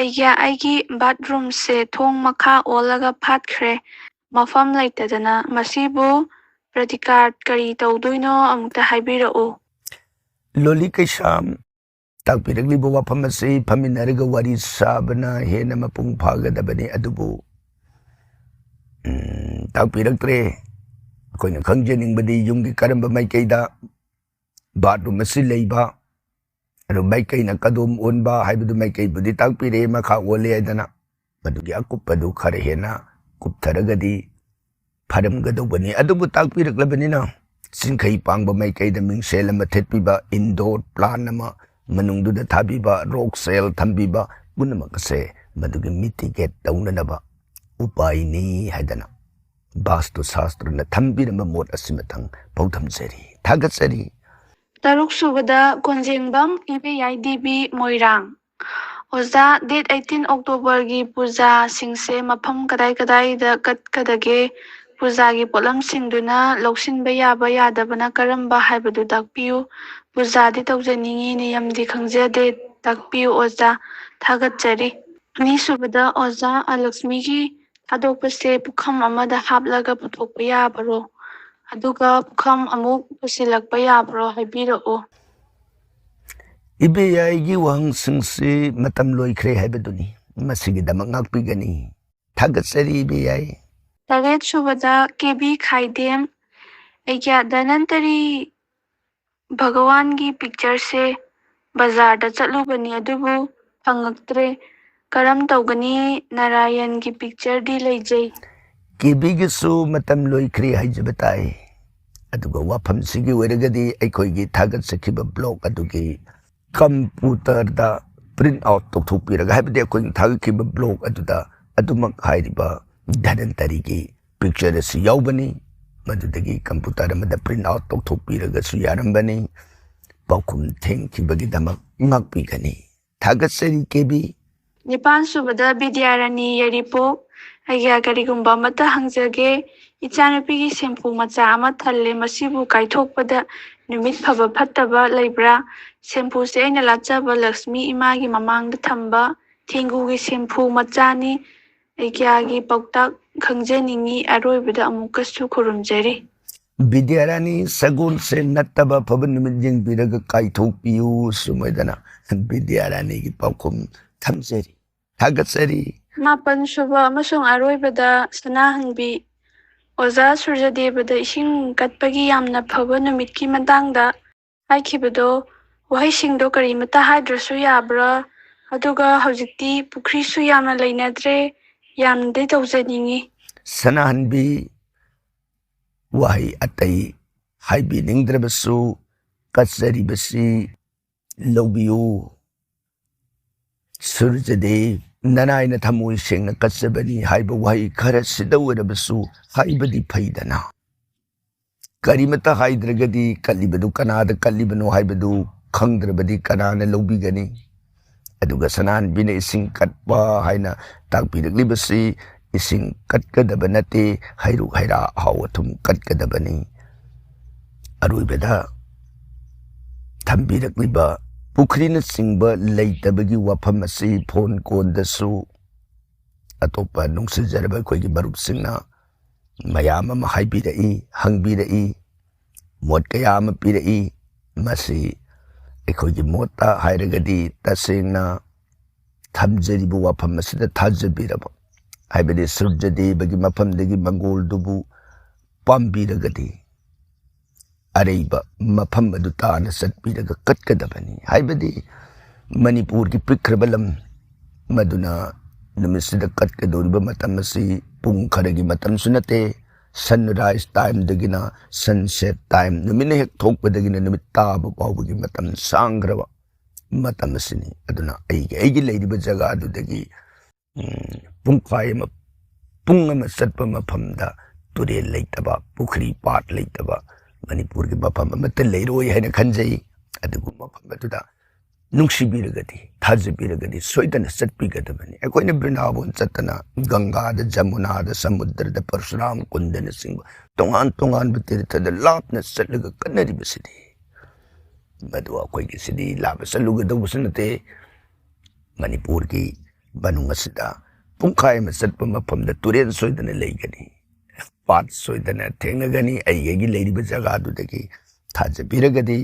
ꯑꯩꯒꯤ ꯑꯩꯒꯤ ꯕꯥꯠꯔꯨꯝꯁꯦ ꯊꯣꯡ ꯃꯈꯥ ꯑꯣꯜꯂꯒ ꯐꯥꯠꯈ꯭ꯔꯦ꯫ ꯃꯐꯝ ꯂꯩꯇꯗꯅ ꯃꯁꯤꯕꯨ ꯄ꯭ꯔꯇꯤꯀꯥꯔ ꯀꯔꯤ ꯇꯧꯗꯣꯏꯅꯣ ꯑꯃꯨꯛꯇ ꯍꯥꯏꯕꯤꯔꯛꯎ꯫ ꯂꯣꯂꯤ ꯀꯩꯁꯥꯝ, ꯇꯥꯛꯄꯤꯔꯛꯂꯤꯕ ꯋꯥꯐꯝ ꯑꯁꯤ ꯐꯝꯃꯤꯟꯅꯔꯒ ꯋꯥꯔꯤ ꯁꯥꯕꯅ ꯍꯦꯟꯅ ꯃꯄꯨꯡ ꯐꯥꯒꯗꯕꯅꯤ꯫ ꯑꯗꯨꯕꯨ ꯎꯝ, ꯇꯥꯛꯄꯤꯔꯛꯇ꯭ꯔꯦ꯫ ꯑꯩꯈꯣꯏꯅ ꯈꯪꯖꯅꯤꯡꯕꯗꯤ ꯌꯨꯝꯒꯤ ꯀꯔꯝꯕ ꯃꯥꯏꯀꯩꯗ ꯕꯥꯠꯔꯨꯝ ꯑꯁꯤ ꯂꯩꯕ, ꯑꯗꯨ ꯃꯥꯏꯀꯩꯅ ꯀꯗꯣꯝ ꯑꯣꯟꯕ ꯍꯥꯏꯕꯗꯨ ꯃꯥꯏꯀꯩꯕꯨꯗꯤ ꯇꯥꯛꯄꯤꯔꯦ, ꯃꯈꯥ ꯑꯣꯜꯂꯦ ꯍꯥꯏꯗꯅ꯫ ꯃꯗꯨꯒꯤ ꯑꯀꯨꯞꯄꯗꯨ ꯈꯔ ꯍꯦꯟꯅ ꯀꯨꯞꯊꯔꯒꯗꯤ ꯐꯔꯝꯒꯗꯧꯕꯅꯤ꯫ ꯑꯗꯨꯕꯨ ꯇꯥꯛꯄꯤꯔꯛꯂꯕꯅꯤꯅ ꯆꯤꯡꯈꯩ ꯄꯥꯡꯕ ꯃꯥꯏꯀꯩꯗ ꯃꯤꯡꯁꯦꯜ ꯑꯃ ꯊꯦꯠꯄꯤꯕ, ꯏꯟꯗꯣꯔ ꯄ꯭ꯂꯥꯟ ꯑꯃ ꯃꯅꯨꯡꯗꯨꯗ ꯊꯥꯕꯤꯕ, ꯔꯣꯛ ꯁꯦꯜ ꯊꯝꯕꯤꯕ, ꯄꯨꯝꯅꯃꯛ ꯑꯁꯦ ꯃꯗꯨꯒꯤ ꯃꯤꯇꯤꯒꯦꯠ ꯇꯧꯅꯅꯕ ꯎꯄꯥꯏꯅꯤ ꯍꯥꯏꯗꯅ ꯕꯥꯁꯇꯨ ꯁꯥꯁꯇ꯭ꯔꯅ ꯊꯝꯕꯤꯔꯝꯕ ꯃꯣꯠ ꯑꯁꯤꯃꯇꯪ ꯄꯥꯎꯗꯝꯖꯔꯤ꯫ ꯊꯥꯒꯠꯆꯔꯤ꯫ ꯇꯔꯨꯛ ꯁꯨꯕꯗ ꯀꯣꯟꯖꯦꯡꯕꯝ ꯏꯕꯦꯌꯥꯏ ꯗꯦꯕꯤ ꯃꯣꯏꯔꯥꯡ꯫ ꯑꯣꯖꯥ, ꯗꯦꯠ ꯑꯩꯠꯇꯤꯟ ꯑꯣꯛꯇꯣꯕꯔꯒꯤ ꯄꯨꯖꯥꯁꯤꯡꯁꯦ ꯃꯐꯝ ꯀꯗꯥꯏ ꯀꯗꯥꯏꯗ ꯀꯠꯀꯗꯒꯦ? ꯄꯨꯖꯥꯒꯤ ꯄꯣꯠꯂꯝꯁꯤꯡꯗꯨꯅ ꯂꯧꯁꯤꯟꯕ ꯌꯥꯕ ꯌꯥꯗꯕꯅ ꯀꯔꯝꯕ ꯍꯥꯏꯕꯗꯨ ꯇꯥꯛꯄꯤꯌꯨ꯫ ꯄꯨꯖꯥꯗꯤ ꯇꯧꯖꯅꯤꯡꯉꯤ, ꯅꯤꯌꯝꯗꯤ ꯈꯪꯖꯗꯦ, ꯇꯥꯛꯄꯤꯌꯨ ꯑꯣꯖꯥ꯫ ꯊꯥꯒꯠꯆꯔꯤ꯫ ꯑꯅꯤꯁꯨꯕꯗ ꯑꯣꯖꯥ, ꯑꯂꯛꯁꯃꯤꯒꯤ ꯊꯥꯗꯣꯛꯄꯁꯦ ꯄꯨꯈꯝ ꯑꯃꯗ ꯍꯥꯞꯂꯒ ꯄꯨꯊꯣꯛꯄ ꯌꯥꯕꯔꯣ? ꯑꯗꯨꯒ ꯄꯨꯈꯝ ꯑꯃꯨꯛ ꯄꯨꯁꯤꯜꯂꯛꯄ ꯌꯥꯕ꯭ꯔꯣ? ꯍꯥꯏꯕꯤꯔꯛꯑꯣ꯫ ꯏꯕꯦꯌꯥꯏꯒꯤ ꯋꯥꯍꯪꯁꯤꯡꯁꯤ ꯃꯇꯝ ꯂꯣꯏꯈ꯭ꯔꯦ ꯍꯥꯏꯕꯗꯨꯅꯤ꯫ ꯃꯁꯤꯒꯤꯗꯃꯛ ꯉꯥꯛꯄꯤꯒꯅꯤ꯫ ꯊꯥꯒꯠꯆꯔꯤ ꯏꯕꯦꯌꯥꯏ꯫ ꯇꯔꯦꯠ ꯁꯨꯕꯗ ꯀꯦ ꯕꯤ ꯈꯥꯏꯗꯦꯝ꯫ ꯑꯩꯒꯤ ꯙꯅꯟꯇꯔꯤ ꯚꯒꯋꯥꯟꯒꯤ ꯄꯤꯛꯆꯔꯁꯦ ꯕꯖꯥꯔꯗ ꯆꯠꯂꯨꯕꯅꯤ ꯑꯗꯨꯕꯨ ꯐꯪꯉꯛꯇ꯭ꯔꯦ꯫ ꯀꯔꯝ ꯇꯧꯒꯅꯤ? ꯅꯥꯔꯥꯌꯟꯒꯤ ꯄꯤꯛꯆꯔꯗꯤ ꯂꯩꯖꯩ꯫ ꯀꯦ ꯕꯤꯒꯤꯁꯨ ꯃꯇꯝ ꯂꯣꯏꯈ꯭ꯔꯦ ꯍꯥꯏꯖꯕ ꯇꯥꯏ꯫ ꯑꯗꯨꯒ ꯋꯥꯐꯝꯁꯤꯒꯤ ꯑꯣꯏꯔꯒꯗꯤ ꯑꯩꯈꯣꯏꯒꯤ ꯊꯥꯒꯠꯆꯈꯤꯕ ꯕ꯭ꯂꯣꯛ ꯑꯗꯨꯒꯤ ꯀꯝꯄ꯭ꯌꯨꯇꯔꯗ ꯄ꯭ꯔꯤꯟꯠ ꯑꯥꯎꯠ ꯇꯧꯊꯣꯛꯄꯤꯔꯒ, ꯍꯥꯏꯕꯗꯤ ꯑꯩꯈꯣꯏꯅ ꯊꯥꯒꯠꯈꯤꯕ ꯕ꯭ꯂꯣꯛ ꯑꯗꯨꯗ ꯑꯗꯨꯃꯛ ꯍꯥꯏꯔꯤꯕ ꯙꯅꯟꯇꯔꯤꯒꯤ ꯄꯤꯛꯆꯔ ꯑꯁꯤ ꯌꯥꯎꯕꯅꯤ꯫ ꯃꯗꯨꯗꯒꯤ ꯀꯝꯄ꯭ꯌꯨꯇꯔ ꯑꯃꯗ ꯄ꯭ꯔꯤꯟꯠ ꯑꯥꯎꯠ ꯇꯧꯊꯣꯛꯄꯤꯔꯒꯁꯨ ꯌꯥꯔꯝꯕꯅꯤ꯫ ꯄꯥꯎꯈꯨꯝ ꯊꯦꯡꯈꯤꯕꯒꯤꯗꯃꯛ ꯉꯥꯛꯄꯤꯒꯅꯤ꯫ ꯊꯥꯒꯠꯆꯔꯤ ꯀꯦ ꯕꯤ꯫ ꯅꯤꯄꯥꯟ ꯁꯨꯕꯗ ꯕꯤꯗ꯭ꯌꯥꯔꯥꯅꯤ ꯌꯥꯏꯔꯤꯄꯣꯛ꯫ ꯑꯩꯒꯤ ꯀꯔꯤꯒꯨꯝꯕ ꯑꯃꯠꯇ ꯍꯪꯖꯒꯦ꯫ ꯏꯆꯥꯅꯨꯄꯤꯒꯤ ꯁꯦꯝꯐꯨ ꯃꯆꯥ ꯑꯃ ꯊꯜꯂꯦ, ꯃꯁꯤꯕꯨ ꯀꯥꯏꯊꯣꯛꯄꯗ ꯅꯨꯃꯤꯠ ꯐꯕ ꯐꯠꯇꯕ ꯂꯩꯕ꯭ꯔꯥ? ꯁꯦꯝꯐꯨꯁꯦ ꯑꯩꯅ ꯂꯥꯠꯆꯕ ꯂꯛꯁꯃꯤ ꯏꯃꯥꯒꯤ ꯃꯃꯥꯡꯗ ꯊꯝꯕ ꯊꯦꯡꯒꯨꯒꯤ ꯁꯦꯝꯐꯨ ꯃꯆꯥꯅꯤ꯫ ꯑꯩꯒ꯭ꯌꯥꯒꯤ ꯄꯥꯎꯇꯥꯛ ꯈꯪꯖꯅꯤꯡꯏ꯫ ꯑꯔꯣꯏꯕꯗ ꯑꯃꯨꯛꯀꯁꯨ ꯈꯨꯔꯨꯝꯖꯔꯤ꯫ ꯕꯤꯗ꯭ꯌꯥꯔꯥꯅꯤ, ꯁꯒꯣꯜꯁꯦꯟ ꯅꯠꯇꯕ ꯑꯐꯕ ꯅꯨꯃꯤꯠ ꯌꯦꯡꯕꯤꯔꯒ ꯀꯥꯏꯊꯣꯛꯄꯤꯌꯨ꯫ ꯁꯨꯃꯥꯏꯗꯅ ꯕꯤꯗ꯭ꯌꯥꯔꯥꯅꯤꯒꯤ ꯄꯥꯎꯈꯨꯝ ꯊꯝꯖꯔꯤ꯫ ꯊꯥꯒꯠꯆꯔꯤ꯫ ꯃꯥꯄꯟ ꯁꯨꯕ ꯑꯃꯁꯨꯡ ꯑꯔꯣꯏꯕꯗ ꯁꯅꯥꯍꯟꯕꯤ, ꯑꯣꯖꯥ ꯁꯨꯔꯖꯗꯦꯕꯗ ꯏꯁꯤꯡ ꯀꯠꯄꯒꯤ ꯌꯥꯝꯅ ꯐꯕ ꯅꯨꯃꯤꯠꯀꯤ ꯃꯇꯥꯡꯗ ꯍꯥꯏꯈꯤꯕꯗꯣ, ꯋꯥꯍꯩꯁꯤꯡꯗꯣ ꯀꯔꯤꯃꯠꯇ ꯍꯥꯏꯗ꯭ꯔꯁꯨ ꯌꯥꯕ꯭ꯔꯥ? ꯑꯗꯨꯒ ꯍꯧꯖꯤꯛꯇꯤ ꯄꯨꯈ꯭ꯔꯤꯁꯨ ꯌꯥꯝꯅ ꯂꯩꯅꯗ꯭ꯔꯦ, ꯌꯥꯝꯅꯗꯤ ꯇꯧꯖꯅꯤꯡꯏ꯫ ꯁꯅꯥꯍꯟꯕꯤ, ꯋꯥꯍꯩ ꯑꯇꯩ ꯍꯥꯏꯕꯤꯅꯤꯡꯗ꯭ꯔꯕꯁꯨ ꯀꯠꯆꯔꯤꯕꯁꯤ ꯂꯧꯕꯤꯌꯨ꯫ ꯁꯨꯔꯖꯗꯦ, ꯅꯅꯥꯏꯅ ꯊꯃꯣꯏ ꯁꯦꯡꯅ ꯀꯠꯆꯕꯅꯤ ꯍꯥꯏꯕ ꯋꯥꯍꯩ ꯈꯔꯁꯤꯗ ꯑꯣꯏꯔꯕꯁꯨ ꯍꯥꯏꯕꯗꯤ ꯐꯩꯗꯅ꯫ ꯀꯔꯤꯃꯠꯇ ꯍꯥꯏꯗ꯭ꯔꯒꯗꯤ ꯀꯠꯂꯤꯕꯗꯨ ꯀꯅꯥꯗ ꯀꯠꯂꯤꯕꯅꯣ ꯍꯥꯏꯕꯗꯨ ꯈꯪꯗ꯭ꯔꯕꯗꯤ ꯀꯅꯥꯅ ꯂꯧꯕꯤꯒꯅꯤ? ꯑꯗꯨꯒ ꯁꯅꯥꯍꯟꯕꯤꯅ ꯏꯁꯤꯡ ꯀꯠꯄ ꯍꯥꯏꯅ ꯇꯥꯛꯄꯤꯔꯛꯂꯤꯕꯁꯤ ꯏꯁꯤꯡ ꯀꯠꯀꯗꯕ ꯅꯠꯇꯦ, ꯍꯩꯔꯨꯛ ꯍꯩꯔꯥ ꯑꯍꯥꯎ ꯑꯊꯨꯝ ꯀꯠꯀꯗꯕꯅꯤ꯫ ꯑꯔꯣꯏꯕꯗ ꯊꯝꯕꯤꯔꯛꯂꯤꯕ ꯄꯨꯈ꯭ꯔꯤꯅꯆꯤꯡꯕ ꯂꯩꯇꯕꯒꯤ ꯋꯥꯐꯝ ꯑꯁꯤ ꯐꯣꯟ ꯀꯣꯜꯗꯁꯨ ꯑꯇꯣꯞꯄ ꯅꯨꯡꯁꯤꯖꯔꯕ ꯑꯩꯈꯣꯏꯒꯤ ꯃꯔꯨꯞꯁꯤꯡꯅ ꯃꯌꯥꯝ ꯑꯃ ꯍꯥꯏꯕꯤꯔꯛꯏ, ꯍꯪꯕꯤꯔꯛꯏ, ꯃꯣꯠ ꯀꯌꯥ ꯑꯃ ꯄꯤꯔꯛꯏ꯫ ꯃꯁꯤ ꯑꯩꯈꯣꯏꯒꯤ ꯃꯣꯠꯇ ꯍꯥꯏꯔꯒꯗꯤ ꯇꯁꯦꯡꯅ ꯊꯝꯖꯔꯤꯕ ꯋꯥꯐꯝ ꯑꯁꯤꯗ ꯊꯥꯖꯕꯤꯔꯕ, ꯍꯥꯏꯕꯗꯤ ꯁꯨꯔꯖꯗꯦꯕꯒꯤ ꯃꯐꯝꯗꯒꯤ ꯃꯪꯒꯣꯜꯗꯨꯕꯨ ꯄꯥꯝꯕꯤꯔꯒꯗꯤ ꯑꯔꯩꯕ ꯃꯐꯝ ꯑꯗꯨ ꯇꯥꯅ ꯆꯠꯄꯤꯔꯒ ꯀꯠꯀꯗꯕꯅꯤ꯫ ꯍꯥꯏꯕꯗꯤ ꯃꯅꯤꯄꯨꯔꯒꯤ ꯄꯤꯛꯈ꯭ꯔꯕ ꯂꯝ ꯃꯗꯨꯅ ꯅꯨꯃꯤꯠꯁꯤꯗ ꯀꯠꯀꯗꯧꯔꯤꯕ ꯃꯇꯝ ꯑꯁꯤ ꯄꯨꯡ ꯈꯔꯒꯤ ꯃꯇꯝꯁꯨ ꯅꯠꯇꯦ꯫ Sunrise timeꯗꯒꯤꯅ sunset time, ꯅꯨꯃꯤꯠꯅ ꯍꯦꯛ ꯊꯣꯛꯄꯗꯒꯤꯅ ꯅꯨꯃꯤꯠ ꯇꯥꯕ ꯐꯥꯎꯕꯒꯤ ꯃꯇꯝ ꯁꯥꯡꯈ꯭ꯔꯕ ꯃꯇꯝ ꯑꯁꯤꯅꯤ꯫ ꯑꯗꯨꯅ ꯑꯩꯒꯤ, ꯑꯩꯒꯤ ꯂꯩꯔꯤꯕ ꯖꯒꯥ ꯑꯗꯨꯗꯒꯤ ꯎꯝ, ꯄꯨꯡꯈꯥꯏ ꯑꯃ, ꯄꯨꯡ ꯑꯃ ꯆꯠꯄ ꯃꯐꯝꯗ ꯇꯨꯔꯦꯜ ꯂꯩꯇꯕ, ꯄꯨꯈ꯭ꯔꯤ ꯄꯥꯠ ꯂꯩꯇꯕ ꯃꯅꯤꯄꯨꯔꯒꯤ ꯃꯐꯝ ꯑꯃꯠꯇ ꯂꯩꯔꯣꯏ ꯍꯥꯏꯅ ꯈꯟꯖꯩ꯫ ꯑꯗꯨꯕꯨ ꯃꯐꯝ ꯑꯗꯨꯗ ꯅꯨꯡꯁꯤꯕꯤꯔꯒꯗꯤ, ꯊꯥꯖꯕꯤꯔꯒꯗꯤ ꯁꯣꯏꯗꯅ ꯆꯠꯄꯤꯒꯗꯕꯅꯤ꯫ ꯑꯩꯈꯣꯏꯅ ꯕ꯭ꯔꯤꯟꯗꯥꯕꯣꯟ ꯆꯠꯇꯅ ꯒꯪꯒꯥꯗ, ꯖꯃꯨꯅꯥꯗ, ꯁꯃꯨꯗ꯭ꯔꯗ, ꯄꯔꯁꯨꯔꯥꯝ ꯀꯨꯟꯗꯅꯆꯤꯡꯕ ꯇꯣꯉꯥꯟ ꯇꯣꯉꯥꯟꯕ ꯇꯤꯔꯊꯗ ꯂꯥꯞꯅ ꯆꯠꯂꯒ ꯀꯠꯅꯔꯤꯕꯁꯤꯗꯤ, ꯃꯗꯨ ꯑꯩꯈꯣꯏꯒꯤ ꯁꯤꯗꯤ ꯂꯥꯞꯅ ꯆꯠꯂꯨꯒꯗꯧꯕꯁꯨ ꯅꯠꯇꯦ꯫ ꯃꯅꯤꯄꯨꯔꯒꯤ ꯃꯅꯨꯡ ꯑꯁꯤꯗ ꯄꯨꯡꯈꯥꯏ ꯑꯃ ꯆꯠꯄ ꯃꯐꯝꯗ ꯇꯨꯔꯦꯜ ꯁꯣꯏꯗꯅ ꯂꯩꯒꯅꯤ, ꯄꯥꯠ ꯁꯣꯏꯗꯅ ꯊꯦꯡꯅꯒꯅꯤ꯫ ꯑꯩꯒꯤ ꯂꯩꯔꯤꯕ ꯖꯒꯥꯗꯨꯗꯒꯤ ꯊꯥꯖꯕꯤꯔꯒꯗꯤ,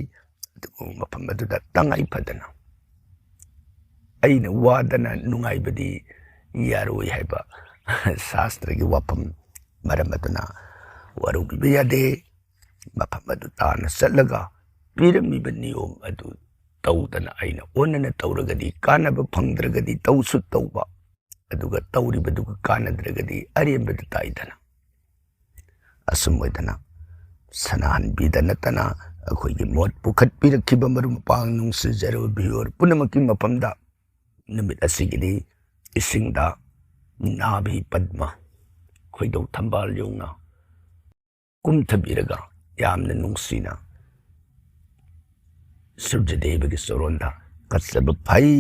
ꯑꯗꯨꯒꯨꯝꯕ ꯃꯐꯝ ꯑꯗꯨꯗ ꯇꯉꯥꯏ ꯐꯗꯅ ꯑꯩꯅ ꯋꯥꯗꯅ ꯅꯨꯡꯉꯥꯏꯕꯗꯤ ꯌꯥꯔꯣꯏ ꯍꯥꯏꯕ ꯁꯥꯁꯇ꯭ꯔꯒꯤ ꯋꯥꯐꯝ ꯃꯔꯝ ꯑꯗꯨꯅ ꯋꯥꯔꯧꯕꯤꯕ ꯌꯥꯗꯦ꯫ ꯃꯐꯝ ꯑꯗꯨ ꯇꯥꯅ ꯆꯠꯂꯒ ꯄꯤꯔꯝꯃꯤꯕ ꯅꯤꯌꯣꯝ ꯑꯗꯨ ꯇꯧꯗꯅ ꯑꯩꯅ ꯑꯣꯟꯅꯅ ꯇꯧꯔꯒꯗꯤ ꯀꯥꯟꯅꯕ ꯐꯪꯗ꯭ꯔꯒꯗꯤ ꯇꯧꯁꯨ ꯇꯧꯕ, ꯑꯗꯨꯒ ꯇꯧꯔꯤꯕꯗꯨꯒ ꯀꯥꯟꯅꯗ꯭ꯔꯒꯗꯤ ꯑꯔꯦꯝꯕꯗ ꯇꯥꯏꯗꯅ꯫ ꯑꯁꯨꯝ ꯑꯣꯏꯗꯅ ꯁꯅꯥꯍꯟꯕꯤꯗ ꯅꯠꯇꯅ ꯑꯩꯈꯣꯏꯒꯤ ꯃꯣꯠ ꯄꯨꯈꯠꯄꯤꯔꯛꯈꯤꯕ ꯃꯔꯨꯞ ꯃꯄꯥꯡ ꯅꯨꯡꯁꯤꯖꯔꯕ ꯚꯤꯌꯣꯔ ꯄꯨꯝꯅꯃꯛꯀꯤ ꯃꯐꯝꯗ ꯅꯨꯃꯤꯠ ꯑꯁꯤꯒꯤꯗꯤ ꯏꯁꯤꯡꯗ ꯅꯥꯚꯤ ꯄꯗꯃ, ꯈꯣꯏꯗꯧ ꯊꯝꯕꯥꯜ ꯌꯧꯅ ꯀꯨꯝꯊꯕꯤꯔꯒ ꯌꯥꯝꯅ ꯅꯨꯡꯁꯤꯅ ꯁꯨꯔꯖꯗꯦꯕꯒꯤ ꯆꯣꯔꯣꯟꯗ ꯀꯠꯆꯕ ꯐꯩ꯫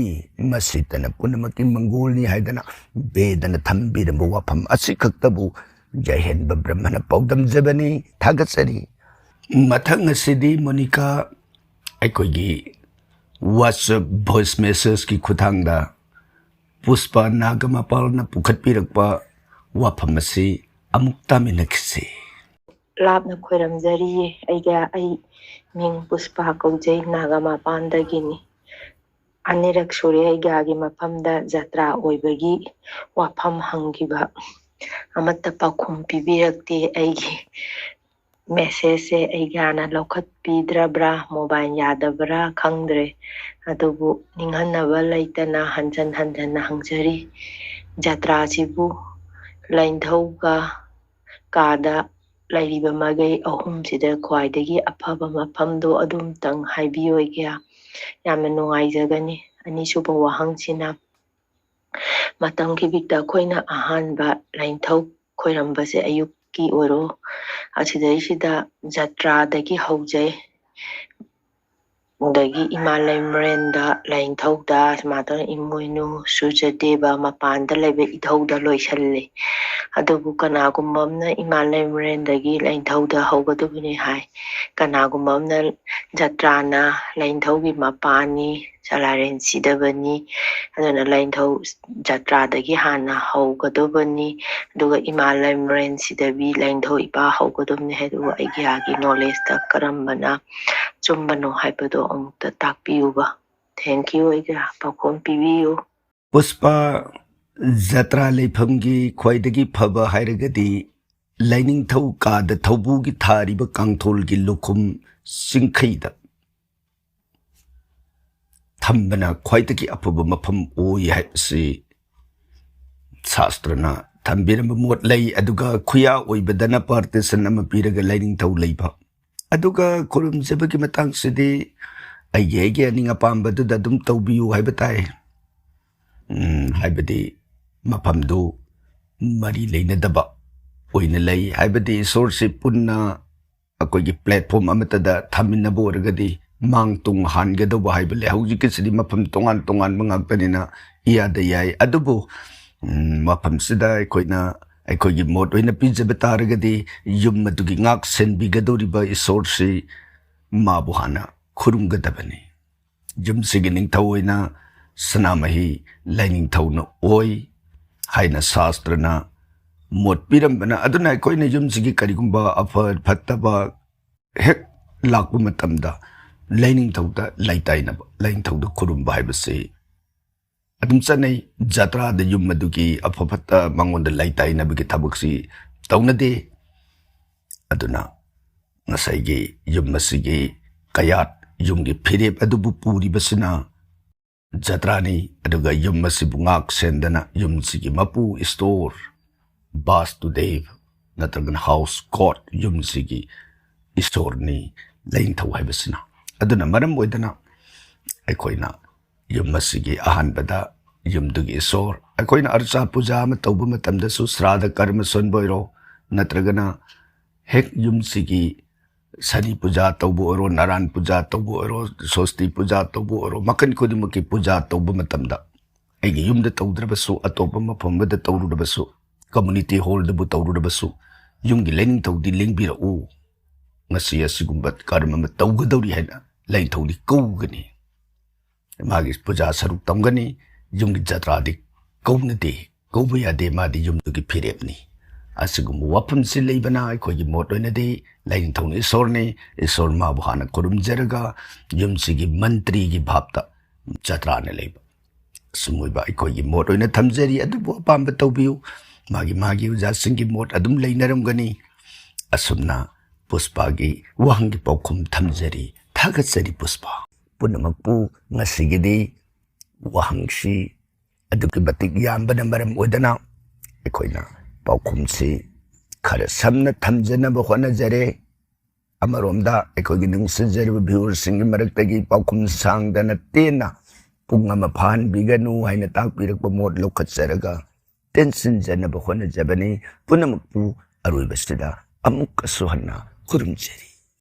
ꯃꯁꯤꯇꯅ ꯄꯨꯝꯅꯃꯛꯀꯤ ꯃꯪꯒꯣꯜꯅꯤ ꯍꯥꯏꯗꯅ ꯕꯦꯗꯅ ꯊꯝꯕꯤꯔꯝꯕ ꯋꯥꯐꯝ ꯑꯁꯤꯈꯛꯇꯕꯨ ꯌꯥꯏꯍꯟꯕ ꯕ꯭ꯔꯍꯃꯅ ꯄꯥꯎꯗꯝꯖꯕꯅꯤ꯫ ꯊꯥꯒꯠꯆꯔꯤ꯫ ꯃꯊꯪ ꯑꯁꯤꯗꯤ ꯃꯣꯅꯤꯀꯥ ꯑꯩꯈꯣꯏꯒꯤ WhatsApp voice messageꯀꯤ ꯈꯨꯠꯊꯥꯡꯗ ꯄꯨꯁꯄꯥ ꯅꯥꯒꯃꯄꯥꯜꯅ ꯄꯨꯈꯠꯄꯤꯔꯛꯄ ꯋꯥꯐꯝ ꯑꯁꯤ ꯑꯃꯨꯛ ꯇꯥꯃꯤꯟꯅꯈꯤꯁꯤ꯫ ꯂꯥꯞꯅ ꯈꯣꯏꯔꯝꯖꯔꯤꯌꯦ꯫ ꯑꯩꯒ, ꯑꯩ ꯃꯤꯡ ꯄꯨꯁꯄꯥ ꯀꯧꯖꯩ, ꯅꯥꯒꯃꯄꯥꯟꯗꯒꯤꯅꯤ꯫ ꯑꯅꯤꯔꯛ ꯁꯨꯔꯦ ꯑꯩꯒꯤ ꯃꯐꯝꯗ ꯖꯇ꯭ꯔꯥ ꯑꯣꯏꯕꯒꯤ ꯋꯥꯐꯝ ꯍꯪꯈꯤꯕ꯫ ꯑꯃꯠꯇ ꯄꯥꯎꯈꯨꯝ ꯄꯤꯕꯤꯔꯛꯇꯦ꯫ ꯑꯩꯒꯤ messageꯁꯦ ꯑꯩꯒꯤ ꯍꯥꯟꯅ ꯂꯧꯈꯠꯄꯤꯗ꯭ꯔꯕ꯭ꯔꯥ, mobile ꯌꯥꯗꯕ꯭ꯔꯥ ꯈꯪꯗ꯭ꯔꯦ꯫ ꯑꯗꯨꯕꯨ ꯅꯤꯡꯍꯟꯅꯕ ꯂꯩꯇꯅ ꯍꯟꯖꯟ ꯍꯟꯖꯟꯅ ꯍꯪꯖꯔꯤ꯫ ꯖꯇ꯭ꯔꯥꯁꯤꯕꯨ ꯂꯥꯏꯅꯤꯡꯊꯧꯒ ꯀꯥꯗ ꯂꯩꯔꯤꯕ ꯃꯥꯏꯀꯩ ꯑꯍꯨꯝꯁꯤꯗ ꯈ꯭ꯋꯥꯏꯗꯒꯤ ꯑꯐꯕ ꯃꯐꯝꯗꯣ ꯑꯗꯨꯝꯇꯪ ꯍꯥꯏꯕꯤꯌꯣꯏꯒꯦ꯫ ꯌꯥꯝꯅ ꯅꯨꯡꯉꯥꯏꯖꯒꯅꯤ꯫ ꯑꯅꯤꯁꯨꯕ ꯋꯥꯍꯪꯁꯤꯅ, ꯃꯇꯝ ꯈꯤꯕꯤꯛꯇ ꯑꯩꯈꯣꯏꯅ ꯑꯍꯥꯟꯕ ꯂꯥꯏꯅꯤꯡꯊꯧ ꯈꯣꯏꯔꯝꯕꯁꯦ ꯑꯌꯨꯛꯀꯤ ꯑꯣꯏꯔꯣ, ꯑꯁꯤꯗꯩꯁꯤꯗ ꯖꯇ꯭ꯔꯥꯗꯒꯤ ꯍꯧꯖꯩ꯫ ꯑꯗꯒꯤ ꯏꯃꯥ ꯂꯩꯃꯔꯦꯟꯗ, ꯂꯥꯏꯅꯤꯡꯊꯧꯗ, ꯁꯨꯃꯥꯏꯅ ꯇꯧꯅ ꯏꯃꯣꯏꯅꯨ, ꯁꯨꯔꯖꯗꯦꯕ, ꯃꯄꯥꯟꯗ ꯂꯩꯕ ꯏꯙꯧꯗ ꯂꯣꯏꯁꯜꯂꯦ꯫ ꯑꯗꯨꯕꯨ ꯀꯅꯥꯒꯨꯝꯕ ꯑꯃꯅ ꯏꯃꯥ ꯂꯩꯃꯔꯦꯟꯗꯒꯤ ꯂꯥꯏꯅꯤꯡꯊꯧꯗ ꯍꯧꯒꯗꯕꯅꯤ ꯍꯥꯏ꯫ ꯀꯅꯥꯒꯨꯝꯕ ꯑꯃꯅ ꯖꯇ꯭ꯔꯥꯅ ꯂꯥꯏꯅꯤꯡꯊꯧꯒꯤ ꯃꯄꯥꯅꯤ, ꯆꯂꯥꯏꯔꯦꯟ ꯁꯤꯗꯕꯅꯤ, ꯑꯗꯨꯅ ꯂꯥꯏꯅꯤꯡꯊꯧ ꯖꯇ꯭ꯔꯥꯗꯒꯤ ꯍꯥꯟꯅ ꯍꯧꯒꯗꯕꯅꯤ, ꯑꯗꯨꯒ ꯏꯃꯥ ꯂꯩꯃꯔꯦꯟ ꯁꯤꯗꯕꯤ ꯂꯥꯏꯅꯤꯡꯊꯧ ꯏꯄꯥ ꯍꯧꯒꯗꯕꯅꯤ ꯍꯥꯏꯗꯨ ꯑꯩꯒꯤ ꯌꯥꯒꯤ ꯅꯣꯂꯦꯖꯇ ꯀꯔꯝꯕꯅ ꯆꯨꯝꯕꯅꯣ ꯍꯥꯏꯕꯗꯣ ꯑꯃꯨꯛꯇ ꯇꯥꯛꯄꯤꯌꯨꯕ꯫ Thank you, ꯑꯩꯒꯤ ꯄꯥꯎꯈꯨꯝ ꯄꯤꯕꯤꯌꯨ꯫ ꯄꯨꯁꯄꯥ, ꯖꯇ꯭ꯔꯥ ꯂꯩꯐꯝꯒꯤ ꯈ꯭ꯋꯥꯏꯗꯒꯤ ꯐꯕ ꯍꯥꯏꯔꯒꯗꯤ ꯂꯥꯏꯅꯤꯡꯊꯧ ꯀꯥꯗ ꯊꯧꯕꯨꯒꯤ ꯊꯥꯔꯤꯕ ꯀꯥꯡꯊꯣꯜꯒꯤ ꯂꯨꯈꯨꯝ ꯆꯤꯡꯈꯩꯗ ꯊꯝꯕꯅ ꯈ꯭ꯋꯥꯏꯗꯒꯤ ꯑꯐꯕ ꯃꯐꯝ ꯑꯣꯏ ꯍꯥꯏꯕꯁꯤ ꯁꯥꯁꯇ꯭ꯔꯅ ꯊꯝꯕꯤꯔꯝꯕ ꯃꯣꯠ ꯂꯩ꯫ ꯑꯗꯨꯒ ꯈꯨꯌꯥ ꯑꯣꯏꯕꯗꯅ partition ꯑꯃ ꯄꯤꯔꯒ ꯂꯥꯏꯅꯤꯡꯊꯧ ꯂꯩꯕ꯫ ꯑꯗꯨꯒ ꯈꯨꯔꯨꯝꯖꯕꯒꯤ ꯃꯇꯥꯡꯁꯤꯗꯤ ꯑꯩꯒꯤ ꯑꯩꯒꯤ ꯑꯅꯤꯡ ꯑꯄꯥꯝꯕꯗꯨꯗ ꯑꯗꯨꯝ ꯇꯧꯕꯤꯌꯨ ꯍꯥꯏꯕ ꯇꯥꯏ꯫ ꯎꯝ, ꯍꯥꯏꯕꯗꯤ ꯃꯐꯝꯗꯨ ꯃꯔꯤ ꯂꯩꯅꯗꯕ ꯑꯣꯏꯅ ꯂꯩ꯫ ꯍꯥꯏꯕꯗꯤ ꯏꯁꯣꯔꯁꯤ ꯄꯨꯟꯅ ꯑꯩꯈꯣꯏꯒꯤ platform ꯑꯃꯠꯇꯗ ꯊꯝꯃꯤꯟꯅꯕ ꯑꯣꯏꯔꯒꯗꯤ ꯃꯥꯡ ꯇꯨꯡ ꯍꯥꯟꯒꯗꯧꯕ ꯍꯥꯏꯕ ꯂꯩ꯫ ꯍꯧꯖꯤꯛꯀꯤꯁꯤꯗꯤ ꯃꯐꯝ ꯇꯣꯉꯥꯟ ꯇꯣꯉꯥꯟꯕ ꯉꯥꯛꯇꯅꯤꯅ ꯏꯌꯥꯗ ꯌꯥꯏ꯫ ꯑꯗꯨꯕꯨ, ꯎꯝ, ꯃꯐꯝꯁꯤꯗ ꯑꯩꯈꯣꯏꯅ ꯑꯩꯈꯣꯏꯒꯤ ꯃꯣꯠ ꯑꯣꯏꯅ ꯄꯤꯖꯕ ꯇꯥꯔꯒꯗꯤ ꯌꯨꯝ ꯑꯗꯨꯒꯤ ꯉꯥꯛ ꯁꯦꯟꯕꯤꯒꯗꯧꯔꯤꯕ ꯏꯁꯣꯔꯁꯤ ꯃꯥꯕꯨ ꯍꯥꯟꯅ ꯈꯨꯔꯨꯝꯒꯗꯕꯅꯤ꯫ ꯌꯨꯝꯁꯤꯒꯤ ꯅꯤꯡꯊꯧ ꯑꯣꯏꯅ ꯁꯅꯥꯃꯍꯤ ꯂꯥꯏꯅꯤꯡꯊꯧꯅ ꯑꯣꯏ ꯍꯥꯏꯅ ꯁꯥꯁꯇ꯭ꯔꯅ ꯃꯣꯠ ꯄꯤꯔꯝꯕꯅ, ꯑꯗꯨꯅ ꯑꯩꯈꯣꯏꯅ ꯌꯨꯝꯁꯤꯒꯤ ꯀꯔꯤꯒꯨꯝꯕ ꯑꯐ ꯐꯠꯇꯕ ꯍꯦꯛ ꯂꯥꯛꯄ ꯃꯇꯝꯗ ꯂꯥꯏꯅꯤꯡꯊꯧꯗ ꯂꯩꯇꯥꯏꯅꯕ, ꯂꯥꯏꯅꯤꯡꯊꯧꯗ ꯈꯨꯔꯨꯝꯕ ꯍꯥꯏꯕꯁꯤ ꯑꯗꯨꯝ ꯆꯠꯅꯩ꯫ ꯖꯇ꯭ꯔꯥꯗ ꯌꯨꯝ ꯑꯗꯨꯒꯤ ꯑꯐ ꯐꯠꯇ ꯃꯉꯣꯟꯗ ꯂꯩꯇꯥꯏꯅꯕꯒꯤ ꯊꯕꯛꯁꯤ ꯇꯧꯅꯗꯦ꯫ ꯑꯗꯨꯅ ꯉꯁꯥꯏꯒꯤ ꯌꯨꯝ ꯑꯁꯤꯒꯤ ꯀꯌꯥꯠ, ꯌꯨꯝꯒꯤ ꯐꯤꯔꯦꯞ ꯑꯗꯨꯕꯨ ꯄꯨꯔꯤꯕꯁꯤꯅ ꯖꯇ꯭ꯔꯥꯅꯤ꯫ ꯑꯗꯨꯒ ꯌꯨꯝ ꯑꯁꯤꯕꯨ ꯉꯥꯛ ꯁꯦꯟꯗꯅ ꯌꯨꯝꯁꯤꯒꯤ ꯃꯄꯨ ꯏꯁꯣꯔ ꯕꯥꯁꯇꯨꯗꯦꯕ ꯅꯠꯇ꯭ꯔꯒꯅ house god, ꯌꯨꯝꯁꯤꯒꯤ ꯏꯁꯣꯔꯅꯤ ꯂꯥꯏꯅꯤꯡꯊꯧ ꯍꯥꯏꯕꯁꯤꯅ꯫ ꯑꯗꯨꯅ ꯃꯔꯝ ꯑꯣꯏꯗꯅ ꯑꯩꯈꯣꯏꯅ ꯌꯨꯝ ꯑꯁꯤꯒꯤ ꯑꯍꯥꯟꯕꯗ ꯌꯨꯝꯗꯨꯒꯤ ꯏꯁꯣꯔ, ꯑꯩꯈꯣꯏꯅ ꯑꯔꯆꯥ ꯄꯨꯖꯥ ꯑꯃ ꯇꯧꯕ ꯃꯇꯝꯗꯁꯨ, ꯁ꯭ꯔꯥꯗ ꯀꯔꯃ ꯁꯣꯟꯕ ꯑꯣꯏꯔꯣ, ꯅꯠꯇ꯭ꯔꯒꯅ ꯍꯦꯛ ꯌꯨꯝꯁꯤꯒꯤ ꯁꯅꯤ ꯄꯨꯖꯥ ꯇꯧꯕ ꯑꯣꯏꯔꯣ, ꯅꯥꯔꯥꯟ ꯄꯨꯖꯥ ꯇꯧꯕ ꯑꯣꯏꯔꯣ, ꯁꯣꯁꯇꯤ ꯄꯨꯖꯥ ꯇꯧꯕ ꯑꯣꯏꯔꯣ, ꯃꯈꯜ ꯈꯨꯗꯤꯡꯃꯛꯀꯤ ꯄꯨꯖꯥ ꯇꯧꯕ ꯃꯇꯝꯗ, ꯑꯩꯒꯤ ꯌꯨꯝꯗ ꯇꯧꯗ꯭ꯔꯕꯁꯨ, ꯑꯇꯣꯞꯄ ꯃꯐꯝ ꯑꯃꯗ ꯇꯧꯔꯨꯔꯕꯁꯨ, ꯀꯝꯃꯨꯅꯤꯇꯤ ꯍꯣꯜꯗꯕꯨ ꯇꯧꯔꯨꯔꯕꯁꯨ, ꯌꯨꯝꯒꯤ ꯂꯥꯏꯅꯤꯡꯊꯧꯗꯤ ꯂꯦꯡꯕꯤꯔꯛꯎ, ꯉꯁꯤ ꯑꯁꯤꯒꯨꯝꯕ ꯀꯔꯝ ꯑꯃ ꯇꯧꯒꯗꯧꯔꯤ ꯍꯥꯏꯅ ꯂꯥꯏꯅꯤꯡꯊꯧꯗꯤ ꯀꯧꯒꯅꯤ꯫ ꯃꯥꯒꯤ ꯄꯨꯖꯥ ꯁꯔꯨꯛ ꯇꯝꯒꯅꯤ꯫ ꯌꯨꯝꯒꯤ ꯖꯇ꯭ꯔꯥꯗꯤ ꯀꯧꯅꯗꯦ, ꯀꯧꯕ ꯌꯥꯗꯦ, ꯃꯥꯗꯤ ꯌꯨꯝꯗꯨꯒꯤ ꯐꯤꯔꯦꯞꯅꯤ꯫ ꯑꯁꯤꯒꯨꯝꯕ ꯋꯥꯐꯝꯁꯤ ꯂꯩꯕꯅ ꯑꯩꯈꯣꯏꯒꯤ ꯃꯣꯠ ꯑꯣꯏꯅꯗꯤ ꯂꯥꯏꯅꯤꯡꯊꯧꯅ ꯏꯁꯣꯔꯅꯤ, ꯏꯁꯣꯔ ꯃꯥꯕꯨ ꯍꯥꯟꯅ ꯈꯨꯔꯨꯝꯖꯔꯒ ꯌꯨꯝꯁꯤꯒꯤ ꯃꯟꯇ꯭ꯔꯤꯒꯤ ꯚꯥꯞꯇ ꯖꯇ꯭ꯔꯥꯅ ꯂꯩꯕ꯫ ꯑꯁꯨꯝ ꯑꯣꯏꯕ ꯑꯩꯈꯣꯏꯒꯤ ꯃꯣꯠ ꯑꯣꯏꯅ ꯊꯝꯖꯔꯤ, ꯑꯗꯨꯕꯨ ꯑꯄꯥꯝꯕ ꯇꯧꯕꯤꯌꯨ꯫ ꯃꯥꯒꯤ ꯃꯥꯒꯤ ꯑꯣꯖꯥꯁꯤꯡꯒꯤ ꯃꯣꯠ ꯑꯗꯨꯝ ꯂꯩꯅꯔꯝꯒꯅꯤ꯫ ꯑꯁꯨꯝꯅ ꯄꯨꯁꯄꯥꯒꯤ ꯋꯥꯍꯪꯒꯤ ꯄꯥꯎꯈꯨꯝ ꯊꯝꯖꯔꯤ꯫ ꯊꯥꯒꯠꯆꯔꯤ ꯄꯨꯁꯄꯥ꯫ ꯄꯨꯝꯅꯃꯛꯄꯨ ꯉꯁꯤꯒꯤꯗꯤ ꯋꯥꯍꯪꯁꯤ ꯑꯗꯨꯛꯀꯤ ꯃꯇꯤꯛ ꯌꯥꯝꯕꯅ ꯃꯔꯝ ꯑꯣꯏꯗꯅ ꯑꯩꯈꯣꯏꯅ ꯄꯥꯎꯈꯨꯝꯁꯤ ꯈꯔ ꯁꯝꯅ ꯊꯝꯖꯅꯕ ꯍꯣꯠꯅꯖꯔꯦ꯫ ꯑꯃꯔꯣꯝꯗ ꯑꯩꯈꯣꯏꯒꯤ ꯅꯨꯡꯁꯤꯖꯔꯕ ꯚ꯭ꯌꯨꯋꯔꯁꯤꯡꯒꯤ ꯃꯔꯛꯇꯒꯤ ꯄꯥꯎꯈꯨꯝ ꯁꯥꯡꯗꯅ ꯇꯦꯟꯅ ꯄꯨꯡ ꯑꯃ ꯐꯥꯍꯟꯕꯤꯒꯅꯨ ꯍꯥꯏꯅ ꯇꯥꯛꯄꯤꯔꯛꯄ ꯃꯣꯠ ꯂꯧꯈꯠꯆꯔꯒ ꯇꯦꯟꯁꯤꯟꯖꯅꯕ ꯍꯣꯠꯅꯖꯕꯅꯤ꯫ ꯄꯨꯝꯅꯃꯛꯄꯨ ꯑꯔꯣꯏꯕꯁꯤꯗ ꯑꯃꯨꯛꯀꯁꯨ ꯍꯟꯅ ꯈꯨꯔꯨꯝꯖꯔꯤ꯫